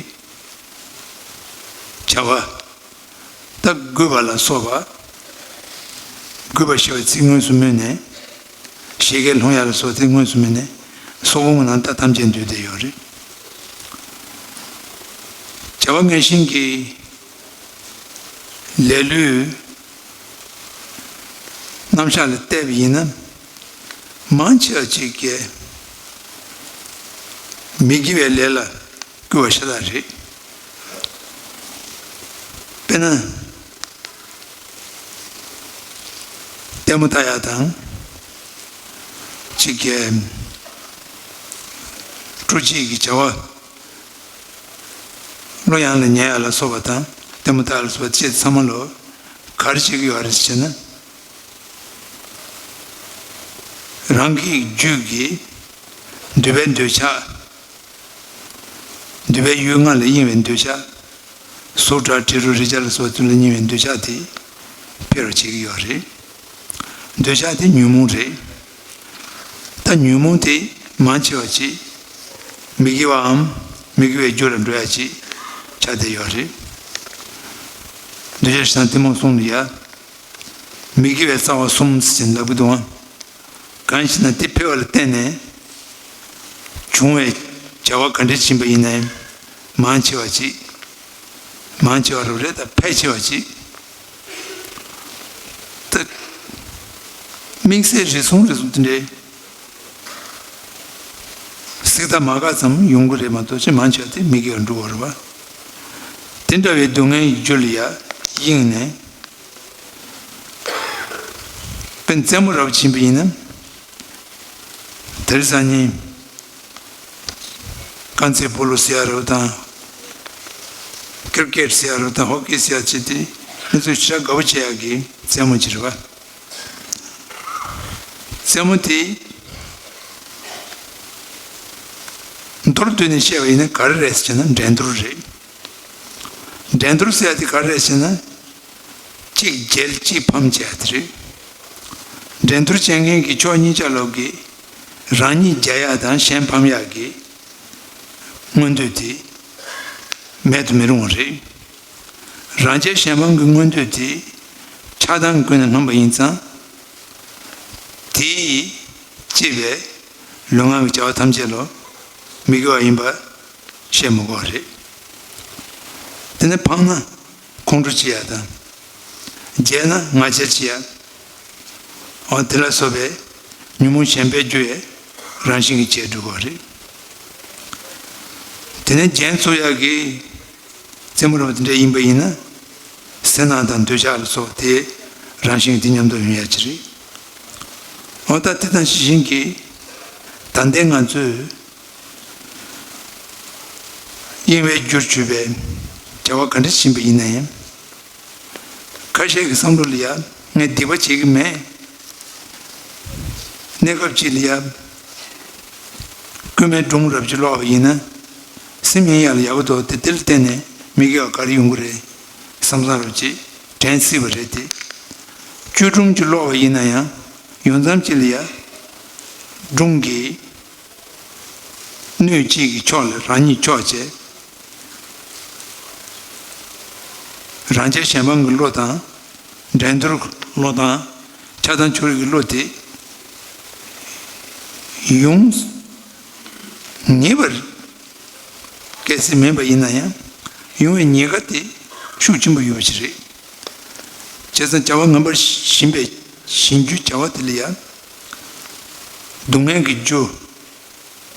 བྱ་བ། ད་རྒུད་པ་ལ་སོགས་པ། རྒུད་པ་ཞེས་པའི་ཚིག་དངོས་སུ་སྨོས་ནས། བཞད་གད་ལྷུང་ཡག་ལ་སོགས་ཚིག་དངོས་སུ་སྨོས་ནས། སོག་པོ་ནང་ད་ཐམས་ཅད་འདུས་བསྡད་ཡོད་རེད། བྱ་བ་ངན་ཞེན་གྱི་ལས་ལུས་རྣམ་གཞག་ལ་བལྟས་པ་ཡིན་ན། མང་ཆེ་བ་ཅིག་གིས་མི་དགེ་བའི་ལས་ལ་སྐུལ་བ་ཤ་སྟག་རེད། དཔེར་ན། ལྟད་མོ་ལྟ་ཡག་དང་། ཅིག་གིས་སྤྲོ་སྐྱིད་ཀྱི་བྱ་བ། གླུ་དབྱངས་ལ་ཉན་ཡག་ལ་སོགས་པ་དང་ལྟད་མོ་ལྟ་ཡག་ལ་སོགས་པ་བཅས་ཚང་མ་ལོ་ག་རེ་བྱེད་ཀྱི་ཡོད་རེད་ཟེར་ན། རང་གི་རྒྱུད་ཀྱི་འདོད་པའི་འདོད་ཆགས། འདོད་པའི་ཡུལ་ལྔ་ལ་གཡེང་བའི་འདོད་ཆགས། གཟུགས་སྒྲ་དྲི་རོ་རེག་བྱ་ལ་སོགས་ཚུལ་ལ་གཡེང་བའི་འདོད་ཆགས་དེ་འཕེལ་བར་བྱེད་ཀྱི་ཡོད་རེད། འདོད་ཆགས་དེ་ཉོན་མོངས་རེད། ད་ཉོན་མོངས་དེ་མང་ཆེ་བ་ཅིག་མི་དགེ་བའམ་མི་དགེ་བའི་རྒྱུ་ལ་འགྲོ་ཡ་ཅིག་ཆགས་བསྡད་ཡོད་རེད། འདོད་ཆགས་ཞེ་སྡང་གཏི་མུག་གསུམ་ལ་ཡ། མི་དགེ་བའི་རྩ་བ་གསུམ་ཟེར་ལབ་ཀྱི་འདུག་ཨང་། གང་ཞེ་ན་དེ་འཕེལ་བ་ལ་བརྟེན་ནས་བྱུང་བའི་བྱ་བ་ག་འདྲ་ཕྱིན་པ་ཡིན་ནའི་མང་ཆེ་བ་ཅིག་མང་ཆེ་བ་རུ་རེད་ད་ཕལ་ཆེ་བ་ཅིག་ད་དམིགས་བསལ་རེ་ཟུང་རེ་ཟུང་དེ་འདྲའི་གཟིགས་ད་མ་དགའ་ཙམ་ཡོང་གི་རེད་མ་གཏོགས་ཅི་མང་ཆེ་བ་དེ་མི་དགེ་བ་འགྲོ་བ་རེད་བ། དེ་འདྲ་བའི་སྡུག་བསྔལ་གྱི་རྒྱུ་ལ་ཡ་གཡེང་ནས། དཔེར་ན་རྩེད་མོ་རབ་ཕྱིན་པ་ཡིན་ན། དེ་རིང་སང་ཉིན་རྐང་རྩེད་སྤོ་ལོ་ཟེར་ཡ་རབ་དང་། ཀིར་ཀེད་ཟེར་ཡ་རབ་དང་ཧོ་ཀི་ཟེར་ཡ་ཅི་དེ་མི་ཚོས་ཞེ་དྲག་དགའ་པོ་བྱེད་ཡ་གི་རྩེད་མོ་ཅིག་རེད་བ། རྩེད་མོ་དེ་མདོར་བསྡུས་ནས་བཤད་པ་ཡིན་ན་ག་རེ་རེད་ཟེར་ན་འགྲན་བསྡུར་རེད། འགྲན་བསྡུར་ཟེར་ཡ་དེ་ག་རེ་རེད་ཟེར་ན། གཅིག་རྒྱལ་གཅིག་ཕམ་བྱས་དེ་རེད། འགྲན་བསྡུར་བྱེད་མཁན་གྱི་ཕྱོགས་གཉིས་ཆ་ལོག་གིས་རང་ཉིད་རྒྱལ་ཡག་དང་གཞན་ཕམ་ཡག་གི་མངོན་འདོད་དེ་མེད་དུ་མི་རུང་བ་རེད། རང་རྒྱལ་གཞན་ཕམ་གྱི་མངོན་འདོད་དེ་ཆགས་སྡང་ཀུན་ནས་བསླངས་པ་ཡིན་ཙང་། དེས་སྐྱེས་པའི་ལུས་ངག་གི་བྱ་བ་ཐམས་ཅད་ལ་མི་དགེ་བ་ཡིན་པ་བཤད་མི་དགོས་པ་རེད། དེ་ནས་ཕམ་ན། ཁོང་ཁྲོ་སྐྱེ་ཡ་དང་། བརྗེད་ན་ང་རྒྱལ་སྐྱེ་ཡ། འོ་དེ་ལ་སོགས་པའི་ཉོན་མོངས་གཞན་པའི་རྒྱུ་ཡི་རང་བཞིན་གྱིས་བྱས་འགྲོ་གི་རེད། དེ་ནས་རྒྱན་ཚུགས་ཡག་གི་རྩེད་མོ་རབ་དེ་འདྲ་ཡིན་པ་ཡིན་ན། སེམས་ནང་དང་འདོད་ཆགས་ལ་སོགས་དེ་རང་བཞིན་དེ་མཉམ་དུ་ཡོང་ཡ་ཅིག་རེད། འོ་ད་དེ་དང་ཇི་བཞིན་གྱི་ད་ལྟའི་ང་ཚོས། གཡེང་བའི་རྒྱུར་གྱུར་པའི་བྱ་བ་ག་འདྲ་ཕྱིན་པ་ཡིན་ན་ཡང་། ཁ་ཤས་ཀྱི་བསམ་བློ་ལ་ཡ་ངས་སྡིག་པ་བྱེད་ཀྱི་མེད། གནས་སྐབས་ཅིག་ལ་ཡ། རྐུན་མའི་སྒྲུང་རབ་ཅིག་ཀློག་པ་ཡིན་ན། སེམས་ཡིན་ཡག་ལ་ཡག་པོ་འདུག་དེ་དེ་ལ་བརྟེན་ནས་མི་དགེ་བ་ག་རེ་ཡོང་གི་རེད་བསམ་བསམ་རབ་ཅིག་དྲན་སྲིད་པ་རེད་དེ། བཅུད་སྒྲུང་ཅིག་ཀློག་པ་ཡིན་ན་ཡང་ཡོང་མཚམས་ཅིག་ལ་ཡ། སྒྲུང་གི་སྣོད་གཅིག་གི་ཕྱོགས་ལ་རང་ཉིད་ཕྱོགས་བྱས། རང་རྒྱལ་གཞན་ཕམ་གྱི་བློ་དང་། འགྲན་བསྡུར་བློ་དང་། ཆགས་སྡང་ཕྱོགས་རིས་ཀྱི་བློ་དེ་ཡོང་ངེས་པར་གལ་སྲིད་མིན་པ་ཡིན་ན་ཡང་ཡོང་བའི་ཉེན་ཁ་དེ་ཤུགས་ཆེན་པོ་ཡོད་པ་ཞིག་རེད། བྱས་ཙང་བྱ་བ་ངན་པར་ཞེན་པའི་ཞེན་རྒྱུའི་བྱ་བ་དེ་ལ་ཡང་སྡུག་བསྔལ་གྱི་རྒྱུ།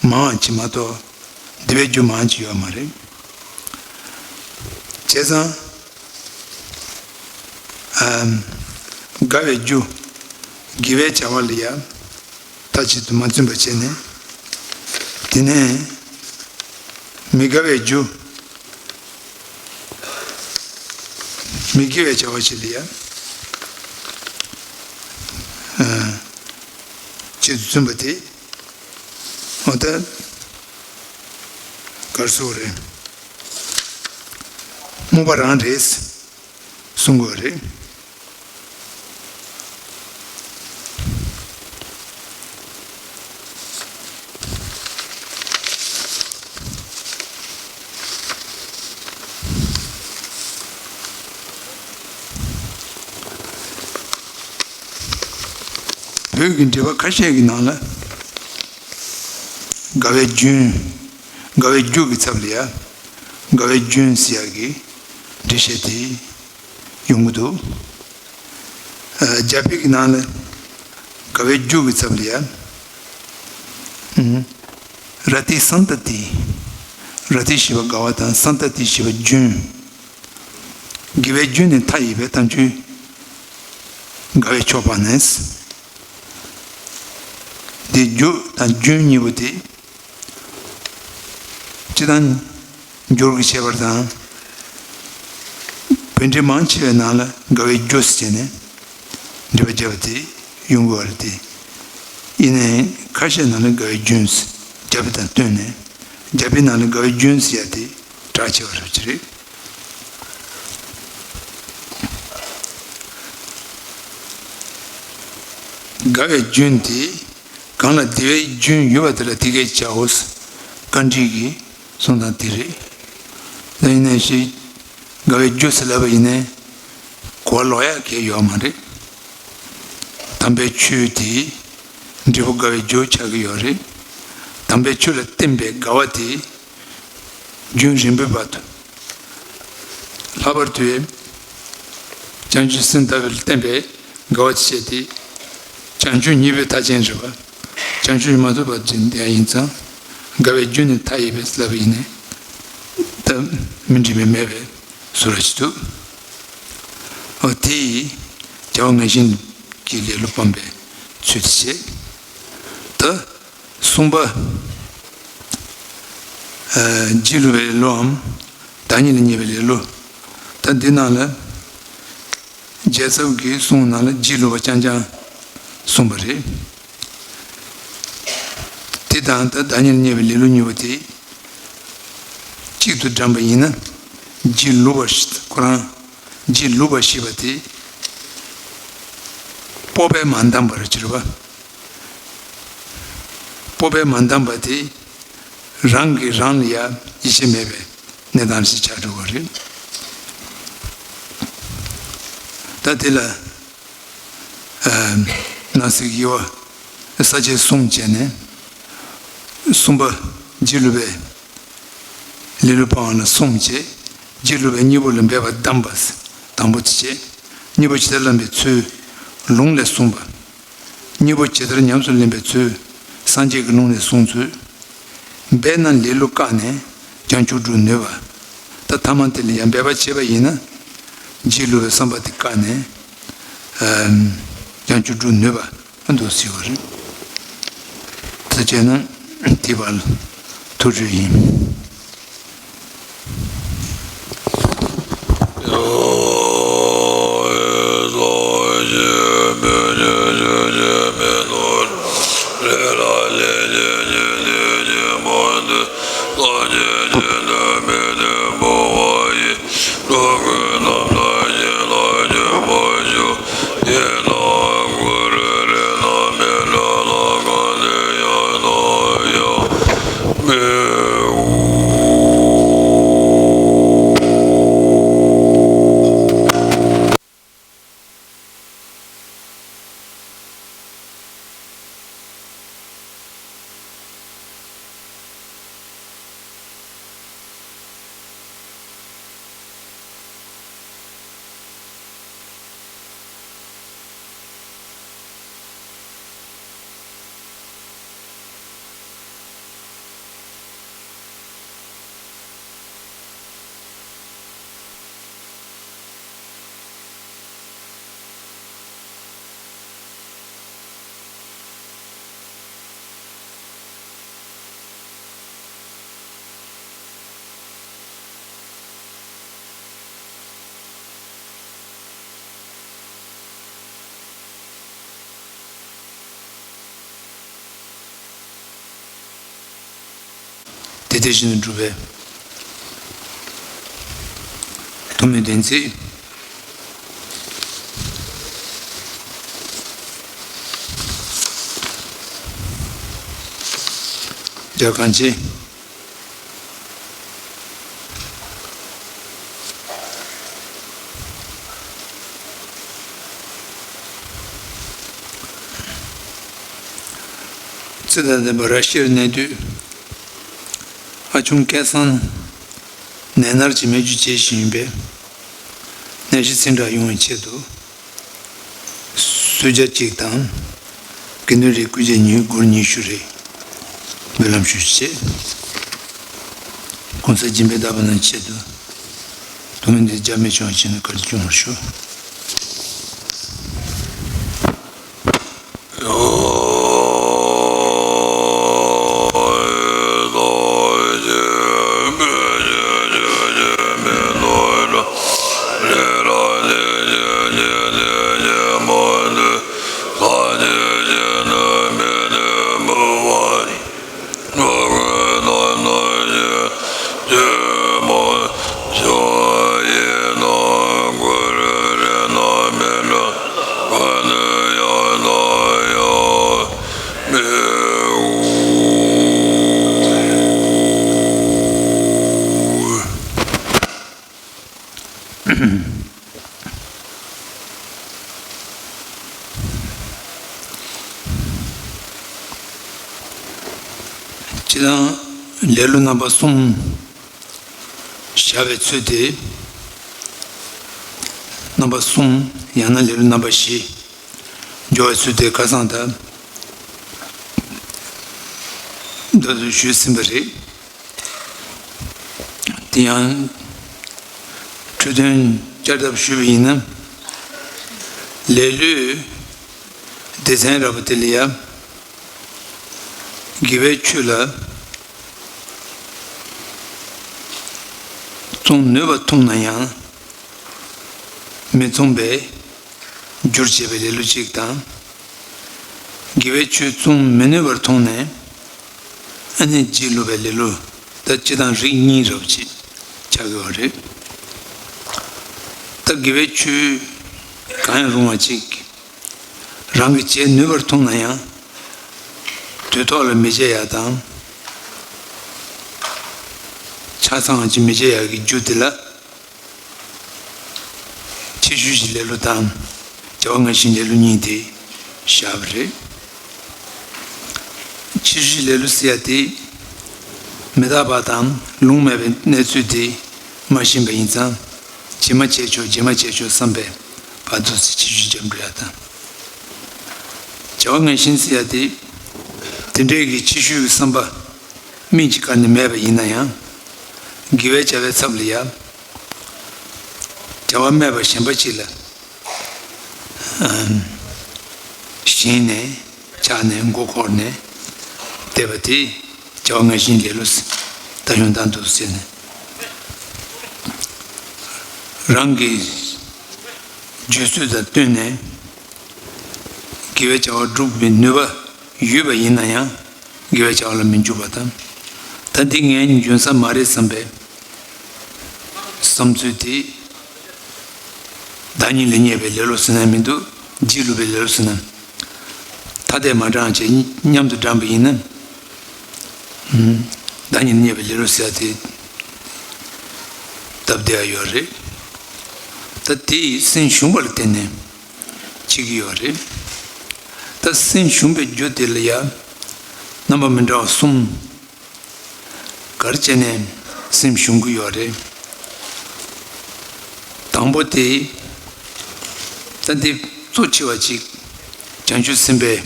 མང་བ་ཅིག་མ་གཏོགས་བདེ་བའི་རྒྱུ་མང་ཅིག་ཡོད་མ་རེད། བྱས་ཙང་། ཨམ། དགའ་བའི་རྒྱུ། དགེ་བའི་བྱ་བ་ལ་ཡང་མཐའ་གཅིག་ཏུ་མ་བརྩོན་པ་བྱས་ནས། དེ་ནས་མི་དགའ་བའི་རྒྱུ། མི་དགེ་བའི་བྱ་བ་ཞིག་ལ་ཡང་། ཨ། གཅིག་ཏུ་བརྩོན་པ་དེ། འོ་ད་ག་རེ་ཟེར་དགོས་རེད། རྨོངས་པ་རང་རེད་གསུང་དགོས་རེད། བོད་ཀྱི་འགྲེལ་པ་ཁ་ཤས་ཀྱི་ནང་ལ། དགའ་བའི་རྒྱུན། དགའ་བའི་རྒྱུ་གི་ཚབ་ལ་ཡ། དགའ་བའི་རྒྱུན་ཟེར་ཡ་གི་འགྲེལ་བཤད་དེ་ཡོང་གི་འདུག། ཨ། རྒྱ་བོད་ཀྱི་ནང་ལ་དགའ་བའི་རྒྱུ་གི་ཚབ་ལ་ཡ། ཨུམ། ར་ཏི་སན་ཏ་ཏི། ར་ཏི་ཞེས་པ་དགའ་བ་དང་སན་ཏ་ཏི་ཞེས་པ་རྒྱུན། དགེ་བའི་རྒྱུན་ནི་མཐའ་ཡས་པའི་དམ་ཆོས། དགའ་བའི་མཆོག་པ་ནས། དེ་རྒྱུ་དང་རྒྱུན་གཉིས་པོ་དེ། སྤྱིར་བཏང་འགྱུར་གྱི་ཁྱད་པར་དང་། བོད་འགྲེལ་མང་ཆེ་བའི་ནང་ལ་དགའ་བའི་རྒྱུ་ཟེར་བྱས་ནས་འགྲེལ་པ་བརྒྱབ་པ་དེ་ཡོང་གི་ཡོད་རེད་དེ། ཡིན་ནའི་ཁ་ཤས་ནང་ལ་དགའ་བའི་རྒྱུན་ཟེར་རྒྱ་བོད་དང་བསྟུན་ནས། རྒྱ་བོད་ནང་ལ་དགའ་བའི་རྒྱུན་ཟེར་ཡ་དེ་གྲགས་ཆེ་བ་རེད་ཅེས་རེད། དགའ་བའི་རྒྱུན་དེ། གང་ལ་བདེ་བའི་རྒྱུན་ཡོད་པ་དེ་ལ་དེ་སྐད་ཅེས་བྱའོ། བཀའ་འདྲི་གི་གསུང་སྟངས་དེ་རེད། ད་ཡིན་ནའི་ཞེས་དགའ་བའི་རྒྱུ་ཟེར་ལབ་པ་ཡིན་ནའི་གོ་བ་ལོག་ཡག་གང་ཡང་ཡོད་མ་རེད། དམ་པའི་ཆོས་དེ་འབྲས་བུ་དགའ་བའི་རྒྱུ་ཆགས་ཀྱི་ཡོད་རེད། དམ་པའི་ཆོས་ལ་བརྟེན་པའི་དགའ་བ་དེ་རྒྱུན་རིང་པོའི་བར་དུ། ལྷག་པར་དུ་བྱང་ཆུབ་སེམས་ལྟ་བུ་ལ་བརྟེན་པའི་དགའ་བ་བྱས་ཏེ། བྱང་ཆུབ་གཉིས་པོའི་མཐའ་ཅན་རེད་པ། བྱང་ཆུབ་མ་ཐོབ་པ་ཅིག་བསྡད་ཡིན་ཙང་། དགའ་བའི་རྒྱུ་ནི་མཐའ་ཡས་པས་ལབ་པ་ཡིན་ནའི། ད་མི་འགྲིག་པའི་མེད་པའི་བཟོ་འདྲ་ཞིག་འདུག། འོ་དེ་ཡིས་རྒྱལ་བ་ངར་བཞིན་གྱི་ལེ་ལོ་སྤངས་པའི་ཚུལ་དེ་བྱས། ད། གསུམ་པ། ཨ། སྒྱིད་ལུག་པའི་ལེ་ལོའམ། བདག་ཉིད་ལ་བརྙས་པའི་ལེ་ལོ། ད་འདི་ནང་ལ། རྒྱལ་ཚབ་ཀྱི་གསུང་ནང་ལ་སྒྱིད་ལུག་པ་རྐྱང་རྐྱང་གསུངས་པ་རེད། དེ་དང་ད་བདག་ཉིད་ལ་བརྙས་པའི་ལེ་ལོ་གཉིས་པོ་དེ། གཅིག་ཏུ་བགྲངས་པ་ཡིན་ན། སྒྱིད་ལུག་པ་ཁོ་རང་། སྒྱིད་ལུག་པ་ཞེས་པ་དེ། སྤོབས་པས་མ་འདང་བར་གྱུར་པ། སྤོབས་པས་མ་འདང་བ་དེ། རང་གིས་རང་ལ་ཡ་ཡིད་ཆེས་མེད་པའི་གནས་སྟངས་ཤིག་ཆགས་འགྲོ་བ་རེད། ད་དེ་ལ། ཨ། སྣང་སྲིད་ཀྱི་དབྱེ་བ་ས་བཅད་གསུམ་བྱས་ནས། གསུམ་པ། སྒྱིད་ལུག་པའི་ལེ་ལོ་སྤང་བ་ལ་གསུམ་བྱས། སྒྱིད་ལུག་པའི་གཉེན་པོ་ལ་འབད་པ་བསྡམས་པ། དང་པོ་དེ་བྱས། གཉིས་པ་ཇི་ལྟར་བསླབ་པའི་ཚུལ། ལུང་ལས་གསུངས་པ། གཉིས་པོ་ཇི་ལྟར་ཉམས་སུ་ལེན་པའི་ཚུལ། སངས་རྒྱས་ཀྱི་ལུང་ནས་གསུངས་ཚུལ། འབད་ན་ལེ་ལོ་བཀག་ནས་བྱང་ཆུབ་སྒྲུབ་ནུས་པ། ད་ཐ་མ་དེ་ལ་ཡང་འབད་པ་བྱས་པ་ཡིན་ན། སྒྱིད་ལུག་པའི་བསམ་པ་དེ་བཀག་ནས། ཨ། བྱང་ཆུབ་སྒྲུབ་ནུས་པ་འདུག་ཟེར་བ་རེད། ད་བྱས་ན་དེ་བར་ཐུགས་རྗེ་ཡིན། དེ་དེ་བཞིན་དུ་སྒྲུབ་པའི་ཐུགས་སྨོན་བདེན་ཚིག། རྒྱ་གང་ཆེ། ཚེ་དང་ལྡན་པ་ར་ཤི་ཡར་གནས་སྡོད་ཨ་ཆུང་སྐལ་བཟང་ནད་མནར་གྱིས་སྨན་བཅོས་བྱེད་བཞིན་ཡོད་པས། ནད་གཞི་ཚེ་དྲག་ཡོང་བའི་ཆེད་དུ། གསོལ་ཇ་གཅིག་དང་། དགེ་འདུན་རེ་སྐུ་ཇ་ཉིས་སྒོར་ཉི་ཤུ་རེ་འབུལ་ལམ་ཞུ་ཆེད། གོང་ས་སྦྱིན་པའི་བདག་པོ་རྣམས་ཆེད་དུ། དུ་མི་འདི་རྒྱ་མི་ཆུང་ཆེན་གར་སྐྱོང་བར་ཞུ། སྤྱིར་བཏང་ལེ་ལོ་རྣམ་པ་གསུམ་བཞག་པའི་ཚུལ་དེ། རྣམ་པ་གསུམ་ཡང་ན་ལེ་ལོ་རྣམ་པ་བཞི་སྦྱོར་བའི་ཚུལ་དེ་ཁ་སང་དང་འདི་ཚོ་ཞུས་ཟིན་པ་རེད། དེ་ཡང་འཕྲོས་དོན་བསྐྱར་ལྡབ་ཞུས་པ་ཡིན་ན། ལེ་ལོའི་སྡེ་ཚན་ར་བ་དེ་ལ་ཡ། དགེ་བའི་ཆོས་ལ་བརྩོན་ནུས་པ་མཐོང་ན་ཡང་མི་མཚུངས་པའི་རྒྱུར་བྱེད་པའི་ལེ་ལོ་གཅིག་དང་། དགེ་བའི་ཆོས་བརྩོན་མི་ནུས་པར་མཐོང་ནས་ཨ་ནི་བྱིས་ལོ་བའི་ལེ་ལོ་ད་སྤྱི་དང་རིགས་གཉིས་རབ་ཅིག་ཆགས་ཡོད་རེད། ད་དགེ་བའི་ཆོས་གང་ཡང་རུང་བ་ཅིག་རང་གིས་བྱེད་ནུས་པར་མཐོང་ན་ཡང་དུས་ཐོག་ལ་མི་བྱེད་ཡ་དང་། ཆ་ཚང་ཅིག་མི་བྱེད་ཡ་གི་རྒྱུ་དེ་ལ། ཕྱི་ཤུལ་གྱི་ལེ་ལོ་དང་བྱ་བ་ངན་ཞེན་ལེ་ལོ་གཉིས་དེ་བཞག་པ་རེད། ཕྱི་ཤུལ་གྱི་ལེ་ལོ་ཟེར་ཡ་དེ་མི་རྟག་པ་དང་ལུང་མེད་པའི་གནས་ཚུལ་དེ་མ་ཤེས་པ་ཡིན་ཙང་རྗེས་མ་བྱས་ཆོག་རྗེས་མ་བྱས་ཆོག་བསམ་པའི་བར་དུ་ཕྱི་ཤུལ་གྱི་འགྲོ་ཡ་དང་། བྱ་བ་ངན་ཞེན་ཟེར་ཡ་དེ་དེ་འདྲའི་གི་ཕྱི་ཤུལ་གྱི་བསམ་པ། སྨིན་གྱི་ཁ་ནས་མེད་པ་ཡིན་ན་ཡང་། དགེ་བའི་བྱ་བའི་ཚབ་ལ་ཡང་། བྱ་བ་སྨད་པ་གཞན་པ་ཅིག་ལ། ཨམ། ཞེན་ནས་ཆགས་ནས་མགོ་འཁོར་ནས་བསྡད་པ་དེ་བྱ་བ་ངན་ཞེན་ལེ་ལོ་ཟེར། ད་ཡོང་སྟངས་འདུག་ཟེར་ནས། རང་གི་རྒྱུད་ཚོད་དང་བསྟུན་ནས། དགེ་བའི་བྱ་བ་སྒྲུབ་པའི་ནུས་པ་ཡོད་པ་ཡིན་ན་ཡང་། དགེ་བའི་བྱ་བ་ལ་མི་འཇུག་པ་དང་། ད་འདི་ངའི་འཇོན་ས་མ་རེད་བསམ་པའི་བསམ་ཚུལ་དེ། བདག་ཉིད་ལ་བརྙས་པའི་ལེ་ལོ་ཟེར་ན་མི་འདུག་བྱིས་ལོ་བའི་ལེ་ལོ་ཟེར་ན། ཐ་དད་མ་བགྲངས་བྱས་མཉམ་དུ་བགྲངས་པ་ཡིན་ན། ཨུམ། བདག་ཉིད་ལ་བརྙས་པའི་ལེ་ལོ་ཟེར་ཡ་དེ་སྟབས་བདེ་བ་ཡོད་རེད། ད་དེ་ཡི་སེམས་ཞུམ་པ་ལ་བརྟེན་ནས། བྱེད་ཀྱི་ཡོད་རེད། ད་སེམས་ཞུམ་པའི་རྒྱུ་དེ་ལ་ཡང་རྣམ་པ་མི་འདྲ་བ་གསུམ་ག་རེ་བྱས་ནས་སེམས་ཞུམ་གྱི་ཡོད་རེད། དང་པོ་དེ། ད་འདི་གཙོ་ཆེ་བ་ཅིག་བྱང་ཆུབ་སེམས་དཔའི་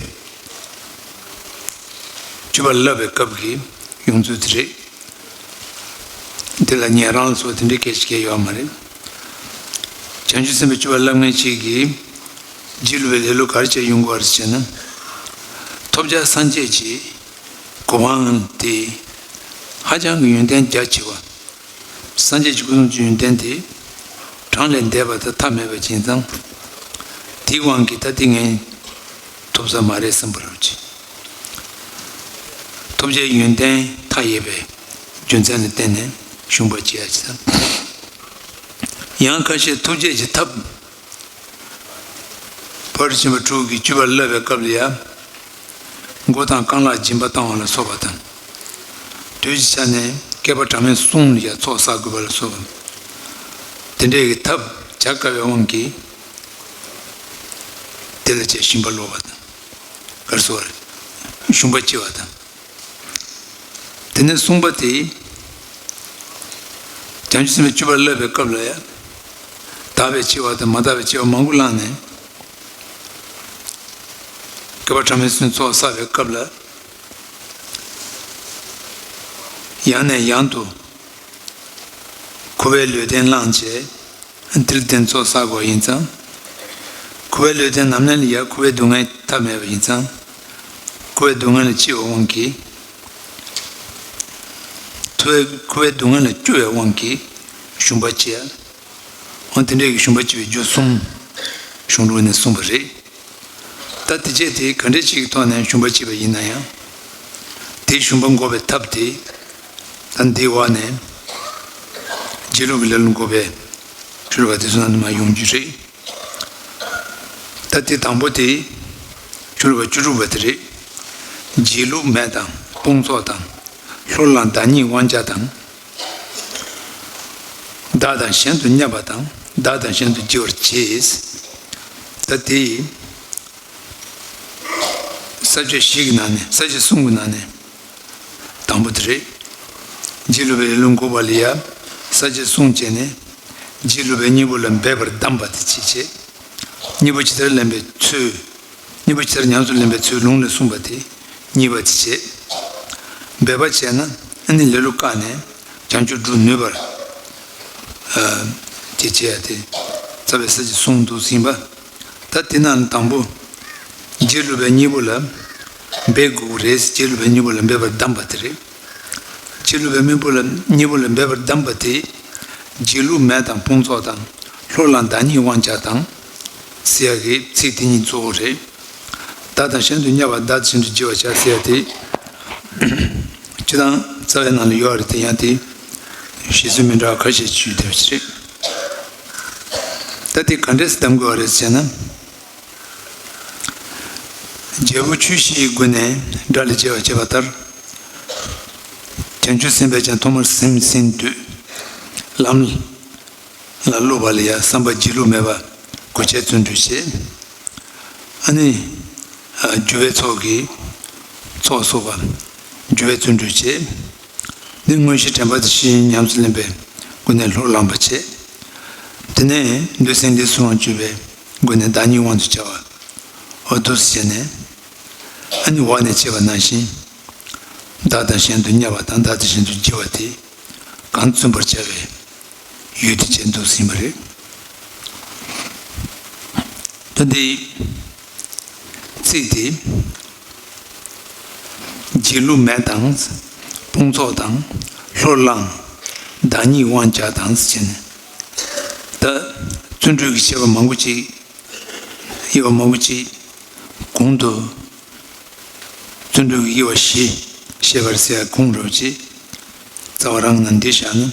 སྤྱོད་པ་བསླབ་པའི་སྐབས་ཀྱི་ཡོང་ཚུལ་དེ་རེད། འདི་ལ་ཉན་རང་ལ་སོགས་དེ་འདྲའི་སྐད་ཆ་སྐད་ཡོད་མ་རེད། བྱང་ཆུབ་སེམས་དཔའི་སྤྱོད་པ་བསླབ་མཁན་ཅིག་གིས་བྱིས་ལོ་བའི་ལེ་ལོ་ག་རེ་བྱས་ཡོང་དགོས་རེད་ཟེར་ན། ཐོབ་བྱ་སངས་རྒྱས་ཀྱི་གོ་འཕང་དེ་ཧ་ཅང་གི་ཡོན་ཏན་རྒྱ་ཆེ་བ། སངས་རྒྱས་ཀྱི་སྐུ་གསུང་ཐུགས་ཀྱི་ཡོན་ཏན་དེ་གྲངས་ལས་འདས་པ་དང་མཐའ་མེད་པ་ཅིག་ཙང་། དེའི་དབང་གིས་ད་ལྟ་ངས་ཐོབ་ས་མ་རེད་བསམ་པ་རེད་ཅེས། ཐོབ་བྱའི་ཡོན་ཏན་མཐའ་ཡས་པའི་རྒྱུ་མཚན་ལ་བརྟེན་ནས་ཞུམ་པར་བྱེད་ཡ་ཅིག་དང་། ཡང་ཁ་ཤས་ཐོབ་བྱ་གི་ཐབས། ཕར་ཕྱིན་པ་དྲུག་གི་སྤྱོད་པ་བསླབ་པའི་སྐབས་ལ་ཡང་། མགོ་དང་རྐང་ལག་སྦྱིན་པ་བཏང་བ་ལ་སོགས་པ་དང་། དུས་ཀྱི་ཆ་ནས་བསྐལ་པ་གྲངས་མེད་གསུམ་ལ་ཡང་ཚོགས་བསགས་དགོས་པ་ལ་སོགས་པ། དེ་འདྲའི་གི་ཐབས་བྱ་དཀའ་བའི་དབང་གིས། དེ་ལ་བྱས་ཞུམ་པ་ལོག་པ་དང་། གར་སོགས་རེད། ཞུམ་པ་སྐྱེ་བ་དང་། དེ་ནས་གསུམ་པ་དེ། བྱང་ཆུབ་སེམས་དཔའི་སྤྱོད་པ་བསླབ་པའི་སྐབས་ལ་ཡང་། དག་པའི་སྐྱེ་བ་དང་མ་དག་པའི་སྐྱེ་བ་མང་པོ་བླངས་ནས། བསྐལ་པ་ཕྲ་མོའི་ཚུན་ཚོགས་བསགས་པའི་སྐབས་ལ། ཡང་ནས་ཡང་དུ། འཁོར་བའི་ལུས་རྟེན་བླངས་བྱས། དེ་ལ་བརྟེན་ཚོགས་བསགས་དགོས་ཡིན་ཙང་། འཁོར་བའི་ལུས་རྟེན་ནམ་ནས་ལ་ཡ་འཁོར་བའི་སྡུག་བསྔལ་ཐབས་མེད་པ་ཡིན་ཙང་། འཁོར་བའི་སྡུག་བསྔལ་ལ་སྐྱེ་བའི་དབང་གིས། འཁོར་བའི་སྡུག་བསྔལ་ལ་སྐྱོ་བའི་དབང་གིས་ཞུམ་པ་སྐྱེ། འོ་དེ་འདྲའི་གི་ཞུམ་པ་སྐྱེ་བའི་རྒྱུ་གསུམ་གཞུང་ལུགས་ནས་གསུངས་པ་རེད། ད་དེ་བྱས་དེ་ག་འདྲས་ཅིག་གི་ཐོག་ནས་ཞུམ་པ་སྐྱེས་པ་ཡིན་ན་ཡང་། དེའི་ཞུམ་པ་འགོག་པའི་ཐབས་དེ། ད་འདིའི་འོག་ནས། སྒྱིད་ལུག་གི་ལེ་ལོ་འགོག་པའི་ཆོས་ལུགས་པ་དེ་ཚོ་ནང་ནས་མར་ཡོང་རྒྱུ་རེད། ད་དེ་དང་པོ་དེ། ཆོས་ལུགས་པ་བཅུ་དྲུག་པ་དེ་རེད། སྒྱིད་ལུག་མེད་དང་དཔུང་ཚོགས་དང་། ལྷུར་བླངས་བདག་ཉིད་དབང་བྱ་དང་། བདག་དང་གཞན་དུ་བསྙབ་པ་དང་བདག་དང་གཞན་དུ་བགྱི་བར་བྱེད། ད་དེ། ས་བཅད་བཞི་གི་ནང་ནས་ས་བཅད་གསུམ་གྱི་ནང་ནས་དང་པོ་དེ་རེད། སྒྱིད་ལུག་པའི་ལེ་ལོ་འགོག་པ་ལ་ཡ། ས་བཅད་གསུམ་བྱས་ནས། སྒྱིད་ལུག་པའི་གཉེན་པོ་ལ་འབད་པར་གདམས་པ་དེ་ཅིག་བྱས། གཉེན་པོ་ཇི་ལྟར་ལེན་པའི་ཚུལ། གཉེན་པོ་ཇི་ལྟར་ཉམས་སུ་ལེན་པའི་ཚུལ་ལུང་ལས་གསུངས་པ་དེ་གཉིས་པ་དེ་བྱས། འབད་པ་བྱས་ན་ཨ་ནི་ལེ་ལོ་བཀག་ནས་བྱང་ཆུབ་སྒྲུབ་ནུས་པར། ཨ། དེ་བྱས་ཏེ། རྩ་བའི་ས་བཅད་གསུམ་འདུག་ཟིན་པ། ད་དེ་ནང་དང་པོ། སྒྱིད་ལུག་པའི་གཉེན་པོ་ལ་འབད་དགོས་རེད། སྒྱིད་ལུག་པའི་གཉེན་པོ་ལ་འབད་པར་གདམས་པ་དེ་རེད། སྒྱིད་ལུག་པའི་མི་པོ་ལ་གཉེན་པོ་ལ་འབད་པར་གདམས་པ་དེ། སྒྱིད་ལུག་མེད་དང་དཔུང་ཚོགས་དང་། ལྷུར་བླངས་བདག་ཉིད་དབང་བྱ་དང་། ཟེར་ཡག་གི་ཚིག་དེ་གཉིས་གཙོ་བོ་རེད། བདག་དང་གཞན་དུ་བསྙབ་པ་བདག་གཞན་དུ་བགྱི་བར་བྱ་ཟེར་ཡག་དེ། སྤྱིར་བཏང་རྩ་བའི་ནང་ལ་ཡོད་རེད་དེ་ཡང་དེ། བཤད་ཚུལ་མི་འདྲ་བ་ཁ་ཤས་ཅིག་ཡོད་བསྡད་པ་ཞིག་རེད། ད་དེ་ག་འདྲས་གདམ་དགོས་པ་རེད་ཟེར་ན། རྒྱལ་པོ་ཆོས་བཞི་ཡི་སྒོ་ནས་དགྲ་ལ་འཇིགས་པར་བྱེད་པ་ལྟར། བྱང་ཆུབ་སེམས་དཔས་ཀྱང་ཐོག་མར་སེམས་ཟིན་དུས། ལམ་ལ་བསླུ་བ་ལ་ཡང་བསམ་པ་སྒྱིད་ལུག་མེད་པ་གུས་བྱས་བརྩོན་འགྲུས་བྱེད། ཨ་ནི། འགྱུ་བའི་ཚོགས་ཀྱིས་ཚོགས་གསོག་པ། འགྱུ་བའི་བརྩོན་འགྲུས་བྱེད། འདི་དངོས་གཞི་དྲན་པ་དེ་བཞིན་ཉམས་སུ་ལེན་པའི་སྒོ་ནས་ལྷུར་བླངས་པ་བྱེད། དེ་ནས་འདོད་སེམས་ལས་སུ་རང་གཅོད་པའི་སྒོ་ནས་བདག་ཉིད་དབང་དུ་བྱ་བ། འོ་འདུག་སེ་བྱས་ནས། ཨ་ནི་འོག་ནས་བྱས་པ་ནང་བཞིན། བདག་དང་གཞན་དུ་བསྙབ་པ་དང་བདག་དང་གཞན་དུ་བགྱི་བ་དེ། གང་བརྩོན་པར་བྱ་བའི་ཡུལ་དེ་བྱེད་འདུག་ཟིན་པ་རེད། ད་འདི་ཚིག་དེ། སྒྱིད་ལུག་མེད་དང་། དཔུང་ཚོགས་དང་། ལྷུར་བླངས། བདག་ཉིད་དབང་བྱ་དང་ཟེར་ནས། ད་བརྩོན་འགྲུས་ཀྱི་བྱེད་པ་མང་པོ་ཅིག་དབྱེ་བ་མང་པོ་ཅིག་གོང་དུ། བརྩོན་འགྲུས་ཀྱི་དབྱེ་བ་བཞི་བཤད་པར་ཟེར་ཡ་གོང་རོབ་ཅིག་རྩ་བ་རང་ནང་འདི་བཞག་ན་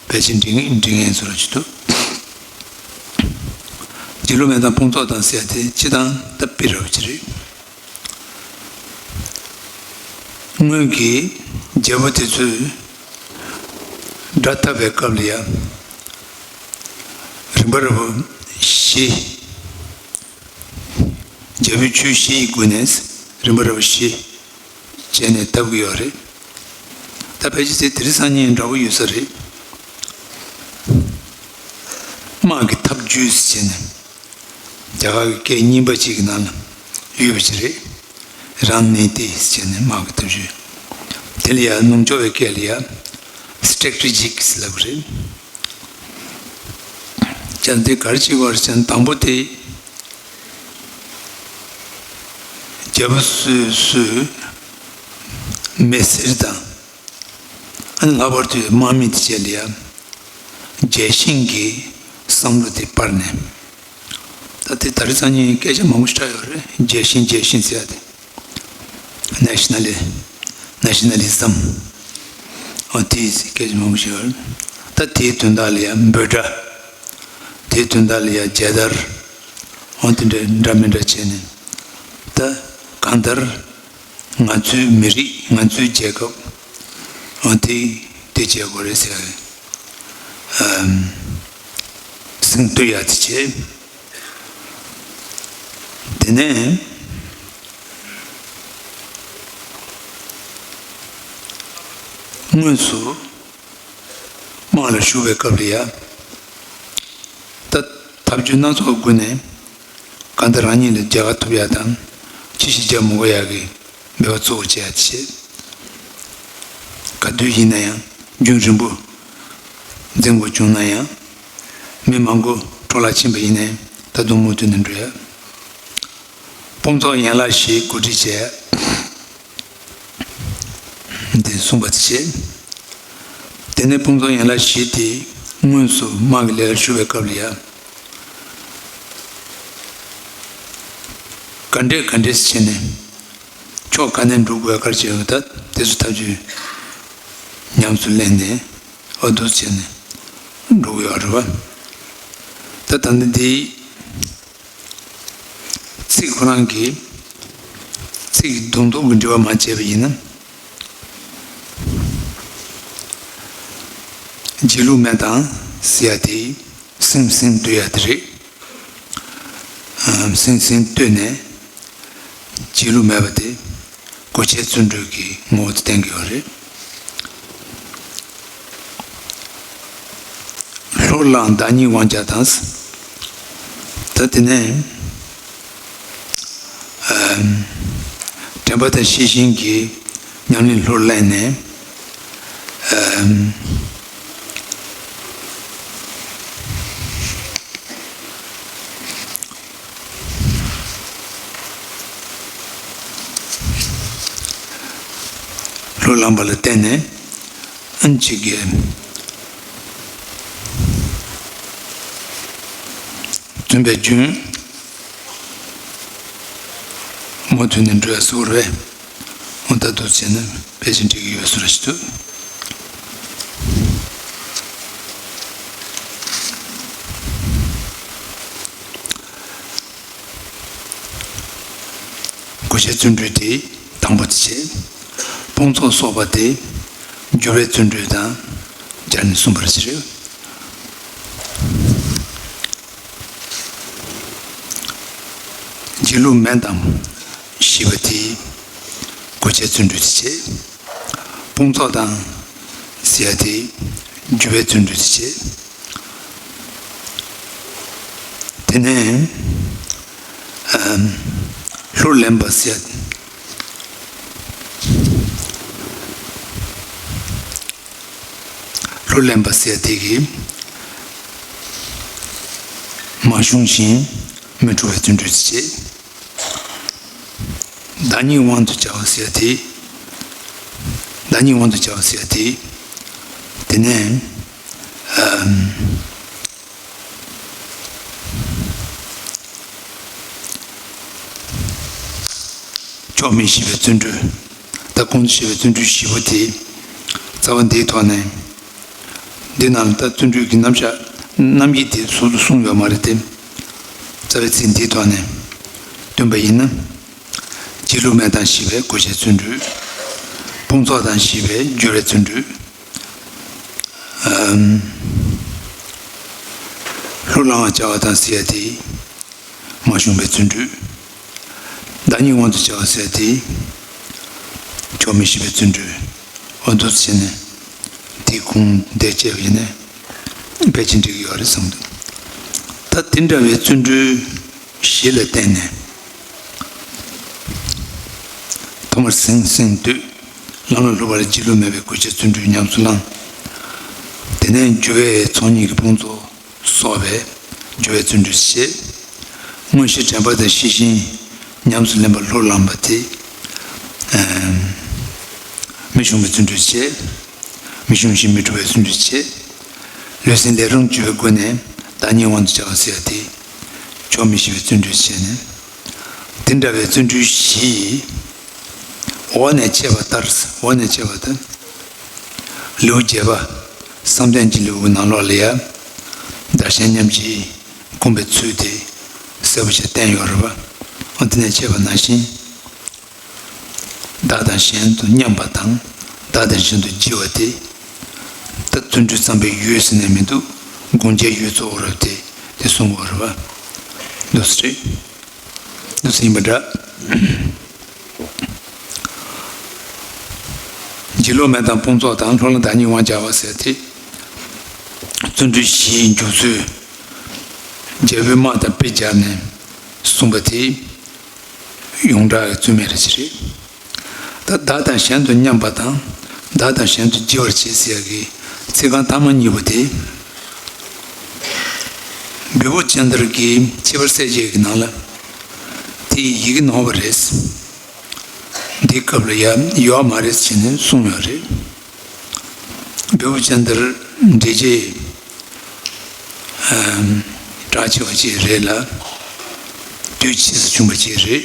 ཕལ་ཆེར་འགྲིག་འགྲིག་ངེས་ཚོར་གྱི་འདུག་སྒྱིད་ལུག་མེད་དང་དཔུང་ཚོགས་དང་ཟེར་ཡ་དེ་སྤྱི་དང་ད་པི་རོབ་ཅིག་རེད། སྔོན་གྱི་རྒྱལ་པོ་དེ་ཚོས་དགྲ་འཐབ་པའི་སྐབས་ལ་ཡང་རིམ་པ་རིམ་པ་བཞི། རྒྱལ་པོའི་ཆོས་བཞི་ཡི་སྒོ་ནས་རིམ་པ་རིམ་པ་བཞི་བྱས་ནས་འཐབ་ཀྱི་ཡོད་རེད། ད་ཕལ་ཆེར་དེ་དེ་རིང་སང་ཉིན་འདྲ་པོ་ཡོད་ས་རེད། དམག་གི་ཐབས་བརྒྱུད་ཟེར་བྱས་ནས། རྒྱ་གར་གྱི་སྐད་རྙིང་པ་ཅིག་གི་ནང་ལ་ཡོད་པ་ཅིག་རེད། རན་ནི་ཏི་ཟེར་ནས་དམག་གི་ཐབས་ཇུས། དེ་ལ་ཡང་ནུབ་ཕྱོགས་པའི་སྐད་ལ་ཡང་སི་ཊེ་རེ་ཊི་ཇིག་ཟེར་ལབ་པ་རེད། ཅང་དེ་ག་རེ་བྱེད་དགོས་རེད་ཟེར་ན་དང་པོ་དེ་རྒྱལ་པོ་སོ་སོའི་མི་སེར་དང་། ཨ་ནི་ལྷག་པར་དུ་དམག་མི་དེ་བཅས་ལ་ཡང་རྒྱལ་ཞེན་གྱི་བསམ་བློ་དེ་སྤར་ནས། ད་དེ་ད་རེས་སང་ཉིན་སྐད་ཆ་མང་པོ་ཞིག་གྲགས་ཡོད་རེད། རྒྱལ་ཞེན་རྒྱལ་ཞེན་ཟེར་ཡ་དེ། ནེ་ཤ་ནལ་ནེ་ཤ་ནལ་ལི་ཛམ། འོ་དེའི་སྐད་ཆ་མང་པོ་ཞིག་ཡོད་རེད། ད་དེའི་དོན་དག་ལ་ཡང་འབོད་སྒྲ། དེའི་དོན་དག་ལ་ཡང་མཇལ་དར། འོ་དེ་འདྲ་འདྲ་མི་འདྲ་བྱས་ནས། ད་གང་ལྟར། ང་ཚོའི་མི་རིགས་ང་ཚོའི་རྒྱལ་ཁབ། འོ་དེ་དེ་བྱེད་དགོས་རེད་ཟེར་བའི་ཨམ་སེམས་གཏོད་ཡག་དེ་བྱས། དེ་ནས་ཨ་ དངོས་སུ་དམག་ལ་ཞུགས་པའི་སྐབས་ལ་ཡ། ད་ཐབས་ཇུས་སྣ་ཚོགས་སྒོ་ནས་གང་ལྟར་རང་ཉིད་ལ་རྒྱལ་ཁ་ཐོབ་ཡ་དང་ཕྱི་བཤིག་རྒྱག་མི་དགོས་ཡ་གི་འབད་པ་གཙོ་བོ་བྱེད་ཡ་དེ་བྱེད། ག་དུས་ཡིན་ན་ཡང་རྒྱུན་རིང་པོ་འཛིན་དགོས་བྱུང་ན་ཡང་མི་མང་པོ་འཕྲོ་བརླག་ཕྱིན་པ་ཡིན་ནའི་ད་དུང་མུ་མཐུད་ནས་འགྲོ་ཡ། དཔུང་ཚོགས་ཡན་ལག་བཞི་གོ་སྒྲིག་བྱས། འདི་གསུངས་པ་དེ་བྱས། དེ་ནས་དཔུང་ཚོགས་ཡན་ལག་བཞི་དེ་དངོས་སུ་དམག་གི་ལས་ལ་ཞུགས་པའི་སྐབས་ལ་ཡ། ག་འདྲས་ག་འདྲས་བྱས་ནས་ཕྱོགས་ག་ནས་འགྲོ་དགོས་ག་རེ་བྱེད་དགོས་ད་དེ་ཚོ་ཐབས་ཇུས་ཉམས་སུ་ལེན་ནས་འོ་འདུག་བྱས་ནས་འགྲོ་དགོས་ཡོད་རེད་པ། ད་ད་ལྟ་འདི། ཚིག་ཁོ་རང་གི་ཚིག་གི་དོན་དག་གི་འབྲེལ་བ་མ་བྱས་པ་ཡིན་ན། སྒྱིད་ལུག་མེད་དང་ཟེར་ཡ་དེ་སིང་སིང་ལྟོས་ཡ་དེ་རེད། ཨམ། སིང་སིང་ལྟོས་ནས་སྒྱིད་ལུག་མེད་པ་དེ། གོ་ཆའི་བརྩོན་འགྲུས་ཀྱི་ངོ་བོ་དེ་བསྟན་གྱི་ཡོད་རེད། ལྷུར་བླངས་བདག་ཉིད་དབང་བྱ་དང་། ད་དེ་ནས་ཨམ། དྲན་པ་དང་ཤེས་བཞིན་གྱི་ཉམས་ལེན་ལྷུར་བླངས་ནས། ཨམ། ལྷུར་བླངས་པ་ལ་བརྟེན་ནས་ཨན་ཅིག་གི་བརྩོན་པའི་རྒྱུན་མུ་མཐུད་ནས་འགྲོ་ཡ་གཙོ་བོ་རེད། འོ་ད་འདུག་བྱས་ན་ཕལ་ཆེར་འགྲིག་གི་ཡོད་བཟོ་འདྲ་ཞིག་འདུག་གོ་ཆའི་བརྩོན་འགྲུས་དེ་དང་པོ་དེ་བྱས། དཔུང་ཚོགས་གསོག་པ་དེ་འགྱུར་བའི་བརྩོན་འགྲུས་དང་སྦྱར་ནས་གསུངས་པ་རེད། སྒྱིད་ལུག་མེད་དང་ཞེས་པ་དེ་གོ་ཆའི་བརྩོན་འགྲུས་དེ་བྱས། དཔུང་ཚོགས་དང་ཟེར་ཡ་དེ་འགྱུར་བའི་བརྩོན་འགྲུས་དེ་བྱས། དེ་ནས་ཨམ། ལྷུར་ལེན་པ་ཟེར། ལྷུར་ལེན་པ་ཟེར་དེ་གིས་མ་ཞུམ་ཞིང་མི་འཁྲུགས་པའི་བརྩོན་འགྲུས་བྱེད། བདག་ཉིད་དབང་དུ་བྱ་བ་ཟེར་དེ། བདག་ཉིད་དབང་དུ་བྱ་བ་ཟེར་དེ། དེ་ནས་ཨམ། ཕྱོགས་མི་ཤེས་པའི་བརྩོན་འགྲུས། ད་གོང་དུ་བཤད་པའི་བརྩོན་འགྲུས་བཞི་པོ་དེ་རྩ་བ་འདིའི་ཐོག་ནས། འདི་ནང་ལ་ད་བརྩོན་འགྲུས་ཀྱི་རྣམ་གཞག་རྣམ་དབྱེ་དེ་ཟུར་དུ་གསུངས་ཡོད་མ་རེད་དེ། རྩ་བའི་ཚིག་འདིའི་ཐོག་ནས་སྟོན་པ་ཡིན་ན། སྒྱིད་ལུག་མེད་དང་ཞེས་པའི་གོ་ཆའི་བརྩོན་འགྲུས། དཔུང་ཚོགས་དང་ཞེས་པའི་འགྱུར་བའི་བརྩོན་འགྲུས། ཨམ། ལྷུར་བླང་བར་བྱ་བ་དང་ཟེར་ཡ་དེ། མ་ཞུམ་པའི་བརྩོན་འགྲུས། བདག་ཉིད་དབང་དུ་བྱ་བ་ཟེར་དེ། ཕྱོགས་མི་ཤེས་པའི་བརྩོན་འགྲུས། འོ་འདུག་བྱས་ནས་དེའི་ཁུངས་འདེད་བྱས་པ་ཡིན་ན་ཕལ་ཆེར་འགྲིག་གི་ཡོད་རེད་བསམ་འདུག་ད་དེ་འདྲ་བའི་བརྩོན་འགྲུས་བཞི་ལ་བརྟེན་ནས་ཐོག་མར་སིང་སིང་ལྟོས། ལམ་ལ་ལྷུར་བ་ལ་སྒྱིད་ལུག་མེད་པའི་གོ་ཆའི་བརྩོན་འགྲུས་ཉམས་སུ་བླངས། དེ་ནས་འགྱུར་བའི་ཚོགས་གཉིས་ཀྱི་དཔུང་ཚོགས། གསོག་པས་འགྱུར་བའི་བརྩོན་འགྲུས་བྱེད། དངོས་གཞི་དྲན་པ་དང་ཤེས་བཞིན་ཉམས་སུ་ལེན་པ་ལྷུར་བླངས་པ་དེ། ཨམ། མི་ཞུམ་པའི་བརྩོན་འགྲུས་བྱེད། མི་ཞུམ་ཞིང་མི་འཁྲུགས་པའི་བརྩོན་འགྲུས་བྱེད། ལུས་སེམས་ལས་རུང་གྱུར་པའི་སྒོ་ནས་བདག་ཉིད་དབང་དུ་བྱ་བ་ཟེར་ཡ་དེ། ཕྱོགས་མི་ཤེས་པའི་བརྩོན་འགྲུས་བྱས་ནས། དེ་འདྲ་བའི་བརྩོན་འགྲུས་བཞི་ཡིས། འོག་ནས་འཆད་པ་ལྟར། འོག་ནས་འཆད་པ་ལྟར། ལེའུ་བརྒྱད་པ། བསམ་གཏན་གྱི་ལེའུ་ནང་ལོགས་ལ་ཡ། བདག་གཞན་མཉམ་བརྗེའི་སྒོམ་པའི་ཚུལ་དེ་གསལ་པོ་ཞིག་བསྟན་ཡོད་རེད་པ། འོ་དེ་ནས་འཆད་པ་ནང་བཞིན། བདག་དང་གཞན་དུ་མཉམ་པ་དང་། བདག་དང་གཞན་དུ་བརྗེ་བ་དེ། ད་བརྩོན་འགྲུས་བརྩམས་པའི་ཡུལ་ཟེར་ནས་མི་འདུག་སྒོམ་བྱའི་ཡུལ་གཙོ་བོ་རེད་དེ། དེ་གསུང་དགོས་རེད་པ། འདུག་སེ་རེད། འདུག་སེ་ཡིན་པ་འདྲ། བྱིས་བློ་མེད་དང་དཔུང་ཚོགས་དང་། ལྷོ་ལ་བདག་ཉིད་དབང་བྱ་བ་ཟེར་དེ། བརྩོན་འགྲུས་བཞིའི་འཇུག་ཚུལ། རྒྱལ་པོའི་དམག་དང་དཔེ་སྦྱར་ནས་གསུངས་པ་དེ། ཡོངས་གྲགས་ཀྱི་རྩོད་མེད་རེ་ཞིག་རེད། ད་བདག་དང་གཞན་དུ་མཉམ་པ་དང་། བདག་དང་གཞན་དུ་བརྗེ་བར་བྱེད་ཟེར་ཡག་གི་ཚིག་རྐང་ཐ་མ་གཉིས་པོ་དེ། བེའུ་ཅན་དར་གྱི་ཁྱད་པར་གསལ་བྱེད་ཀྱི་ནང་ལ། དེ་ཡི་ཡི་གེ་ནོར་བ་རེད། འདིའི་སྐབས་ལ་ཡང་ཡོད་མ་རེད་ཟེར་ནས་གསུངས་ཡོད་རེད། བེའུ་ཅན་དར་འགྲེལ་བྱེད་གྲགས་ཆེ་བ་ཅིག་རེད་ལ། དུས་ཕྱིས་སུ་བྱུང་བ་ཅིག་རེད།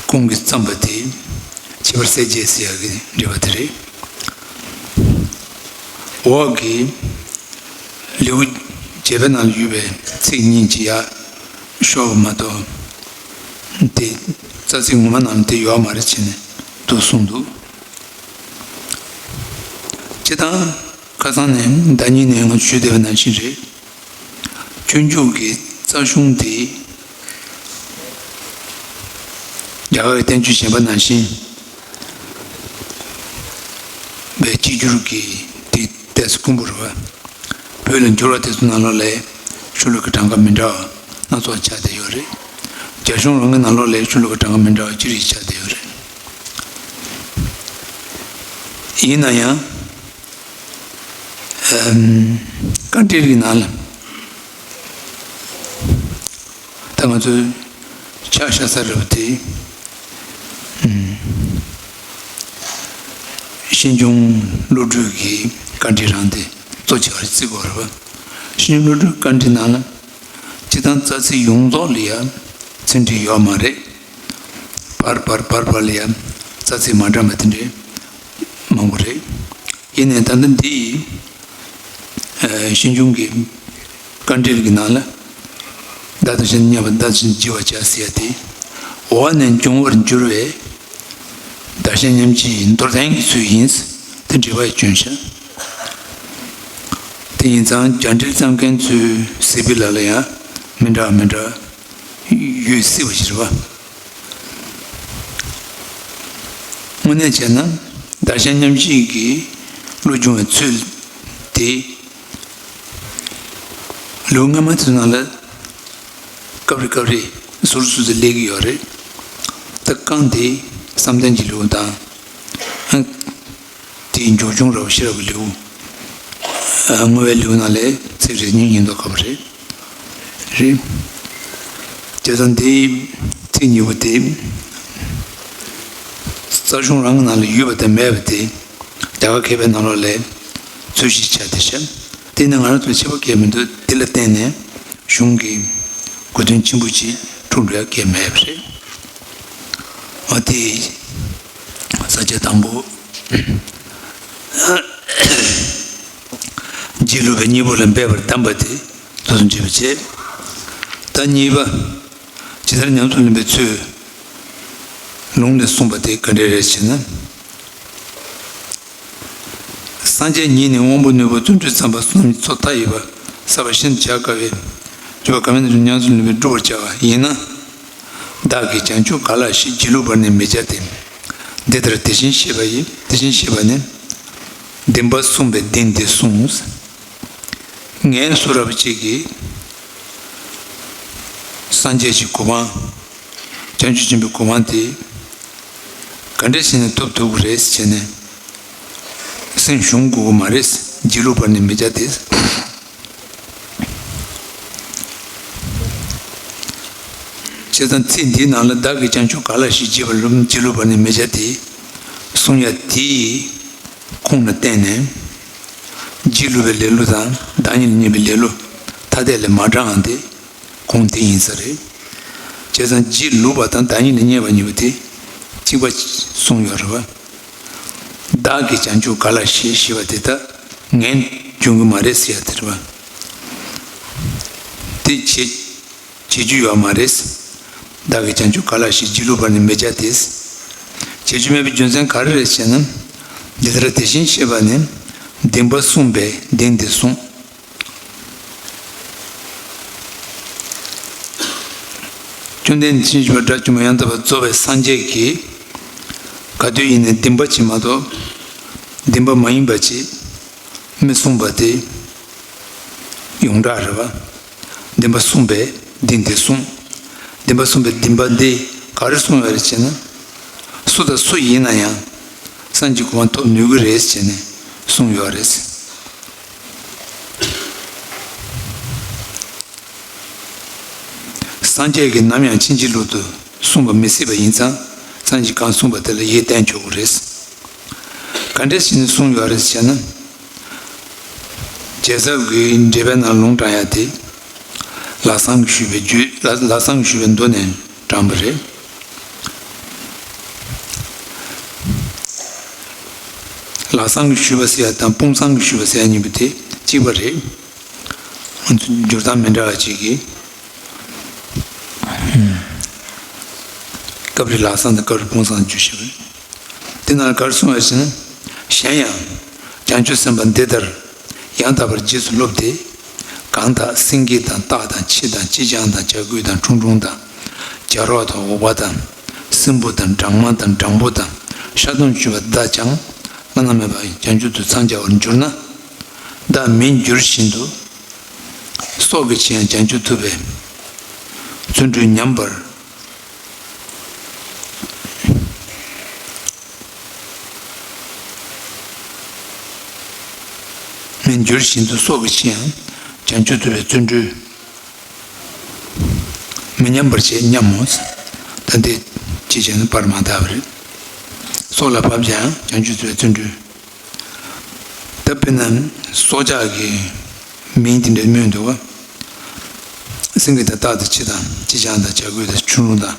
ཀུན་གྱིས་བརྩམས་པ་དེ་ཁྱད་པར་གསལ་བྱེད་ཟེར་ཡག་གི་འགྲེལ་པ་དེ་རེད། འོག་གི་ལེའུ་བརྒྱད་པའི་ནང་ལ་ཡོད་པའི་ཚིག་གཉིས་ཀྱི་ཡར་ཤོག་མ་གཏོགས། དེ་རྩ་ཚིག་ངོ་མ་ནང་ལ་དེ་ཡོད་མ་རེད་ཟེར་ནས་འདུག་གསུངས་འདུག་སྤྱིར་བཏང་ཁ་སང་ནས་ཟླ་ཉིན་ནས་ང་ཞུས་བསྡད་པ་ནང་བཞིན་རེད། སྤྱོད་འཇུག་གི་རྩ་གཞུང་དེ། རྒྱ་གར་གྱི་བསྟན་བཅོས་གཞན་པ་ནང་བཞིན་པའི་གཅིག་གྱུར་གྱི་དེ་ཏོག་ཙམ་དཀོན་པོ་རེད་པ། བོད་ལ་འགྱུར་བ་དེ་ཚོ་ནང་ལོགས་ལ་ཤོ་ལོ་ཀའི་གྲངས་ཀ་མི་འདྲ་བ་སྣ་ཚོགས་ཆགས་བསྡད་ཡོད་རེད། རྒྱ་གཞུང་རང་གི་ནང་ལོགས་ལ་ཤོ་ལོ་ཀའི་གྲངས་ཀ་མི་འདྲ་བ་ཅི་རིགས་ཆགས་བསྡད་ཡོད་རེད། ཡིན་ན་ཡང་། ཨམ། བཀའ་འགྲེལ་གྱི་ནང་ལ། ད་ང་ཚོའི་ཕྱག་བཞག་ས་རེད་པ་དེ། ཨམ། ཤེས་འབྱུང་བློ་གྲོས་ཀྱི་བཀའ་འགྲེལ་རང་དེ་གཙོ་ཆེ་བར་བརྩི་དགོས་རེད་པ། ཤེས་འབྱུང་བློ་གྲོས་བཀའ་འགྲེལ་ནང་ལ། སྤྱིར་བཏང་རྩ་ཚིག་ཡོངས་རྫོགས་ལ་ཡང་ཚིག་འགྲེལ་ཡོད་མ་རེད། བར་བར་བར་བར་ལ་ཡང་རྩ་ཚིག་མ་འདྲ་མ་དེ་འདྲའི་མང་པོ་རེད། ཡིན་ནའི་ད་ལྟ་འདི་ཡི་ཨ་ཤེས་འབྱུང་གི་བཀའ་འགྲེལ་གྱི་ནང་ལ། བདག་དང་གཞན་དུ་མཉམ་པ་བདག་གཞན་བརྗེ་བར་བྱ་ཟེར་ཡ་དེ། འོག་ནས་འབྱུང་བར་འགྱུར་བའི་བདག་གཞན་མཉམ་བརྗེའི་མདོར་བསྟན་གྱི་ཚུལ་ཡིན། དེ་འགྲེལ་པ་ཡི་སྐྱོན་བཤད། དེ་ཡིན་ཙང་རྒྱ་འགྲེལ་བརྩམས་མཁན་ཚོའི་ཟེར་བའི་ལ་ལ་ཡང་མི་འདྲ་མི་འདྲ་ཡོད་སྲིད་པ་ཞིག་རེད་པ། དངོས་གནས་བྱས་ན་བདག་གཞན་མཉམ་བརྗེ་གི་བློ་སྦྱོང་བའི་ཚུལ་དེ། ལེའུ་སྔ་མ་ཚོའི་ནང་ལ་སྐབས་རེ་སྐབས་རེ་ཟུར་ཟུར་དུ་སླེབས་ཀྱི་ཡོད་རེད། ད་རྐང་དེ་བསམ་གཏན་གྱི་ལེའུ་དང་། དེའི་མཇུག་སྦྱོང་རབ་ཤེས་རབ་ཀྱི་ལེའུ། ཨ། བསྔོ་བའི་ལེའུ་ནང་ལས་ཚིག་རེ་གཉིས་ཡིན་མདོག་ཁ་པོ་རེད། རེད། བྱས་ཙང་དེའི་ཚིག་གཉིས་པོ་དེ། རྩ་གཞུང་རང་གི་ནང་ལ་ཡོད་པ་དང་མེད་པ་དེ། རྒྱ་གར་མཁས་པའི་ནང་ལོགས་ལ་ཚུལ་བཞིན་ཆགས་བསྡད་ཤག་དེ་ནི་ང་རང་ཚོ་ཁྱད་པར་གང་ཡང་མི་འདུག་དེ་ལ་བརྟེན་ནས་གཞུང་གི་གོ་དོན་ཆེན་པོ་ཅིག་འཁྲུངས་འགྲོ་ཡ་གང་ཡང་མེད་པ་རེད། འོ་དེ། ས་བཅད་དང་པོ། རྗེས་ལུས་པའི་གཉེན་པོ་ལ་འབད་པར་གདམས་པ་དེ་དུས་སུ་འདྲིས་པ་བྱས། ད་གཉིས་པ། ཇི་ལྟར་ཉམས་སུ་ལེན་པའི་ཚུལ། ལུང་ནས་གསུངས་པ་དེ་ག་འདྲ་རེད་ཅེ་ན། སངས་རྒྱས་ཉིད་ནི་དབང་པོ་རྣོན་པོ་བརྩོན་འགྲུས་བརྩམས་པ་གསུམ་གྱི་ཚོགས་མཐའ་ཡས་པ་བསགས་པ་ཤིན་ཏུ་བྱ་དཀའ་བས་གྱུར་པ་གང་མིན་ཏེ་ཉམས་སུ་ལེན་པའི་སྒྲུབ་པར་བྱ་བ་ཡིན་ན། བདག་གིས་བྱང་ཆུབ་ག་ལ་ཞིག་སྒྱིད་ལུག་པར་ནི་མི་བྱ་སྟེ། འདི་ལྟར་དེ་བཞིན་གཤེགས་པ་ཡི་དེ་བཞིན་གཤེགས་པ་ནི། བདེན་པ་གསུངས་པས་བདེན་འདི་གསུངས། ངས་སུ་རབ་ཅིག་གིས་སངས་རྒྱས་ཀྱི་གོ་འཕང་། བྱང་ཆུབ་ཆེན་པོའི་གོ་འཕང་དེ་ག་འདྲ་བྱས་ནས་ཐོབ་ཐུབ་ཀྱི་རེད་ཟེར་ནས་སེམས་ཞུམ་དགོས་ཀྱི་མ་རེད། སྒྱིད་ལུག་པར་ནི་མི་བྱ་སྟེ། བྱས་ཙང་ཚིག་འདིའི་ནང་ལ་བདག་གིས་བྱང་ཆུབ་ག་ལ་ཞིག་བགྱིས་པ་ལུམ་སྒྱིད་ལུག་པར་ནི་མི་བྱ་སྟེ་གསུང་ཡ་དེའི་ཁུངས་ལ་བརྟེན་ནས། སྒྱིད་ལུག་པའི་ལེ་ལོ་དང་བདག་ཉིད་ལ་བརྙས་པའི་ལེ་ལོ་ཐ་དད་ལས་མ་དྲངས་ཏེ་ཁུངས་དེ་ཡིན་ས་རེད། བྱས་ཙང་སྒྱིད་ལུག་པ་དང་བདག་ཉིད་ལ་བརྙས་པ་གཉིས་པོ་དེ་གཅིག་པ་གསུངས་ཡོད་རེད་བ། བདག་གིས་བྱང་ཆུབ་ག་ལ་ཞེས་ཞུས་པ་དེ་ལྟར་ངས་འབྱུང་གི་མ་རེད་ཟེར་ཡ་དེ་རེད་བ། དེ་བྱེད། བྱེད་རྒྱུ་ཡོད་མ་རེད། བདག་གིས་བྱང་ཆུབ་ག་ལ་ཞིག་སྒྱིད་ལུག་པར་ནི་མི་བྱ་སྟེ། བྱེད་རྒྱུ་མེད་པའི་རྒྱུ་མཚན་ག་རེ་རེད་ཅེ་ན། འདི་ལྟར་དེ་བཞིན་གཤེགས་པ་ནི་བདེན་པ་གསུངས་པས་བདེན་འདི་གསུངས། བཅོམ་ལྡན་འདས་དེ་བཞིན་གཤེགས་པ་དགྲ་བཅོམ་པ་ཡང་དག་པར་རྫོགས་པའི་སངས་རྒྱས་ཀྱིས་ ག་དུས་ཡིན་ནའི་བདེན་པ་ཅིག་མ་གཏོགས་བདེན་པ་མ་ཡིན་པ་ཅིག་མི་གསུངས་པ་དེ་ཡོངས་གྲགས་རེད་བ། བདེན་པ་གསུངས་པས་བདེན་དེ་གསུངས། བདེན་པ་གསུངས་པས་བདེན་པ་འདི་ག་རེ་གསུངས་ཡོད་རེད་ཅེ་ན། སུ་དང་སུ་ཡིན་ན་ཡང་སངས་རྒྱས་གོ་འཕང་ཐོབ་ནུས་ཀྱི་རེད་ཅེ་ནས་གསུངས་ཡོད་རེད། སངས་རྒྱས་ཀྱིས་ནམ་ཡང་ཕྱིན་ཅི་ལོག་ཏུ་གསུངས་པ་མི་སྲིད་པ་ཡིན་ཙང་། སངས་རྒྱས་གང་གསུངས་པ་དེ་ལ་ཡིད་གཏད་ཆོག་གི་རེད། ག་འདྲས་བྱས་ནས་གསུངས་ཡོད་རེད་ཟེར་ན། རྒྱལ་ཚབ་ཀྱིས་འགྲེལ་པའི་ནང་ལུང་དྲངས་ཡ་དེ། ལམ་སེང་གིས་ཞུས་པའི་རྒྱུད། ལམ་ལམ་སེང་གིས་ཞུས་པའི་མདོ་ནས་དྲངས་པ་རེད། ལམ་སེང་གིས་ཞུས་པ་ཟེར་ཡ་དང་དཔུང་སེང་གིས་ཞུས་པ་ཟེར་ཡ་གཉིས་པོ་དེ་གཅིག་པ་རེད། འགྱུར་སྟངས་མི་འདྲ་བ་ཅིག་གིས། སྐབས་རེ་ལམ་སེང་དང་སྐབས་རེ་དཔུང་སེང་བརྗོད་བཞིན་པ་རེད། དེ་ནང་ག་རེ་གསུངས་ཡོད་ཟེར་ན། གཞན་ཡང་། བྱང་ཆུབ་སེམས་དཔའ་འདི་ལྟར་ཡང་དག་པར་རྗེས་སུ་སློབ་སྟེ། གང་དག་སེང་གེ་དང་སྟག་དང་ཁྱི་དང་ཅི་ལྕང་དང་བྱ་རྒོད་དང་ཁྲུང་ཁྲུང་དང་། བྱ་རོག་དང་འུག་པ་དང་། སྲིན་བུ་དང་སྦྲང་མ་དང་སྦྲང་བུ་དང་ཤ་དུམ་བཅུ་པ་བདག་ཀྱང་བླ་ན་མེད་པ་བྱང་ཆུབ་ཏུ་འཚང་རྒྱ་བར་འགྱུར་ན། བདག་མི་འགྱུར་བཞིན་དུ། སྲོག་གི་ཕྱིར་ཡང་བྱང་ཆུབ་ཐོབ་པའི་བརྩོན་འགྲུས་ཉམས་པར་མི་འགྱུར་བཞིན་དུ། སྲོག་གི་ཕྱིར་ཡང་བྱང་ཆུབ་ཐོབ་པའི་བརྩོན་འགྲུས་མི་ཉམས་པར་བྱེད་སྙམ་མོ། ད་འདི་ཅི་བྱས་ན་བར་མ་དག་པ་རེད། སྲོག་ལ་བབ་ཀྱང་བྱང་ཆུབ་ཐོབ་པའི་བརྩོན་འགྲུས། ད་དཔེར་ན་སྲོག་ཆགས་ཀྱི་མིང་དེ་འདྲ་སྨོས་འདུག་ག། སེང་གེ་དང་སྟག་དང་ཁྱི་དང་ཅི་ལྕང་དང་བྱ་རྒོད་དང་ཁྲུང་ཁྲུང་དང་།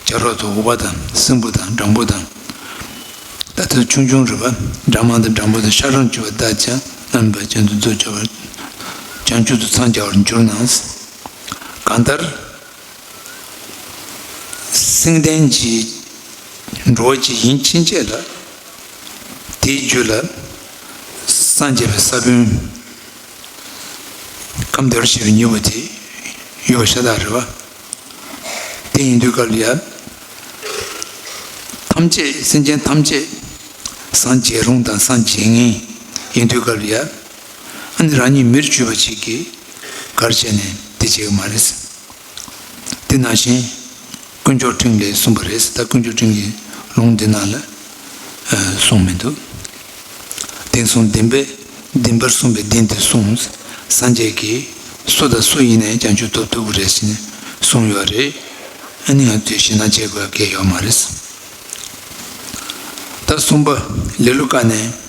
བྱ་རོག་དང་འུག་པ་དང་སྲིན་བུ་དང་སྦྲང་བུ་དང་། ད་དེ་ཆུང་ཆུང་རེད་པ། སྦྲང་མ་དང་སྦྲང་བུ་དང་ཤ་དུམ་བཅུ་པ་བདག་ཀྱང་བླ་ན་མེད་པ་བྱང་ཆུབ་ཏུ་འཚང་རྒྱ་བར་འགྱུར་ན། གང་ལྟར། སེམས་ལྡན་གྱི་འགྲོ་བ་ཅིག་ཡིན་ཕྱིན་ཆད་ལ། དེའི་རྒྱུད་ལ་སངས་རྒྱས་པའི་ས་བོན་ཁམས་བདེ་བར་གཤེགས་པའི་སྙིང་པོ་དེ་ཡོད་པ་ཤ་སྟག་རེད་པ། དེ་ཡིན་དུས་སྐབས་ལ་ཡ། ཐམས་ཅད་སེམས་ཅན་ཐམས་ཅད་སངས་རྒྱས་རུང་དང་སངས་རྒྱས་ངེས་ཡིན་དུས་སྐབས་ལ་ཡ། ཨ་ནི་རང་ཉིད་མིར་གྱུར་པ་ཅིག་གིས་ག་རེ་བྱས་ནས་དེ་བྱེད་ཀྱི་མ་རེད། དེ་ནང་བཞིན་དཀོན་མཆོག་སྤྲིན་ལས་གསུངས་པ་རེད། ད་དཀོན་མཆོག་སྤྲིན་གྱི་ལུང་འདི་ནང་ལ་གསུངས་མི་འདུག། བདེན་གསུངས་བདེན་པས་བདེན་པར་གསུངས་པས་བདེན་དེ་གསུངས། སངས་རྒྱས་ཀྱིས་སུ་དང་སུ་ཡིན་ནའི་བྱང་ཆུབ་ཐོབ་ཐུབ་ཀྱི་རེད་ཟེར་ནས་གསུངས་ཡོད་རེད། ཨ་ནི་ང་ཚོས་ཞེད་སྣང་བྱེད་དགོས་ཀྱི་ཡོད་མ་རེད། ད་གསུམ་པ། ལེ་ལོ་དཀའ་ནས་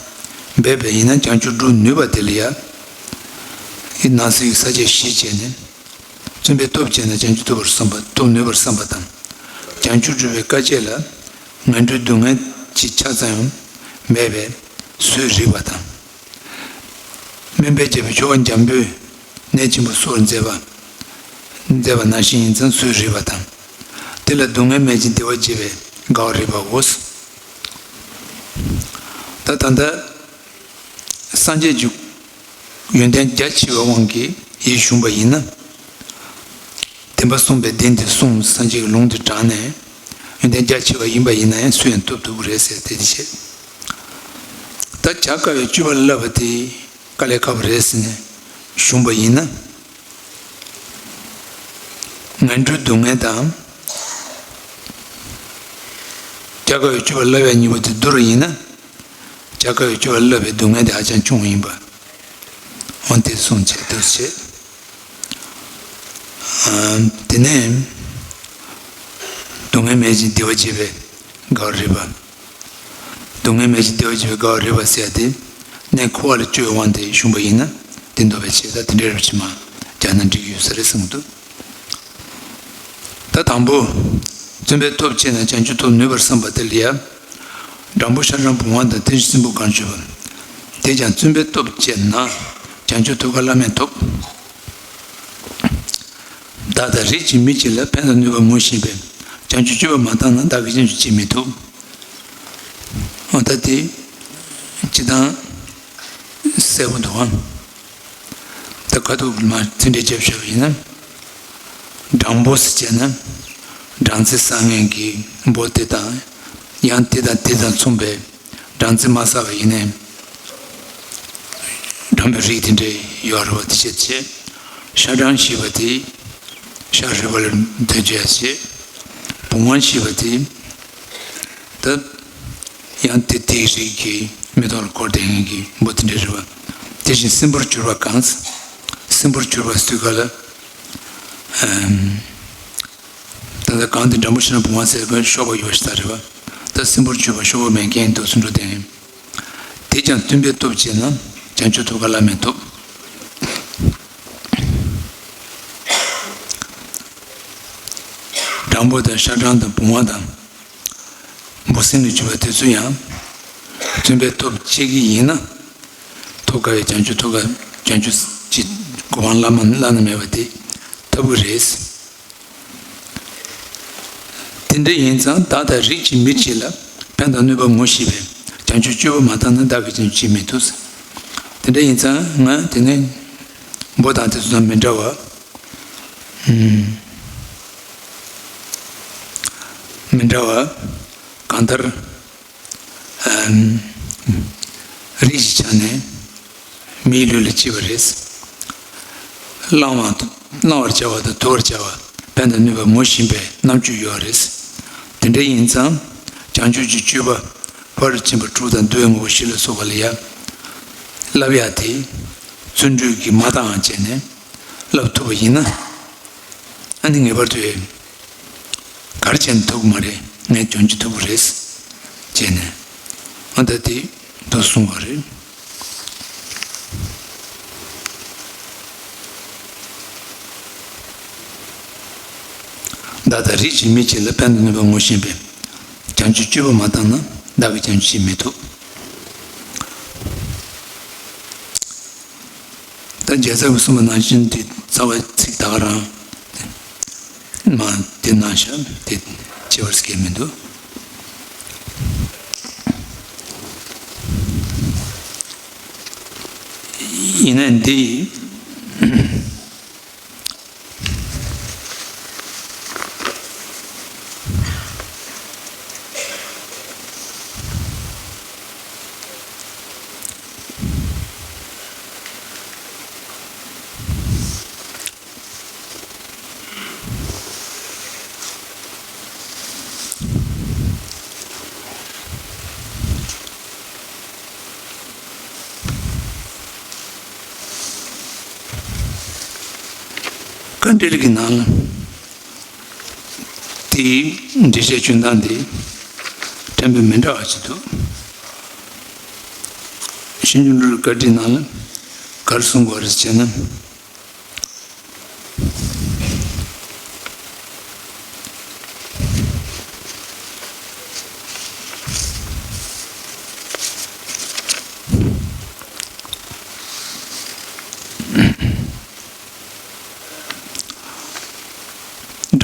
འབད་པས་ཡིན་ན་བྱང་ཆུབ་སྒྲུབ་ནུས་པ་དེ་ལ་ཡ། ཡི་ནང་གསེས་ཀྱི་ས་བཅད་བཞི་བྱས་ནས། བརྩོན་པས་སྟོབས་བསྐྱེད་ན་བྱང་ཆུབ་ཐོབ་པར་བསམ་པ་ཐོབ་ནུས་པར་བསམ་པ་དང་། བྱང་ཆུབ་སྒྲུབ་པའི་དཀའ་སྤྱད་ལ་ངན་འགྲོའི་སྡུག་བསྔལ་གྱི་ཆ་ཙམ་ཡང་མེད་པས་བཟོད་རིགས་པ་དང་། སྨན་པས་བྱས་པའི་ཆོ་ག་འཇམ་པོས་ནད་ཆེན་པོ་གསོ་བར་མཛད་པ། མཛད་པ་ནང་བཞིན་ཡིན་ཙང་བཟོད་རིགས་པ་དང་། དེ་ལ་སྡུག་བསྔལ་མེད་ཅིང་བདེ་བ་རྒྱས་པས་དགའ་བར་རིགས་པའོ། ད་ད་ལྟ་སངས་རྒྱས་ཀྱི་ཡོན་ཏན་རྒྱ་ཆེ་བའི་དབང་གིས་ཡིད་གཞུངས་པ་ཡིན་ན། བདེན་པ་གསུངས་པས་བདེན་དེ་གསུངས། སངས་རྒྱས་ཀྱི་ལུང་དེ་དྲངས་ནས་ཡོན་ཏན་རྒྱ་ཆེ་བ་ཡིན་པ་ཡིན་ན་ཡང་སུ་ཡང་ཐོབ་ཐུབ་ཀྱི་རེད་ཟེར་དེ་དེ་བྱས། ད་བྱ་དཀའ་བའི་སྤྱོད་པ་བསླབ་པ་དེ་དཀའ་ལས་ཁག་པོ་རེད་ཟེར་ནས་གཞུངས་པ་ཡིན་ན། ངན་འགྲོའི་སྡུག་བསྔལ་དང་། བྱ་དཀའ་བའི་སྤྱོད་པ་བསླབ་པའི་གཉིས་པོ་དེ་བསྡུར་བ་ཡིན་ན། བྱ་དཀའ་བའི་སྤྱོད་པ་བསླབ་པའི་སྡུག་བསྔལ་དེ་ཧ་ཅང་ཆུང་བ་ཡིན་པ། འོ་དེ་གསུངས་བྱས་འདུག་བྱས། དེ་ནས་སྡུག་བསྔལ་མེད་ཅིང་བདེ་བ་རྒྱས་པས་དགའ་བར་རིགས་པ། སྡུག་བསྔལ་མེད་ཅིང་བདེ་བ་རྒྱས་པས་དགའ་བར་རིགས་པ་ཟེར་ཏེ། གནས་འཁོར་བ་ལ་སྤྱོད་པའི་དབང་དེ་བྱུང་བ་ཡིན་ན་དེ་འདོད་པའི་ཆེད་དུ་དེ་འདྲའི་རིགས་ཕྱི་མ་རྒྱག་ན་འགྲིག་གི་ཡོད་ས་རེད་གསུངས་འདུག། ད་དང་པོ། བརྩོན་པས་སྟོབས་བསྐྱེད་ན་བྱང་ཆུབ་ཐོབ་ནུས་པར་བསམ་པ་དེ་ལ་ཡ། སྦྲང་བུ་ཤ་སྦྲང་བུང་བ་དང་དེ་བཞིན་སྲིན་བུ་གང་བྱོས་པ། དེས་ཀྱང་བརྩོན་པས་སྟོབས་བསྐྱེད་ན་བྱང་ཆུབ་ཐོབ་དཀའ་བླ་མེད་ཐོབ། བདག་དང་རིགས་ཀྱི་མི་གཅིག་ལ་ཕན་དང་ནུས་པ་ངོ་ཤེས་པས་བྱང་ཆུབ་སྤྱོད་པ་མ་བཏང་ན་བདག་གིས་བྱང་ཆུབ་བྱེད་མི་ཐུབ། འོ་ད་དེ་སྤྱིར་བཏང་གསལ་པོ་འདུག་ཨང་། ད་ཁ་ཐུག་མ་ཚིག་འགྲེལ་བརྒྱབ་བཞག་པ་ཡིན་ན། སྦྲང་བུ་ཟེར་བྱས་ན། སྦྲང་རྩི་བཟང་ངན་གྱི་འབོ་དེ་དང་ ཡང་དེ་དང་དེ་དང་མཚུངས་པའི་སྦྲང་རྩི་མ་བསགས་པ་ཡིན་ནའི། སྦྲང་བུའི་རིགས་དེ་འདྲའི་ཡོད་རེད་བ། དེ་བྱས་བྱས་ཤ་སྦྲང་ཞེས་པ་དེ་ཤ་རུལ་བ་ལ་འདོད་བྱེད་ཡ་བྱེད། བུང་བ་ཞེས་པ་དེ་ད་ཡང་དེ་དེའི་རིགས་ཀྱི་མིག་ཏོ་ལ་འཁོར་བསྡད་མཁན་གྱི་འབུ་དེ་འདྲ་རེད་བ། དེ་བཞིན་སྲིན་བུར་གྱུར་པ་གང་། སྲིན་བུར་གྱུར་པ་སུའི་ག་ལ། ཨམ། ད་ལྟ་གང་དེ་འགྲམ་བུ་ཤ་སྦྲང་བུང་བ་ཟེར་བའི་གཤོག་པ་ཡོད་ཤ་སྟག་རེད་བ། ད་སྲིན་བུར་གྱུར་པ་གཤོག་པ་མེད་མཁན་དུ་སུ་འགྲོ་དེ། དེ་ཀྱང་བརྩོན་པས་སྟོབས་བསྐྱེད་ན་བྱང་ཆུབ་ཐོབ་དཀའ་བླ་མེད་ཐོབ། སྦྲང་བུ་དང་ཤ་སྦྲང་དང་བུང་བ་དང་འབུ་སྲིན་ལས་གྱུར་པ་དེ་ཚོ་ཡང་བརྩོན་པས་སྟོབས་བསྐྱེད་ཀྱི་ཡིན་ན། ཐོབ་དཀའ་བའི་བྱང་ཆུབ་ཐོབ་དཀའ། བྱང་ཆུབ་ཀྱི་གོ་འཕང་བླ་མ་བླ་ན་མེད་པ་དེ་ཐོབ་ཀྱི་རེད། དེ་འདྲ་ཡིན་ཙང་བདག་དང་རིགས་ཀྱི་མི་གཅིག་ལ་ཕན་དང་གནོད་པ་ངོ་ཤེས་པས་བྱང་ཆུབ་སྤྱོད་པ་མ་བཏང་ན་བདག་གིས་ཀྱང་བྱེད་མི་ཐུབ། དེ་འདྲ་ཡིན་ཙང་ང་དེ་ནས་འབུ་དང་དེ་ཚོ་དང་མི་འདྲ་བ། ཨུམ། མི་འདྲ་བ་གང་ལྟར། ཨམ། རིགས་ཀྱི་ཆ་ནས་མིའི་ལུས་ལ་སྐྱེས་པ་རེད། བླང་བ། བླང་བར་བྱ་བ་དང་དུ་བར་བྱ་བ་ཕན་དང་གནོད་པ་ངོ་ཤེས་པའི་རྣམ་དཔྱོད་ཡོད་རེད། དེ་འདྲ་ཡིན་ཙང་བྱང་ཆུབ་ཀྱི་སྤྱོད་པ་ཕ་རོལ་ཏུ་ཕྱིན་པ་དྲུག་དང་འདུལ་བའི་དངོས་པོ་བཞི་ལ་སོགས་པ་ལ་ཡང་བསླབ་ཡ་དེ་བརྩོན་འགྲུས་ཀྱིས་མ་བཏང་བ་བྱས་ནས་བསླབ་ཐུབ་པ་ཡིན་ན། ཨ་ནི་ངེས་པར་དུ་ག་རེ་བྱས་ནས་ཐུབ་ཀྱི་མ་རེད། ངས་བྱང་ཆུབ་ཐོབ་ཀྱི་རེད་བྱས་ནས་ཨ་ད་དེ་འདུག་གསུངས་པ་རེད། བདག་དང་རིགས་ཀྱི་མི་གཅིག་ལ་ཕན་དང་གནོད་པ་ངོ་ཤེས་པས་བྱང་ཆུབ་སྤྱོད་པ་མ་བཏང་ན་བདག་གིས་ཀྱང་བྱེད་མི་ཐུབ། ད་རྒྱལ་ཚབ་ཀྱིས་གསུངས་པ་ནང་བཞིན་དེ་རྩ་བའི་ཚིག་ད་ག་རང་མ་དེ་གནང་ཤག་དེ་བྱེད་པར་སྐད་མི་འདུག་ཡིན་ན་འདི། བཀའ་འགྲེལ་གྱི་ནང་ལ་དེའི་འགྲེལ་བཤད་བྱུང་སྟངས་དེ་ཕྲན་བུ་མི་འདྲ་བ་ཞིག་འདུག་ཕྱིས་འབྱུང་འགྲོ་བའི་བཀའ་ཁྲིད་ནང་ལ་ག་རེ་གསུངས་པ་རེད་ཅེ་ན།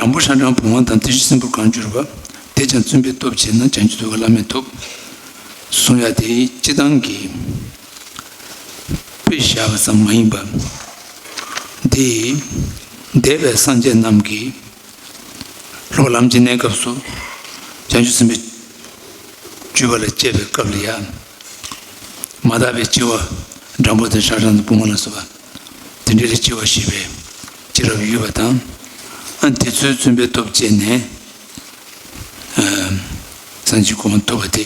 སྦྲང་བུ་ཤ་སྦྲང་བུང་བ་དང་དེ་བཞིན་སྲིན་བུར་གང་གྱུར་པ། དེས་ཀྱང་བརྩོན་པས་སྟོབས་བསྐྱེད་ན་བྱང་ཆུབ་ཐོབ་དཀའ་བླ་མེད་ཐོབ། གསུང་ཡ་དེ་སྤྱིར་བཏང་གི་དཔེ་བཞག་པ་ཙམ་མ་ཡིན་པ། འདི་འདས་པའི་སངས་རྒྱས་རྣམས་ཀྱིས་སློབ་པ་ལམ་གྱི་གནས་སྐབས་སུ་བྱང་ཆུབ་སེམས་དཔའི་སྤྱོད་པ་ལ་སྤྱད་པའི་སྐབས་ལ་ཡང་མ་དག་པའི་སྐྱེ་བ་སྦྲང་བུ་དང་ཤ་སྦྲང་དང་བུང་བ་ལ་སོགས་པ་དེ་འདྲའི་སྐྱེ་བ་བཞེས་པའི་སྐྱེས་རབས་ཡོད་པ་དང་། ཨ་དེ་ཚོའི་བརྩོན་པའི་སྟོབས་བསྐྱེད་ནས་སངས་རྒྱས་གོ་འཕང་ཐོབ་པ་དེ་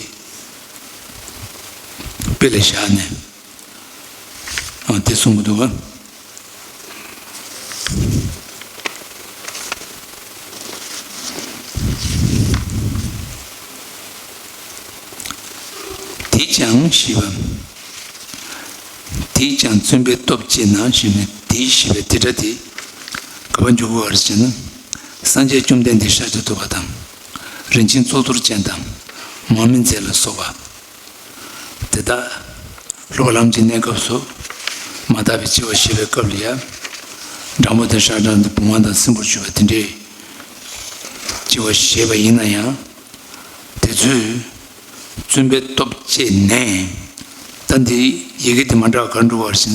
དཔེ་ལ་བཞག་ནས་ཨ་དེ་གསུང་གི་འདུག་ག་དེས་ཀྱང་ཞེས་པ། དེས་ཀྱང་བརྩོན་པས་སྟོབས་བསྐྱེད་ན་ཞེས་ནས་དེས་ཞེས་པའི་དེ་སྒྲ་དེ་ག་པར་འཇུག་དགོས་པ་རེད་ཅེ་ན། སངས་རྒྱས་བཅོམ་ལྡན་འདས་ཤཱཀྱ་ཐུབ་པ་དང་། རིན་ཆེན་གཙུག་ཏོར་ཅན་དང་། མར་མེ་མཛད་ལ་སོགས་པ། དེ་དག་སློབ་པ་ལམ་གྱི་གནས་སྐབས་སུ་མ་དག་པའི་སྐྱེ་བ་བཞེས་པའི་སྐབས་ལ་ཡང་། སྦྲང་བུ་དང་ཤ་སྦྲང་དང་བུང་བ་དང་སྲིན་བུར་གྱུར་པ་དེ་འདྲའི་སྐྱེ་བ་བཞེས་པ་ཡིན་ན་ཡང་། དེ་ཚོས་བརྩོན་པའི་སྟོབས་བསྐྱེད་ནས། ད་འདི་ཡི་གེ་དེ་མ་འདྲ་བ་ག་འགྲོ་བར་ཞེ་ན།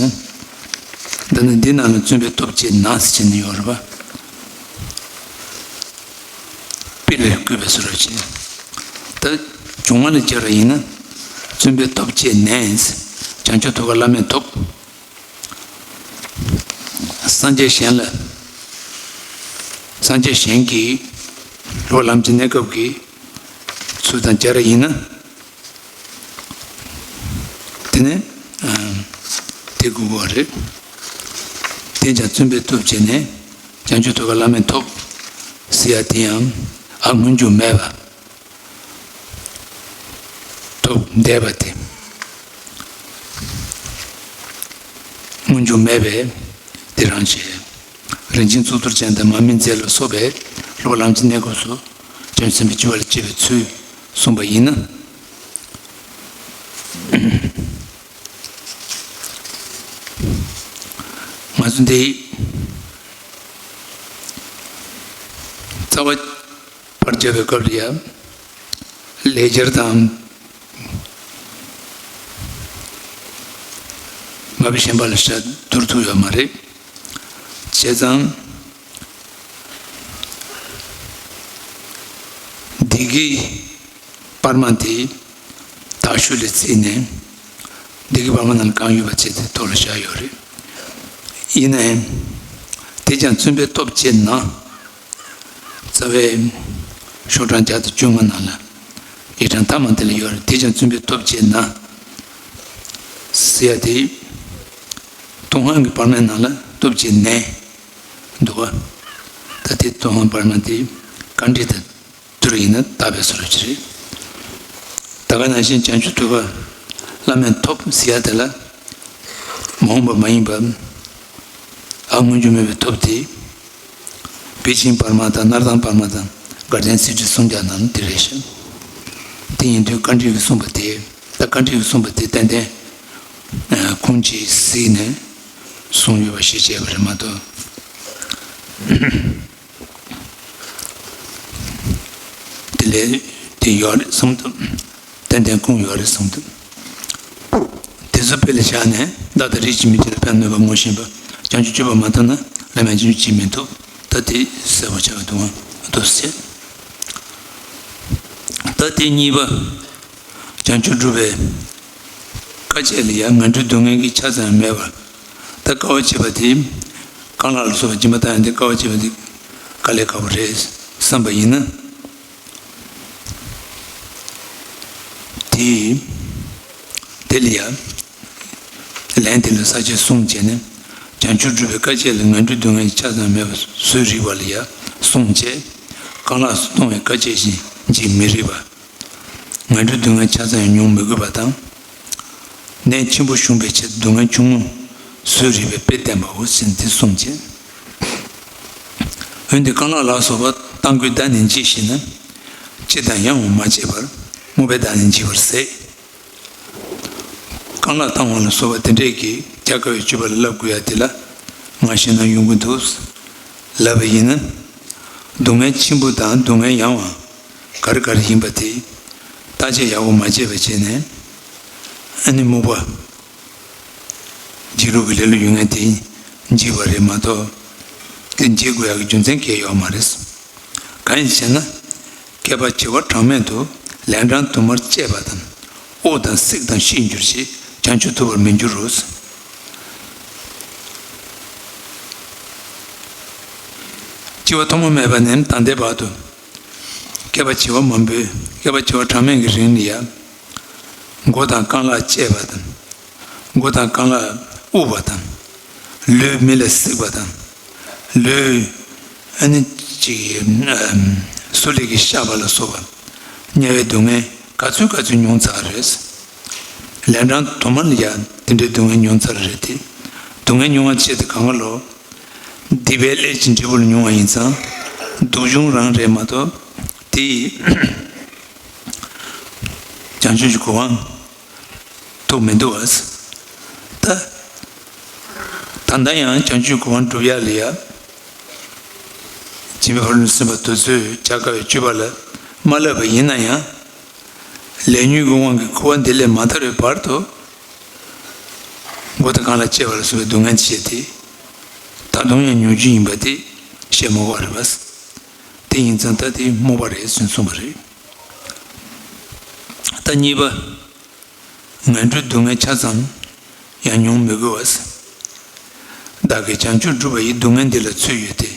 ད་ནི་འདི་ནང་ལ་བརྩོན་པའི་སྟོབས་བསྐྱེད་ན་ཟེར་བྱས་ནས་ཡོད་རེད་པ། དཔེ་ལས་བཀོད་པའི་ཟེར་བ་ཅན། ད་ སྒྲུང་མ་ལ་སྦྱར་བ་ཡིན་ན། བཙུན་པས་ཐོབ་བྱས་ནས། བྱང་ཆུབ་ཐོབ་པ་བླ་མས་ཐོབ། སངས་རྒྱས་གཞན་ལ། སངས་རྒྱས་གཞན་གྱིས་སློབ་པ་ལམ་གྱི་གནས་སྐབས་ཀྱི་ཚུལ་དང་སྦྱར་བ་ཡིན་ན། དེ་ནས་དེ་དགོས་པ་རེད། དེས་ཀྱང་བཙུན་པས་ཐོབ་བྱས་ནས། བྱང་ཆུབ་ཐོབ་པ་བླ་མས་ཐོབ་ཟེར་ཡ་དེ་ཡང་ཨ་སྔོན་འཇུག་མེད་པ། ཐོབ་འདས་པ་དེ། སྔོན་འཇུག་མེད་པས་དེ་རང་བྱས། རིན་ཆེན་གཙུག་ཏོར་ཅན་དང་མར་མེ་མཛད་ལ་སོགས་པའི་སློབ་པ་ལམ་གྱི་གནས་སྐབས་སུ་བྱང་ཆུབ་སེམས་དཔའི་སྤྱོད་པ་ལ་སྤྱད་པའི་ཚུལ་གསུངས་པ་ཡིན་ན། ང་ཚོ་འདི་རྩ་བ་ཕར་བརྒྱབ་པའི་སྐབས་ལ་ཡང་ལེགས་སྦྱར་དང་མ་བུ་གཞན་པ་ལ་ཤ་བསྡུར་ཐུབ་ཡོད་མ་རེད། བྱས་ཙང་བདེ་སྐྱིད་པར་མ་དེ་དག་ཤོས་ལས་བརྩིས་ནས། བདེ་སྐྱིད་པར་མ་ནང་གང་ཡོད་པ་བྱས་ཏེ་ཐོག་ལ་བཞག་ཡོད་རེད། ཡིན་ནའི་དེས་ཀྱང་བཙུན་པས་ཐོབ་བྱས་ན། རྩ་བའི་ཤོག་གྲངས་བརྒྱ་དང་བཅོ་ལྔ་ནང་ལ་ཡིག་གྲངས་མཐའ་མ་དེ་ལ་ཡོད་རེད། དེས་ཀྱང་བཙུན་པས་ཐོབ་བྱས་ན་ཟེར་ཡ་དེ། ཏུན་ཧོང་གི་བར་མའི་ནང་ལ་ཐོབ་བྱས་ནས་འདུག་པ། ད་དེ་ཏུན་ཧོང་བར་མ་དེ་ག་འདྲ་དང་བསྡུར་ཡིན་ན་བཏགས་པའི་བཟོ་འདྲ་ཅིག་རེད། ད་ག་ནང་བཞིན་བྱང་ཆུབ་ཐོབ་པ་བླ་མས་ཐོབ་ཟེར་ཡ་དེ་ལ་མ་འོངས་པ་མ་ཡིན་པ། ཨ་སྔོན་འཇུག་མེད་པའི་ཐོབ་དེ། པེ་ཅིང་བར་མ་དང་སྣར་ཐང་བར་མ་དང་དགའ་ལྡན་རྩེ་ཁྲི་སུམ་བརྒྱ་ནང་དེ་རེད་ཤག་དེ་ཡིན་དུས་བཀའ་དྲིན་གྱིས་གསུངས་པ་དེ། ད་བཀའ་དྲིན་གྱིས་གསུངས་པ་དེ་ཏན་ཏན་ཁུངས་ཀྱིས་གཟིགས་ནས་གསུངས་ཡོད་པ་ཞིག་བྱས་པ་རེད་མ་གཏོགས། དེ་ལས་དེ་ཡོད་རེད་བསམ་ཐུབ། ཏན་ཏན་ཁུངས་ཡོད་རེད་བསམ་ཐུབ། དེ་ཚོ་དཔེ་ལ་བཞག་ནས་བདག་དང་རིགས་ཀྱི་མི་དེ་ལ་ཕན་གནོད་པ་ངོ་ཤེས་པ། བྱང་ཆུབ་སྤྱོད་པ་མ་ཐོབ་ན་བླ་མས་བྱང་ཆུབ་བྱེད་མི་ཐུབ། ད་དེ་གསལ་པོ་ཆགས་འདུག་ཨང་། འདུག་ཟེར། ད་དེ་གཉིས་པ། བྱང་ཆུབ་སྒྲུབ་པའི་དཀའ་སྤྱད་ལ་ཡང་ངན་འགྲོའི་སྡུག་བསྔལ་གྱི་ཆ་ཙམ་ཡང་མེད་པར། ད་དཀའ་བ་སྤྱད་པ་དེ། རྐང་ལག་ལ་སོགས་པ་སྦྱིན་པ་བཏང་ཡང་དེ་དཀའ་བ་སྤྱད་པ་དེ་དཀའ་ལས་ཁག་པོ་རེད་བསམ་པ་ཡིན་ན། དེ། དེ་ལ་ཡང་། ལན་དེ་ལ་ས་བཅད་གསུམ་བྱས་ནས། བྱང་ཆུབ་སྒྲུབ་པའི་དཀའ་སྤྱད་ལ་ངན་འགྲོའི་སྡུག་བསྔལ་ཆ་ཙམ་མེད་པར་བཟོད་རིགས་པ་ལ་ཡང་གསུམ་བྱས། རྐང་ལག་སུ་གཏོང་བའི་དཀའ་སྤྱད་བཞིན་བགྱིད་མི་རིགས་པ། ངན་འགྲོའི་སྡུག་བསྔལ་ཆ་ཚང་ཡང་མྱོང་མི་དགོས་པ་དང་། ནད་ཆེན་པོ་བྱུང་བའི་ཆེད་དུ་སྡུག་བསྔལ་ཆུང་ངུ་བཟོད་རིགས་པའི་དཔེ་བསྟན་པའོ་ཟེར་འདི་གསུངས་རྗེས། འོན་ཏེ་རྐང་ལག་ལ་སོགས་པ་བཏང་དགོས་བདག་ནི་འཇིགས་ཞེ་ན། ལྕེ་དང་ཡང་བ་མ་བཅད་པར་རྨོངས་པས་བདག་ནི་འཇིགས་པར་ཟད། རྐང་ལག་བཏང་བ་ལ་སོགས་པ་དེ་འདྲས་ཀྱི་རྒྱ་དཀའ་བའི་སྤྱོད་པ་ལ་བསླབ་དགོས་ཡ་དེ་ལ་ང་ཞེ་ན་ཡོང་གི་འདུག་ལབ་པ་ཡིན་ན། སྡུག་བསྔལ་ཆེན་པོ་དང་སྡུག་བསྔལ་ཡང་བ། ག་རེ་ག་རེ་ཡིན་པ་དེ་བརྟག་དཔྱད་ཡག་པོ་མ་བྱས་པ་བྱས་ནས། ཨ་ནི་རྨོངས་པ། འཇིགས་རུང་གི་ལེ་ལོ་ཡོད་མཁན་དེ་འཇིགས་པ་རེད་མ་གཏོགས། དེ་འཇིགས་དགོས་ཡག་གི་རྒྱུ་མཚན་གང་ཡང་ཡོད་མ་རེད། གང་ཡིན་ཞེ་ན། བསྐལ་པ་བྱེ་བ་གྲངས་མེད་དུ་ལན་གྲངས་དུ་མར་བཅད་པ་དང་། དབུགས་དང་བསྲེགས་དང་བཤིག་འགྱུར་ཞིང་བྱང་ཆུབ་ཐོབ་པར་མི་འགྱུར་རོ། སྐྱེ་བ་ཐོག་མ་མེད་པ་ནས་ད་ལྟའི་བར་དུ། བསྐལ་པ་བྱེ་བ་མང་པོའི་བསྐལ་པ་བྱེ་བ་གྲངས་མེད་ཀྱི་རིང་ལ་ཡང་། མགོ་དང་རྐང་ལག་བཅད་པ་དང་། མགོ་དང་རྐང་ལག་དབུགས་པ་དང་། ལུས་མེ་ལ་བསྲེགས་པ་དང་། ལུས་ཨ་ནི་ཅིག་སོ་ལེ་གིས་གཤགས་པ་ལ་སོགས་པ་དམྱལ་བའི་སྡུག་བསྔལ་ག་ཚོད་ག་ཚོད་མྱོང་ཚར་རེད། ལན་གྲངས་དུ་མར་ཡང་དེ་འདྲའི་སྡུག་བསྔལ་མྱོང་ཚར་རེད་དེ། སྡུག་བསྔལ་མྱོང་བ་བྱེད་དེ་གང་ག་ལོ། སྡིག་པའི་ཀླད་ཀྱི་འབྲས་བུ་ལ་མྱོང་བ་ཡིན་ཙང་། སྡུག་བྱུང་རང་རེད་མ་གཏོགས་དེ་བྱང་ཆུབ་ཀྱི་གོ་འཕང་ཐོབ་མི་འདུག་བ། ད་ད་ལྟ་ཡང་བྱང་ཆུབ་གོ་འཕང་སྒྲུབ་ཡག་ལ་ཡ། སྦྱིན་པའི་ཕ་རོལ་ཏུ་ཕྱིན་པ་དེ་ཚོས་བྱ་དཀའ་བའི་སྤྱོད་པ་ལ་མ་བསླབས་པ་ཡིན་ན་ཡང་། ལས་ཉོན་གྱི་དབང་གིས་འཁོར་བ་འདི་ལས་མ་ཐར་བའི་བར་དུ། མགོ་དང་རྐང་ལག་བཅད་པ་ལ་སོགས་པའི་སྡུག་བསྔལ་ཆེ་སྟེ། ད་དུང་ཡང་མྱོང་རྒྱུ་ཡིན་པ་དེ་བཤད་མི་དགོས་པ་རེད་པ། དེ་ཡིན་ཙང་ད་དེ་རྨོངས་པ་རེད་ཟེར་གསུངས་པ་རེད། ད་གཉིས་པ། ངན་འགྲོའི་སྡུག་བསྔལ་ཆ་ཙམ་ཡང་མྱོང་མི་དགོས་པ། བདག་གིས་བྱང་ཆུབ་སྒྲུབ་པ་ཡི། སྡུག་བསྔལ་འདི་ལ་ཚོད་ཡོད་དེ།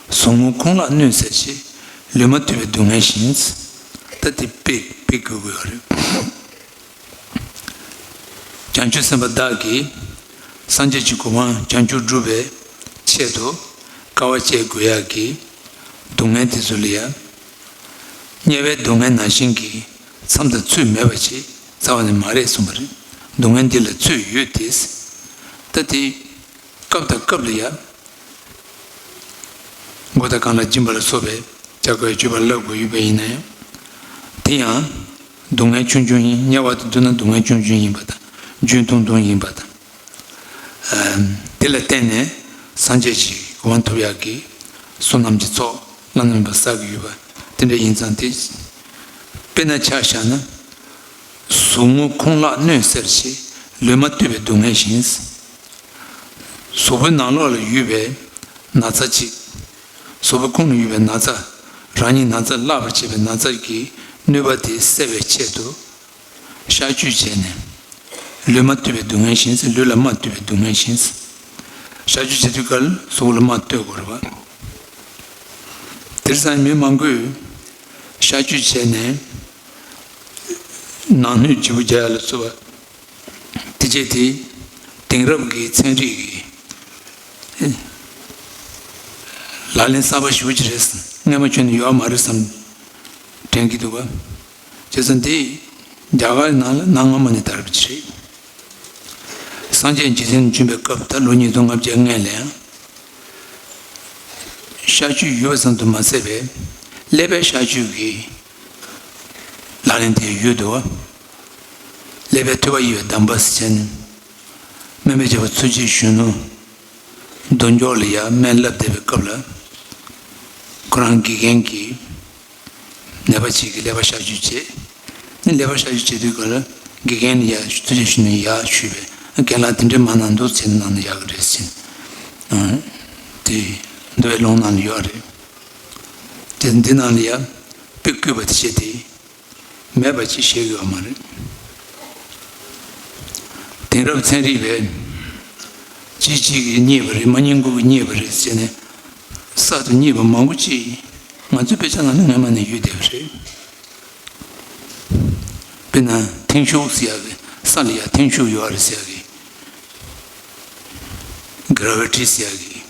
ཟུག་རྔུ་ཁོང་ལ་གནོད་སེལ་ཞིང་། ལུས་མ་བཏུབ་པའི་སྡུག་བསྔལ་ཞིང་། ད་དེ་དཔེ་དཔེ་དགོས་ཀྱི་ཡོད་རེད། བྱང་ཆུབ་སེམས་དཔའ་བདག་གིས་སངས་རྒྱས་ཀྱི་གོ་འཕང་བྱང་ཆུབ་སྒྲུབ་པའི་ཆེད་དུ་དཀའ་བ་སྤྱད་དགོས་ཡག་གི་སྡུག་བསྔལ་དེ་ཚོ་ལ་ཡང་། དམྱལ་བའི་སྡུག་བསྔལ་ནང་བཞིན་གྱི་མཚམས་དང་ཚོད་མེད་པ་ཞིག་རྩ་བ་ནས་མ་རེད་གསུངས་པ་རེད། སྡུག་བསྔལ་འདི་ལ་ཚོད་ཡོད་དེ། ད་དེ་སྐབས་དང་སྐབས་ལ་ཡང་། མགོ་དང་རྐང་ལག་སྦྱིན་པ་ལ་སོགས་པའི་བྱ་དགའ་བའི་སྤྱོད་པ་བསླབ་དགོས་ཡོད་པ་ཡིན་ན་ཡང་། དེ་ཡང་སྡུག་བསྔལ་ཆུང་ཆུང་ཡིན། དམྱལ་བ་དང་བསྡུར་ན་སྡུག་བསྔལ་ཆུང་ཆུང་ཡིན་པ་དང་། རྒྱུན་ཐུང་ཐུང་ཡིན་པ་དང་། ཨ། དེ་ལ་བརྟེན་ནས་སངས་རྒྱས་ཀྱི་གོ་འཕང་ཐོབ་ཡག་གི་བསོད་ནམས་ཀྱི་ཚོགས་བླ་ན་མེད་པ་བསགས་ཀྱི་ཡོད་པ་དེ་འདྲ་ཡིན་ཙང་། དེ་དཔེར་ན་ཆ་བཞག་ན། ཟུག་རྔུ་ཁོང་ལ་གནོད་སེལ་ཞིང་། ལུས་མ་བཏུབ་པའི་སྡུག་བསྔལ་ཞིང་། གཟུགས་པོའི་ནང་ལོགས་ལ་ཡོད་པའི་ན་ཚ་གཅིག་གཟུགས་པོའི་ཁོངས་ལ་ཡོད་པའི་ན་ཚ། རང་ཉིད་ན་ཚ་བརླག་པར་བྱེད་པའི་ན་ཚ་གི་གནོད་པ་དེ་སེལ་བའི་ཆེད་དུ། གཤག་བཅོས་བྱས་ནས། ལུས་མ་བཏུབ་པའི་སྡུག་བསྔལ་ཞིང་། ལུས་ལ་མ་བཏུབ་པའི་སྡུག་བསྔལ་ཞིང་། གཤག་བཅོས་བྱེད་དུས་སྐབས་ལ་གཟུགས་ལ་མ་ལྟོས་དགོས་རེད་པ། དེང་སང་མི་མང་པོས་གཤག་བཅོས་བྱས་ནས། ནང་སྣོད་བརྗེ་པོ་རྒྱག་ཡ་ལ་སོགས་པ། དེ་བྱས་ཏེ་དེང་རབས་ཀྱི་ཚན་རིག་གི་ལག་ལེན་གསར་པ་ཞེ་པོ་ཅིག་རེད། སྔོན་མ་བྱུང་ནས་ཡོད་མ་རེད་བསམ་དྲན་གྱི་འདུག་ག་བྱས་ཙང་འདི་རྒྱ་གར་ནང་ལ་གནའ་སྔ་མོ་ནས་དར་བ་ཅིག་རེད། སངས་རྒྱས་རྗེ་བཙུན་བྱོན་པའི་སྐབས་ད་ལོ་ཉིས་སྟོང་ལྔ་བརྒྱ་སྔོན་ལ་ཡང་། གཤག་བཅོས་ཡོད་པ་ཙམ་དུ་མ་ཟད་པའི་ཀླད་པའི་གཤག་བཅོས་ཀྱི་ལག་ལེན་དེ་ཡོད་འདུག་ཀླད་པའི་ཐུབ་པ་ཡོད་པའི་གདམས་པ་ཟེར་ནས། སྨན་པའི་རྒྱལ་པོ་ཚུལ་ཁྲིམས་གཞོན་ནུ་རྡོ་འཇོག་ལ་ཡང་སྨན་བསླབ་བསྡད་པའི་སྐབས་ལ། ཁོ་རང་དགེ་རྒན་གྱིས་ནད་པ་ཅིག་གི་ཀླད་པ་གཤག་བཅོས་བྱས། ནི་ཀླད་པ་གཤག་བཅོས་བྱེད་དུས་སྐབས་ལ་དགེ་རྒན་ལ་ཡང་ཚུལ་ཁྲིམས་གཞོན་ནུ་ཡར་ཞུས་པས། རྒན་ལགས་དེ་འདྲས་མ་གནང་འདུག་ཟེར་ནས་གནང་ན་ཡག་གི་རེད་ཟེར། དེ་འདུལ་བའི་ལུང་ནང་ལ་ཡོད་རེད། དེ་འདི་ནང་ལ་ཡང་དཔེ་བཀོད་པ་དེ་བྱས་ཏེ། མེད་པ་ཅིག་བཤད་ཀྱི་ཡོད་མ་རེད། དེང་རབས་ཚན་རིག་པས་གཅིག་གཅིག་གིས་རྙེད་པ་རེད། མ་རྙེད་མཁན་གྱིས་རྙེད་པ་རེད་ཟེར་ནས་གསར་དུ་རྙེད་པ་མང་པོ་ཅིག་ང་ཚོའི་དཔེ་ཆ་ནང་ནས་སྔོན་མ་ནས་ཡོད་བསྡད་པ་རེད། དཔེར་ན་ཐེངས་ཤུགས་ཟེར་ཡག་གི་ས་ལ་ཡ་ཐེངས་ཤུགས་ཡོད་རེད་ཟེར་ཡག་གི་གྷ་ར་ཝི་ཊི་ཟེར་ཡག་གི་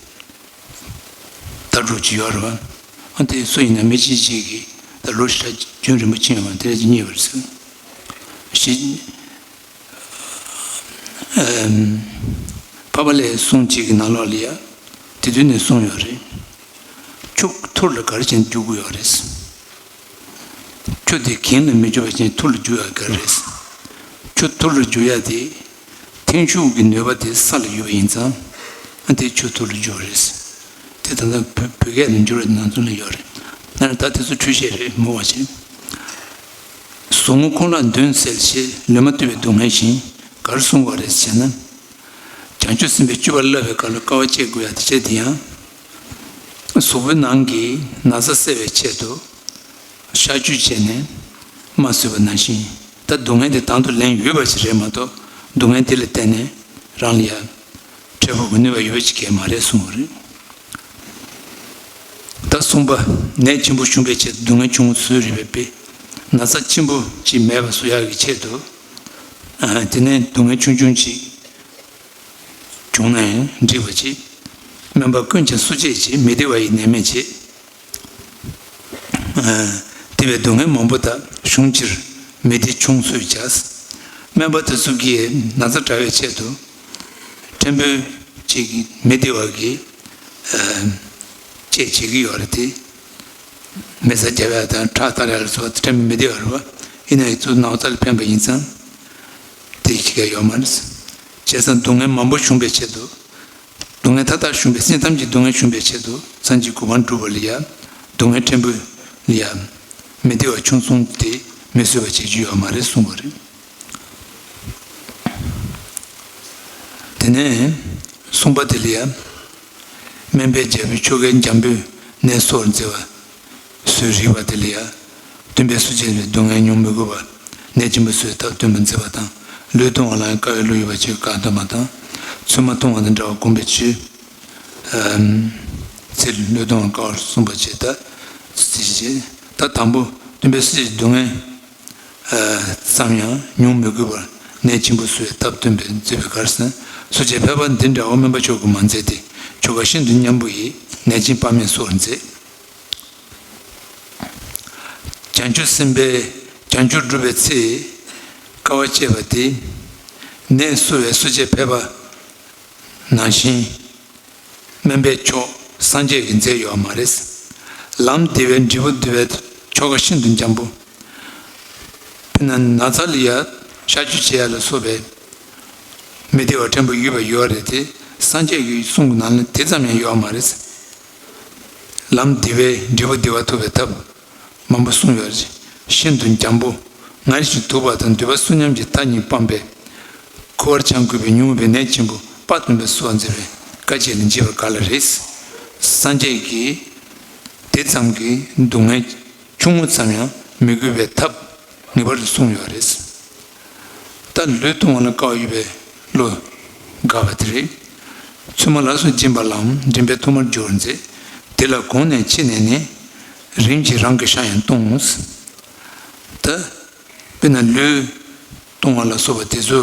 ལྟ་གྲུབ་ཅིག་ཡོད་རེད་པ། ཨ་དེ་སུ་ཡིན་ན་མི་གཅིག་གཅིག་གིས་ད་ལོ་ཞེ་དྲག་རྒྱུན་རིང་པོ་ཕྱིན་ཡོད་མ་དེ་འདྲ་ཅིག་རྙེད་པ་རེད་ཟེར། ཞེས། ཨམ། འཕགས་པ་ལྷའི་གསུང་གཅིག་གི་ནང་ལོགས་ལ་ཡ་དེ་དུས་ནས་གསུངས་ཡོད་རེད། ཆུ་ཐུར་ལ་ག་རེ་བྱས་ནས་རྒྱུག་དགོས་ཡོད་རེད། ཆུ་དེ་གིང་ལ་མི་འཇུག་པ་བྱས་ནས་ཐུར་ལ་རྒྱུག་ཡག་ག་རེ་རེད། ཆུ་ཐུར་ལ་རྒྱུག་ཡག་དེ། ཐེངས་ཤུགས་ཀྱི་ནུས་པ་དེ་ས་ལ་ཡོད་པ་ཡིན་ཙང་། ཨ་དེ་ཆུ་ཐུར་ལ་རྒྱུག་རེད། དེ་ད་ལྟ་བོད་བོད་སྐད་ལ་འགྱུར་བ་ནང་དོན་ལ་ཡོད་རེད། ན་ད་དེ་ཚོ་འཁྲུལ་བཤད་རེད་མོ་བ་ཞིག་ཟུག་རྔུ་ཁོང་ལ་གདོན་སེལ་ཞེས། ལུས་མ་བཏུབ་པའི་སྡུག་བསྔལ་ཞིང་། ག་རེ་གསུངས་པ་རེད་ཟེར་ན། བྱང་ཆུབ་སེམས་དཔའི་སྤྱོད་པ་བསླབ་པའི་སྐབས་ལ་དཀའ་བ་སྤྱད་དགོས་ཡ་དེ་བྱས་དེ་ཡང་། གཟུགས་པོའི་ནང་གི་ན་ཚ་སེལ་བའི་ཆེད་དུ། གཤག་བཅོས་བྱས་ནས་རྨ་གསོས་པ་ནང་བཞིན། ད་སྡུག་བསྔལ་དེ་དང་དུ་ལེན་ཡོད་པ་ཞིག་རེད་མ་གཏོགས། སྡུག་བསྔལ་དེ་ལ་བརྟེན་ནས་རང་ལ་ཡ་འབྲས་བུ་གི་ནུས་པ་ཡོད་པ་ཞིག་གས་མ་རེད་གསུངས་པ་རེད། ད་གསུམ་པ། ནད་ཆེན་པོ་བྱུང་བའི་ཆེད་དུ་སྡུག་བསྔལ་ཆུང་ངུ་བཟོས་རིགས་པའི་དཔེ། ན་ཚ་ཆེན་པོ་ཅིག་མེད་པ་བཟོ་ཡག་གི་ཆེད་དུ། ཨ། དེ་ནས་སྡུག་བསྔལ་ཆུང་ཆུང་ཅིག་བྱུང་ན་ཡང་འགྲིག་པ་ཅིག་སྨན་པ་ཀུན་གྱིས་སུ་གཅེས་བྱེད། མི་བདེ་བ་ཡི་ནད་མེད་བྱེད། ཨ། དེ་བས་སྡུག་བསྔལ་མང་པོ་དག་གཞུང་ཕྱིར། མི་བདེ་ཆུང་བཟོས་བྱ། སྨན་པ་དེ་ཚོ་གིས་ན་ཚ་དྲག་པའི་ཆེད་དུ། ཕྲན་བུ་ཅིག་གིས་མི་བདེ་བ་གི། ཨ། དཔྱད་བྱེད་ཀྱི་ཡོད་རེད་དེ། མེ་བཙའ་རྒྱབ་ཡ་དང་ཁྲག་གཏར་ཡ་ལ་སོགས་པ་ཕྲན་བུ་མི་བདེ་བ་རེད་པ། ཡིན་ན་ཡང་ཚུར་ནང་རྩ་ལ་ཕན་པ་ཡིན་ཙང་། དེ་ཞིག་ཡོད་མ་རེད། བྱས་ཙང་སྡུག་བསྔལ་མང་པོ་བྱུང་བའི་ཆེད་དུ། སྡུག་བསྔལ་མཐའ་དག་བྱུང་བའི། སེམས་ཐམས་ཅད་སྡུག་བསྔལ་བྱུང་བའི་ཆེད་དུ་སངས་རྒྱས་གོ་འཕང་སྒྲུབ་པ་ལ་ཡ། སྡུག་བསྔལ་ཕྲན་བུ་ལ་ཡ། མི་བདེ་བ་ཆུང་སོང་དེ་མི་བཟོད་པ་བྱེད་རྒྱུ་ཡོད་མ་རེད་གསུངས་པ་རེད། དེ་ནས་གསུམ་པ་དེ་ལ་ཡ། སྨན་པའི་རྒྱལ་པོའི་ཆོ་གས་འཇམ་པོས་ནད་གསོར་མཛད་པ། བཟོས་རིགས་པ་དེ་ལ་ཡ། སྟོན་པས་སུ་གཅེས་པའི་སྡུག་བསྔལ་མྱོང་མི་དགོས་པ། ནད་ཆེན་པོ་གསོ་བའི་ཐབས་སྟོན་པར་མཛད་པ་དང་། ལུས་གཏོང་བ་ལ་ཡང་དཀའ་བའི་བློ་ཡོད་པ་ཅིག་བཀའ་གདམས་པ་དང་། ཚོད་མ་གཏོང་བ་དང་འདྲ་བར་བསྒོམ་པའི་ཕྱིར། ཚེ་ལུས་གཏོང་བ་དཀའ་བར་གསུངས་པ་བྱས། ད་ཅི་ཞིག་བྱེད། ད་དང་པོ་སྟོན་པས་སྲོག་བཅད་ཀྱི་སྡུག་བསྔལ་ཙམ་ཡང་མྱོང་མི་དགོས་པར་ནད་ཆེན་པོ་གསོ་བའི་ཐབས་སྟོན་པར་མཛད་པའི་གར་ཟིན། གསོ་བྱེད་ཕལ་པ་འདི་འདྲ་བ་སྨན་པ་མཆོག་གིས་མ་མཛད་དེ། ཆོ་ག་ཤིན་ཏུ་སྙན་པོ་ཡིས་ནད་ཅན་དཔག་མེད་གསོ་བར་མཛད། བྱང་ཆུབ་སེམས་དཔའི་བྱང་ཆུབ་སྒྲུབ་པའི་ཚེ་དཀའ་བ་སྤྱད་པ་དེ་ནད་གསོ་བའི་གསོ་བྱེད་ཕལ་པ་ནང་བཞིན། སྨན་པའི་མཆོག་སངས་རྒྱས་ཀྱིས་མཛད་ཡོད་མ་རེད། ལམ་བདེ་བའི་འབྲས་བུ་བསྡུ་བའི་ཆོ་ག་ཤིན་ཏུ་འཇམ་པོ། དཔེར་ན་ན་ཚ་ལ་ཡང་གཤག་བཅོས་བྱེད་ཡ་ལ་སོགས་པའི་མི་བདེ་བ་ཕྲན་བུ་ཡོད་པ་ཡོད་རེད་དེ། སངས་རྒྱས་ཀྱི་གསུང་གི་ནང་ལ་དེ་ཙམ་ཡང་ཡོད་མ་རེད། ལམ་བདེ་བའི་འབྲས་བུ་བདེ་བ་ཐོབ་པའི་ཐབས་མང་པོ་གསུངས་ཡོད་རེད། ཤིན་ཏུ་འཇམ་པོ། ང་རེ་ཞིག་དུབ་པ་དང་འདོད་པ་བསོད་སྙོམས་ཀྱི་མཐའ་གཉིས་སྤངས་པས། ཁུ་བར་ཆང་བགོས་པས་མྱོང་བའི་ནད་ཆེན་པོ་དཔག་ཏུ་མེད་པ་གསོ་བར་མཛད་པའི་བཀའ་བཅད་ལ་འཇིགས་པར་ག་ལ་རེད། སངས་རྒྱས་ཀྱིས་དེ་ཙམ་གྱི་སྡུག་བསྔལ་ཆུང་ངུ་ཙམ་ཡང་མི་དགོས་པའི་ཐབས་ངེས་པར་དུ་གསུངས་ཡོད་རེད། ད་ལུས་གཏོང་བ་ལ་དཀའ་བ་ཡོད་པའི་བློ་དགག་པ་དེ་རེད། ཚོད་མ་ལ་སོགས་སྦྱིན་པ་ལའང་འདྲེན་པའི་ཐོག་མར་འགྱུར་བར་མཛད། དེ་ལ་གོང་ནས་ཕྱི་ནས་ནི། རིམ་གྱིས་རང་གི་ཤ་ཡང་གཏོང་ངོ་། ད་དཔེར་ན་ལུས་གཏོང་བ་ལ་སོགས་པ་དེ་ཚོ་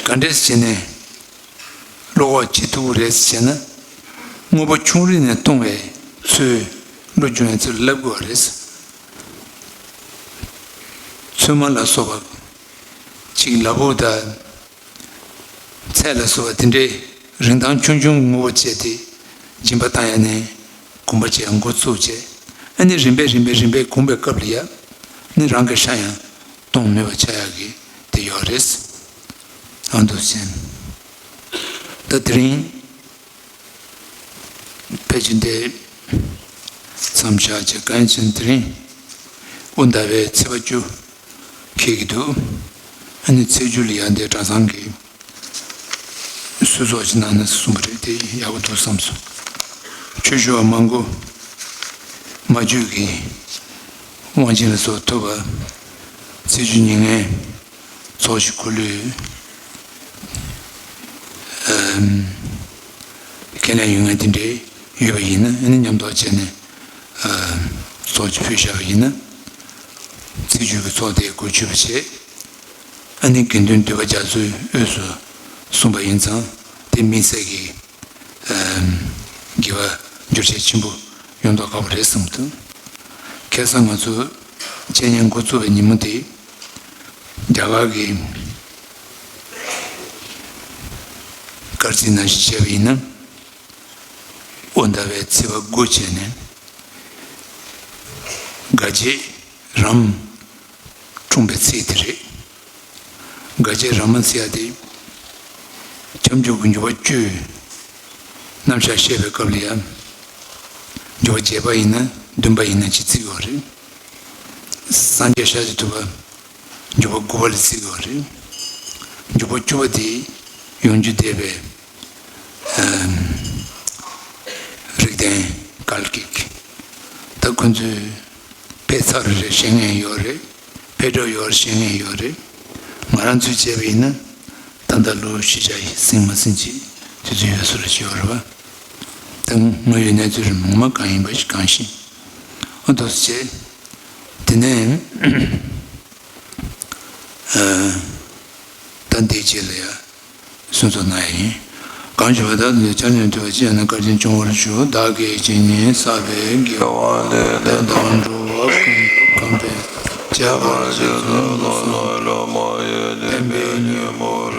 ག་འདྲས་བྱས་ནས་བློ་ཁོག་ཆེ་ཐུབ་ཀྱི་རེད་ཟེར་ན། དངོས་པོ་ཆུང་རིགས་ནས་གཏོང་བའི་ཚུལ། བློ་སྦྱོང་བའི་ཚུལ་བསླབ་དགོས་པ་རེད། ཚོད་མ་ལ་སོགས་པ་གཅིག་ལ་ཕུག་དང་ཚལ་ལ་སོགས་པ་དེ་འདྲའི་རིན་ཐང་ཆུང་ཆུང་ངོ་བོ་བྱས་ཏེ་སྦྱིན་པ་བཏང་ཡ་ནས་གོམ་པ་བྱས་འགོ་བཙུགས་བྱས། ཨ་ནི་རིམ་པས་རིམ་པས་རིམ་པས་གོམས་པའི་སྐབས་ལ་ཡ་ནི་རང་གི་ཤ་ཡང་གཏོང་ནུས་པ་ཆགས་ཡག་གི་དེ་ཡོད་རེད། ཨ་འདུག་ཟེར། ད་དེ་རིང་ཕལ་ཆེར་འདི་མཚམས་བཞག་བྱས། གང་ཡིན་ཟེར་ན་དེ་རིང་དབུ་ཟླ་བའི་ཚེས་པ་བཅུ་འཁེལ་གྱི་འདུག་ཨ་ནི་ཚེས་བཅུ་ལ་ཡ་འདི་གྲྭ་ཚང་གི་སུས་ཚོགས་ཅིག་གནང་ན་གསུངས་པ་རེད། དེ་ཡག་པོ་འདུག་བསམ་སོང་། ཆོས་ཞུ་བ་མང་པོ་མ་བརྗོད་ཀྱི་དབང་ཆེན་ལ་སོགས་ཐོབ་པ། ཚེས་བཅུ་ཉིན་ངན་ཚོགས་ཞིག་འཁོར་ལོས་ཁས་ལེན་ཡོད་མཁན་དེ་འདྲས་ཡོད་པ་ཡིན་ན། ཨ་ནི་མཉམ་དུ་བྱས་ནས་ཚོགས་ཅིག་ཕུལ་བཞག་པ་ཡིན་ན། ཚེས་བཅུ་གི་ཚོགས་དེ་གོ་ཆོད་པ་བྱས། ཨ་ནི་དགེ་འདུན་འདུས་པ་རྒྱ་མཚོའི་དབུས་སུ་གསུངས་པ་ཡིན་ཙང་། དེ་དམིགས་བསལ་གྱི་དགེ་བ་འགྱུར་བྱེད་ཆེན་པོ་ཡོང་མདོག་ཁ་པོ་རེད་བསམ་འདུག་ཁ་སང་ང་ཚོ་འཆད་ཉན་འགོ་བཙུགས་པའི་ཉིན་མོ་དེ་རྒྱ་གར་གྱི་སྐར་རྩིས་ནང་བཞིན་བྱས་པ་ཡིན་ན། དབུ་ཟླ་བའི་ཚེས་པ་དགུ་བྱས་ནས་དགའ་བྱེད་རམ་འཁྲུངས་པའི་ཚེས་དེ་རེད། དགའ་བྱེད་རམ་མ་ཟེར་ཡ་དེ་ཁྱབ་འཇུག་གི་འཇུག་པ་བཅུའི་རྣམ་གཞག་བཤད་པའི་སྐབས་ལ་ཡང་། འཇུག་པ་བརྒྱད་པ་ཡིན་ན་བདུན་པ་ཡིན་ན་ཅིག་བརྩི་ཡོད་རེད། སངས་རྒྱས་ཤཱཀྱ་ཐུབ་པ་འཇུག་པ་དགུ་པ་ལ་བརྩི་ཡོད་རེད། འཇུག་པ་བཅུ་པ་དེ་ཡོངས་འགྱུར་བསྡེབས་པའི་རིགས་ལྡན་ཀཱལ་ཀིག་ད་ཁོ་ཚོས་དཔེ་ཚར་རེ་བཤད་མཁན་ཡོད་རེད། དཔེ་གྲོགས་ཡོད་རེད། བཤད་མཁན་ཡོད་རེད། ང་རང་ཚོས་བྱས་པ་ཡིན་ན་ད་ལྟ་ལོ་བཞི་བརྒྱ་ཡིས་ཟིན་མ་ཟིན་ཅིག་དུས་ཚོད་ཡོད་ས་རེད་ཅིག་ཡོད་རེད་བ། ད་དངོས་ཡོད་གནས་ཚུལ་རེད། ངོ་མ་གང་ཡིན་པ་ཞིག་གང་ཤེས། ཨ་འདུག་སེ་བྱས། དེ་ནས་ད་འདིའི་རྗེས་ལ་ཡ། གསུང་ཚོགས་གནང་ཡ་ཡིན། གང་ཞུ་བ་དག་ཏུ་འདི་ཆ་ལེན་ཐུབ་པ་ཅི་ཡང་ན་བཀའ་དྲིན་སྐྱོང་བར་ཞུ། བདག་གིས་ཇི་སྙེད་བསགས་པའི་དགེ་བ་འདི་དག་དང་འགྲོ་བ་ཀུན་ཏུ་ཕན་པའི་ཕྱིར་བྱ་བར་བྱེད་ཚུལ་ལ་སོགས་པའི་བསྟན་པའི་ཉིན་མོ་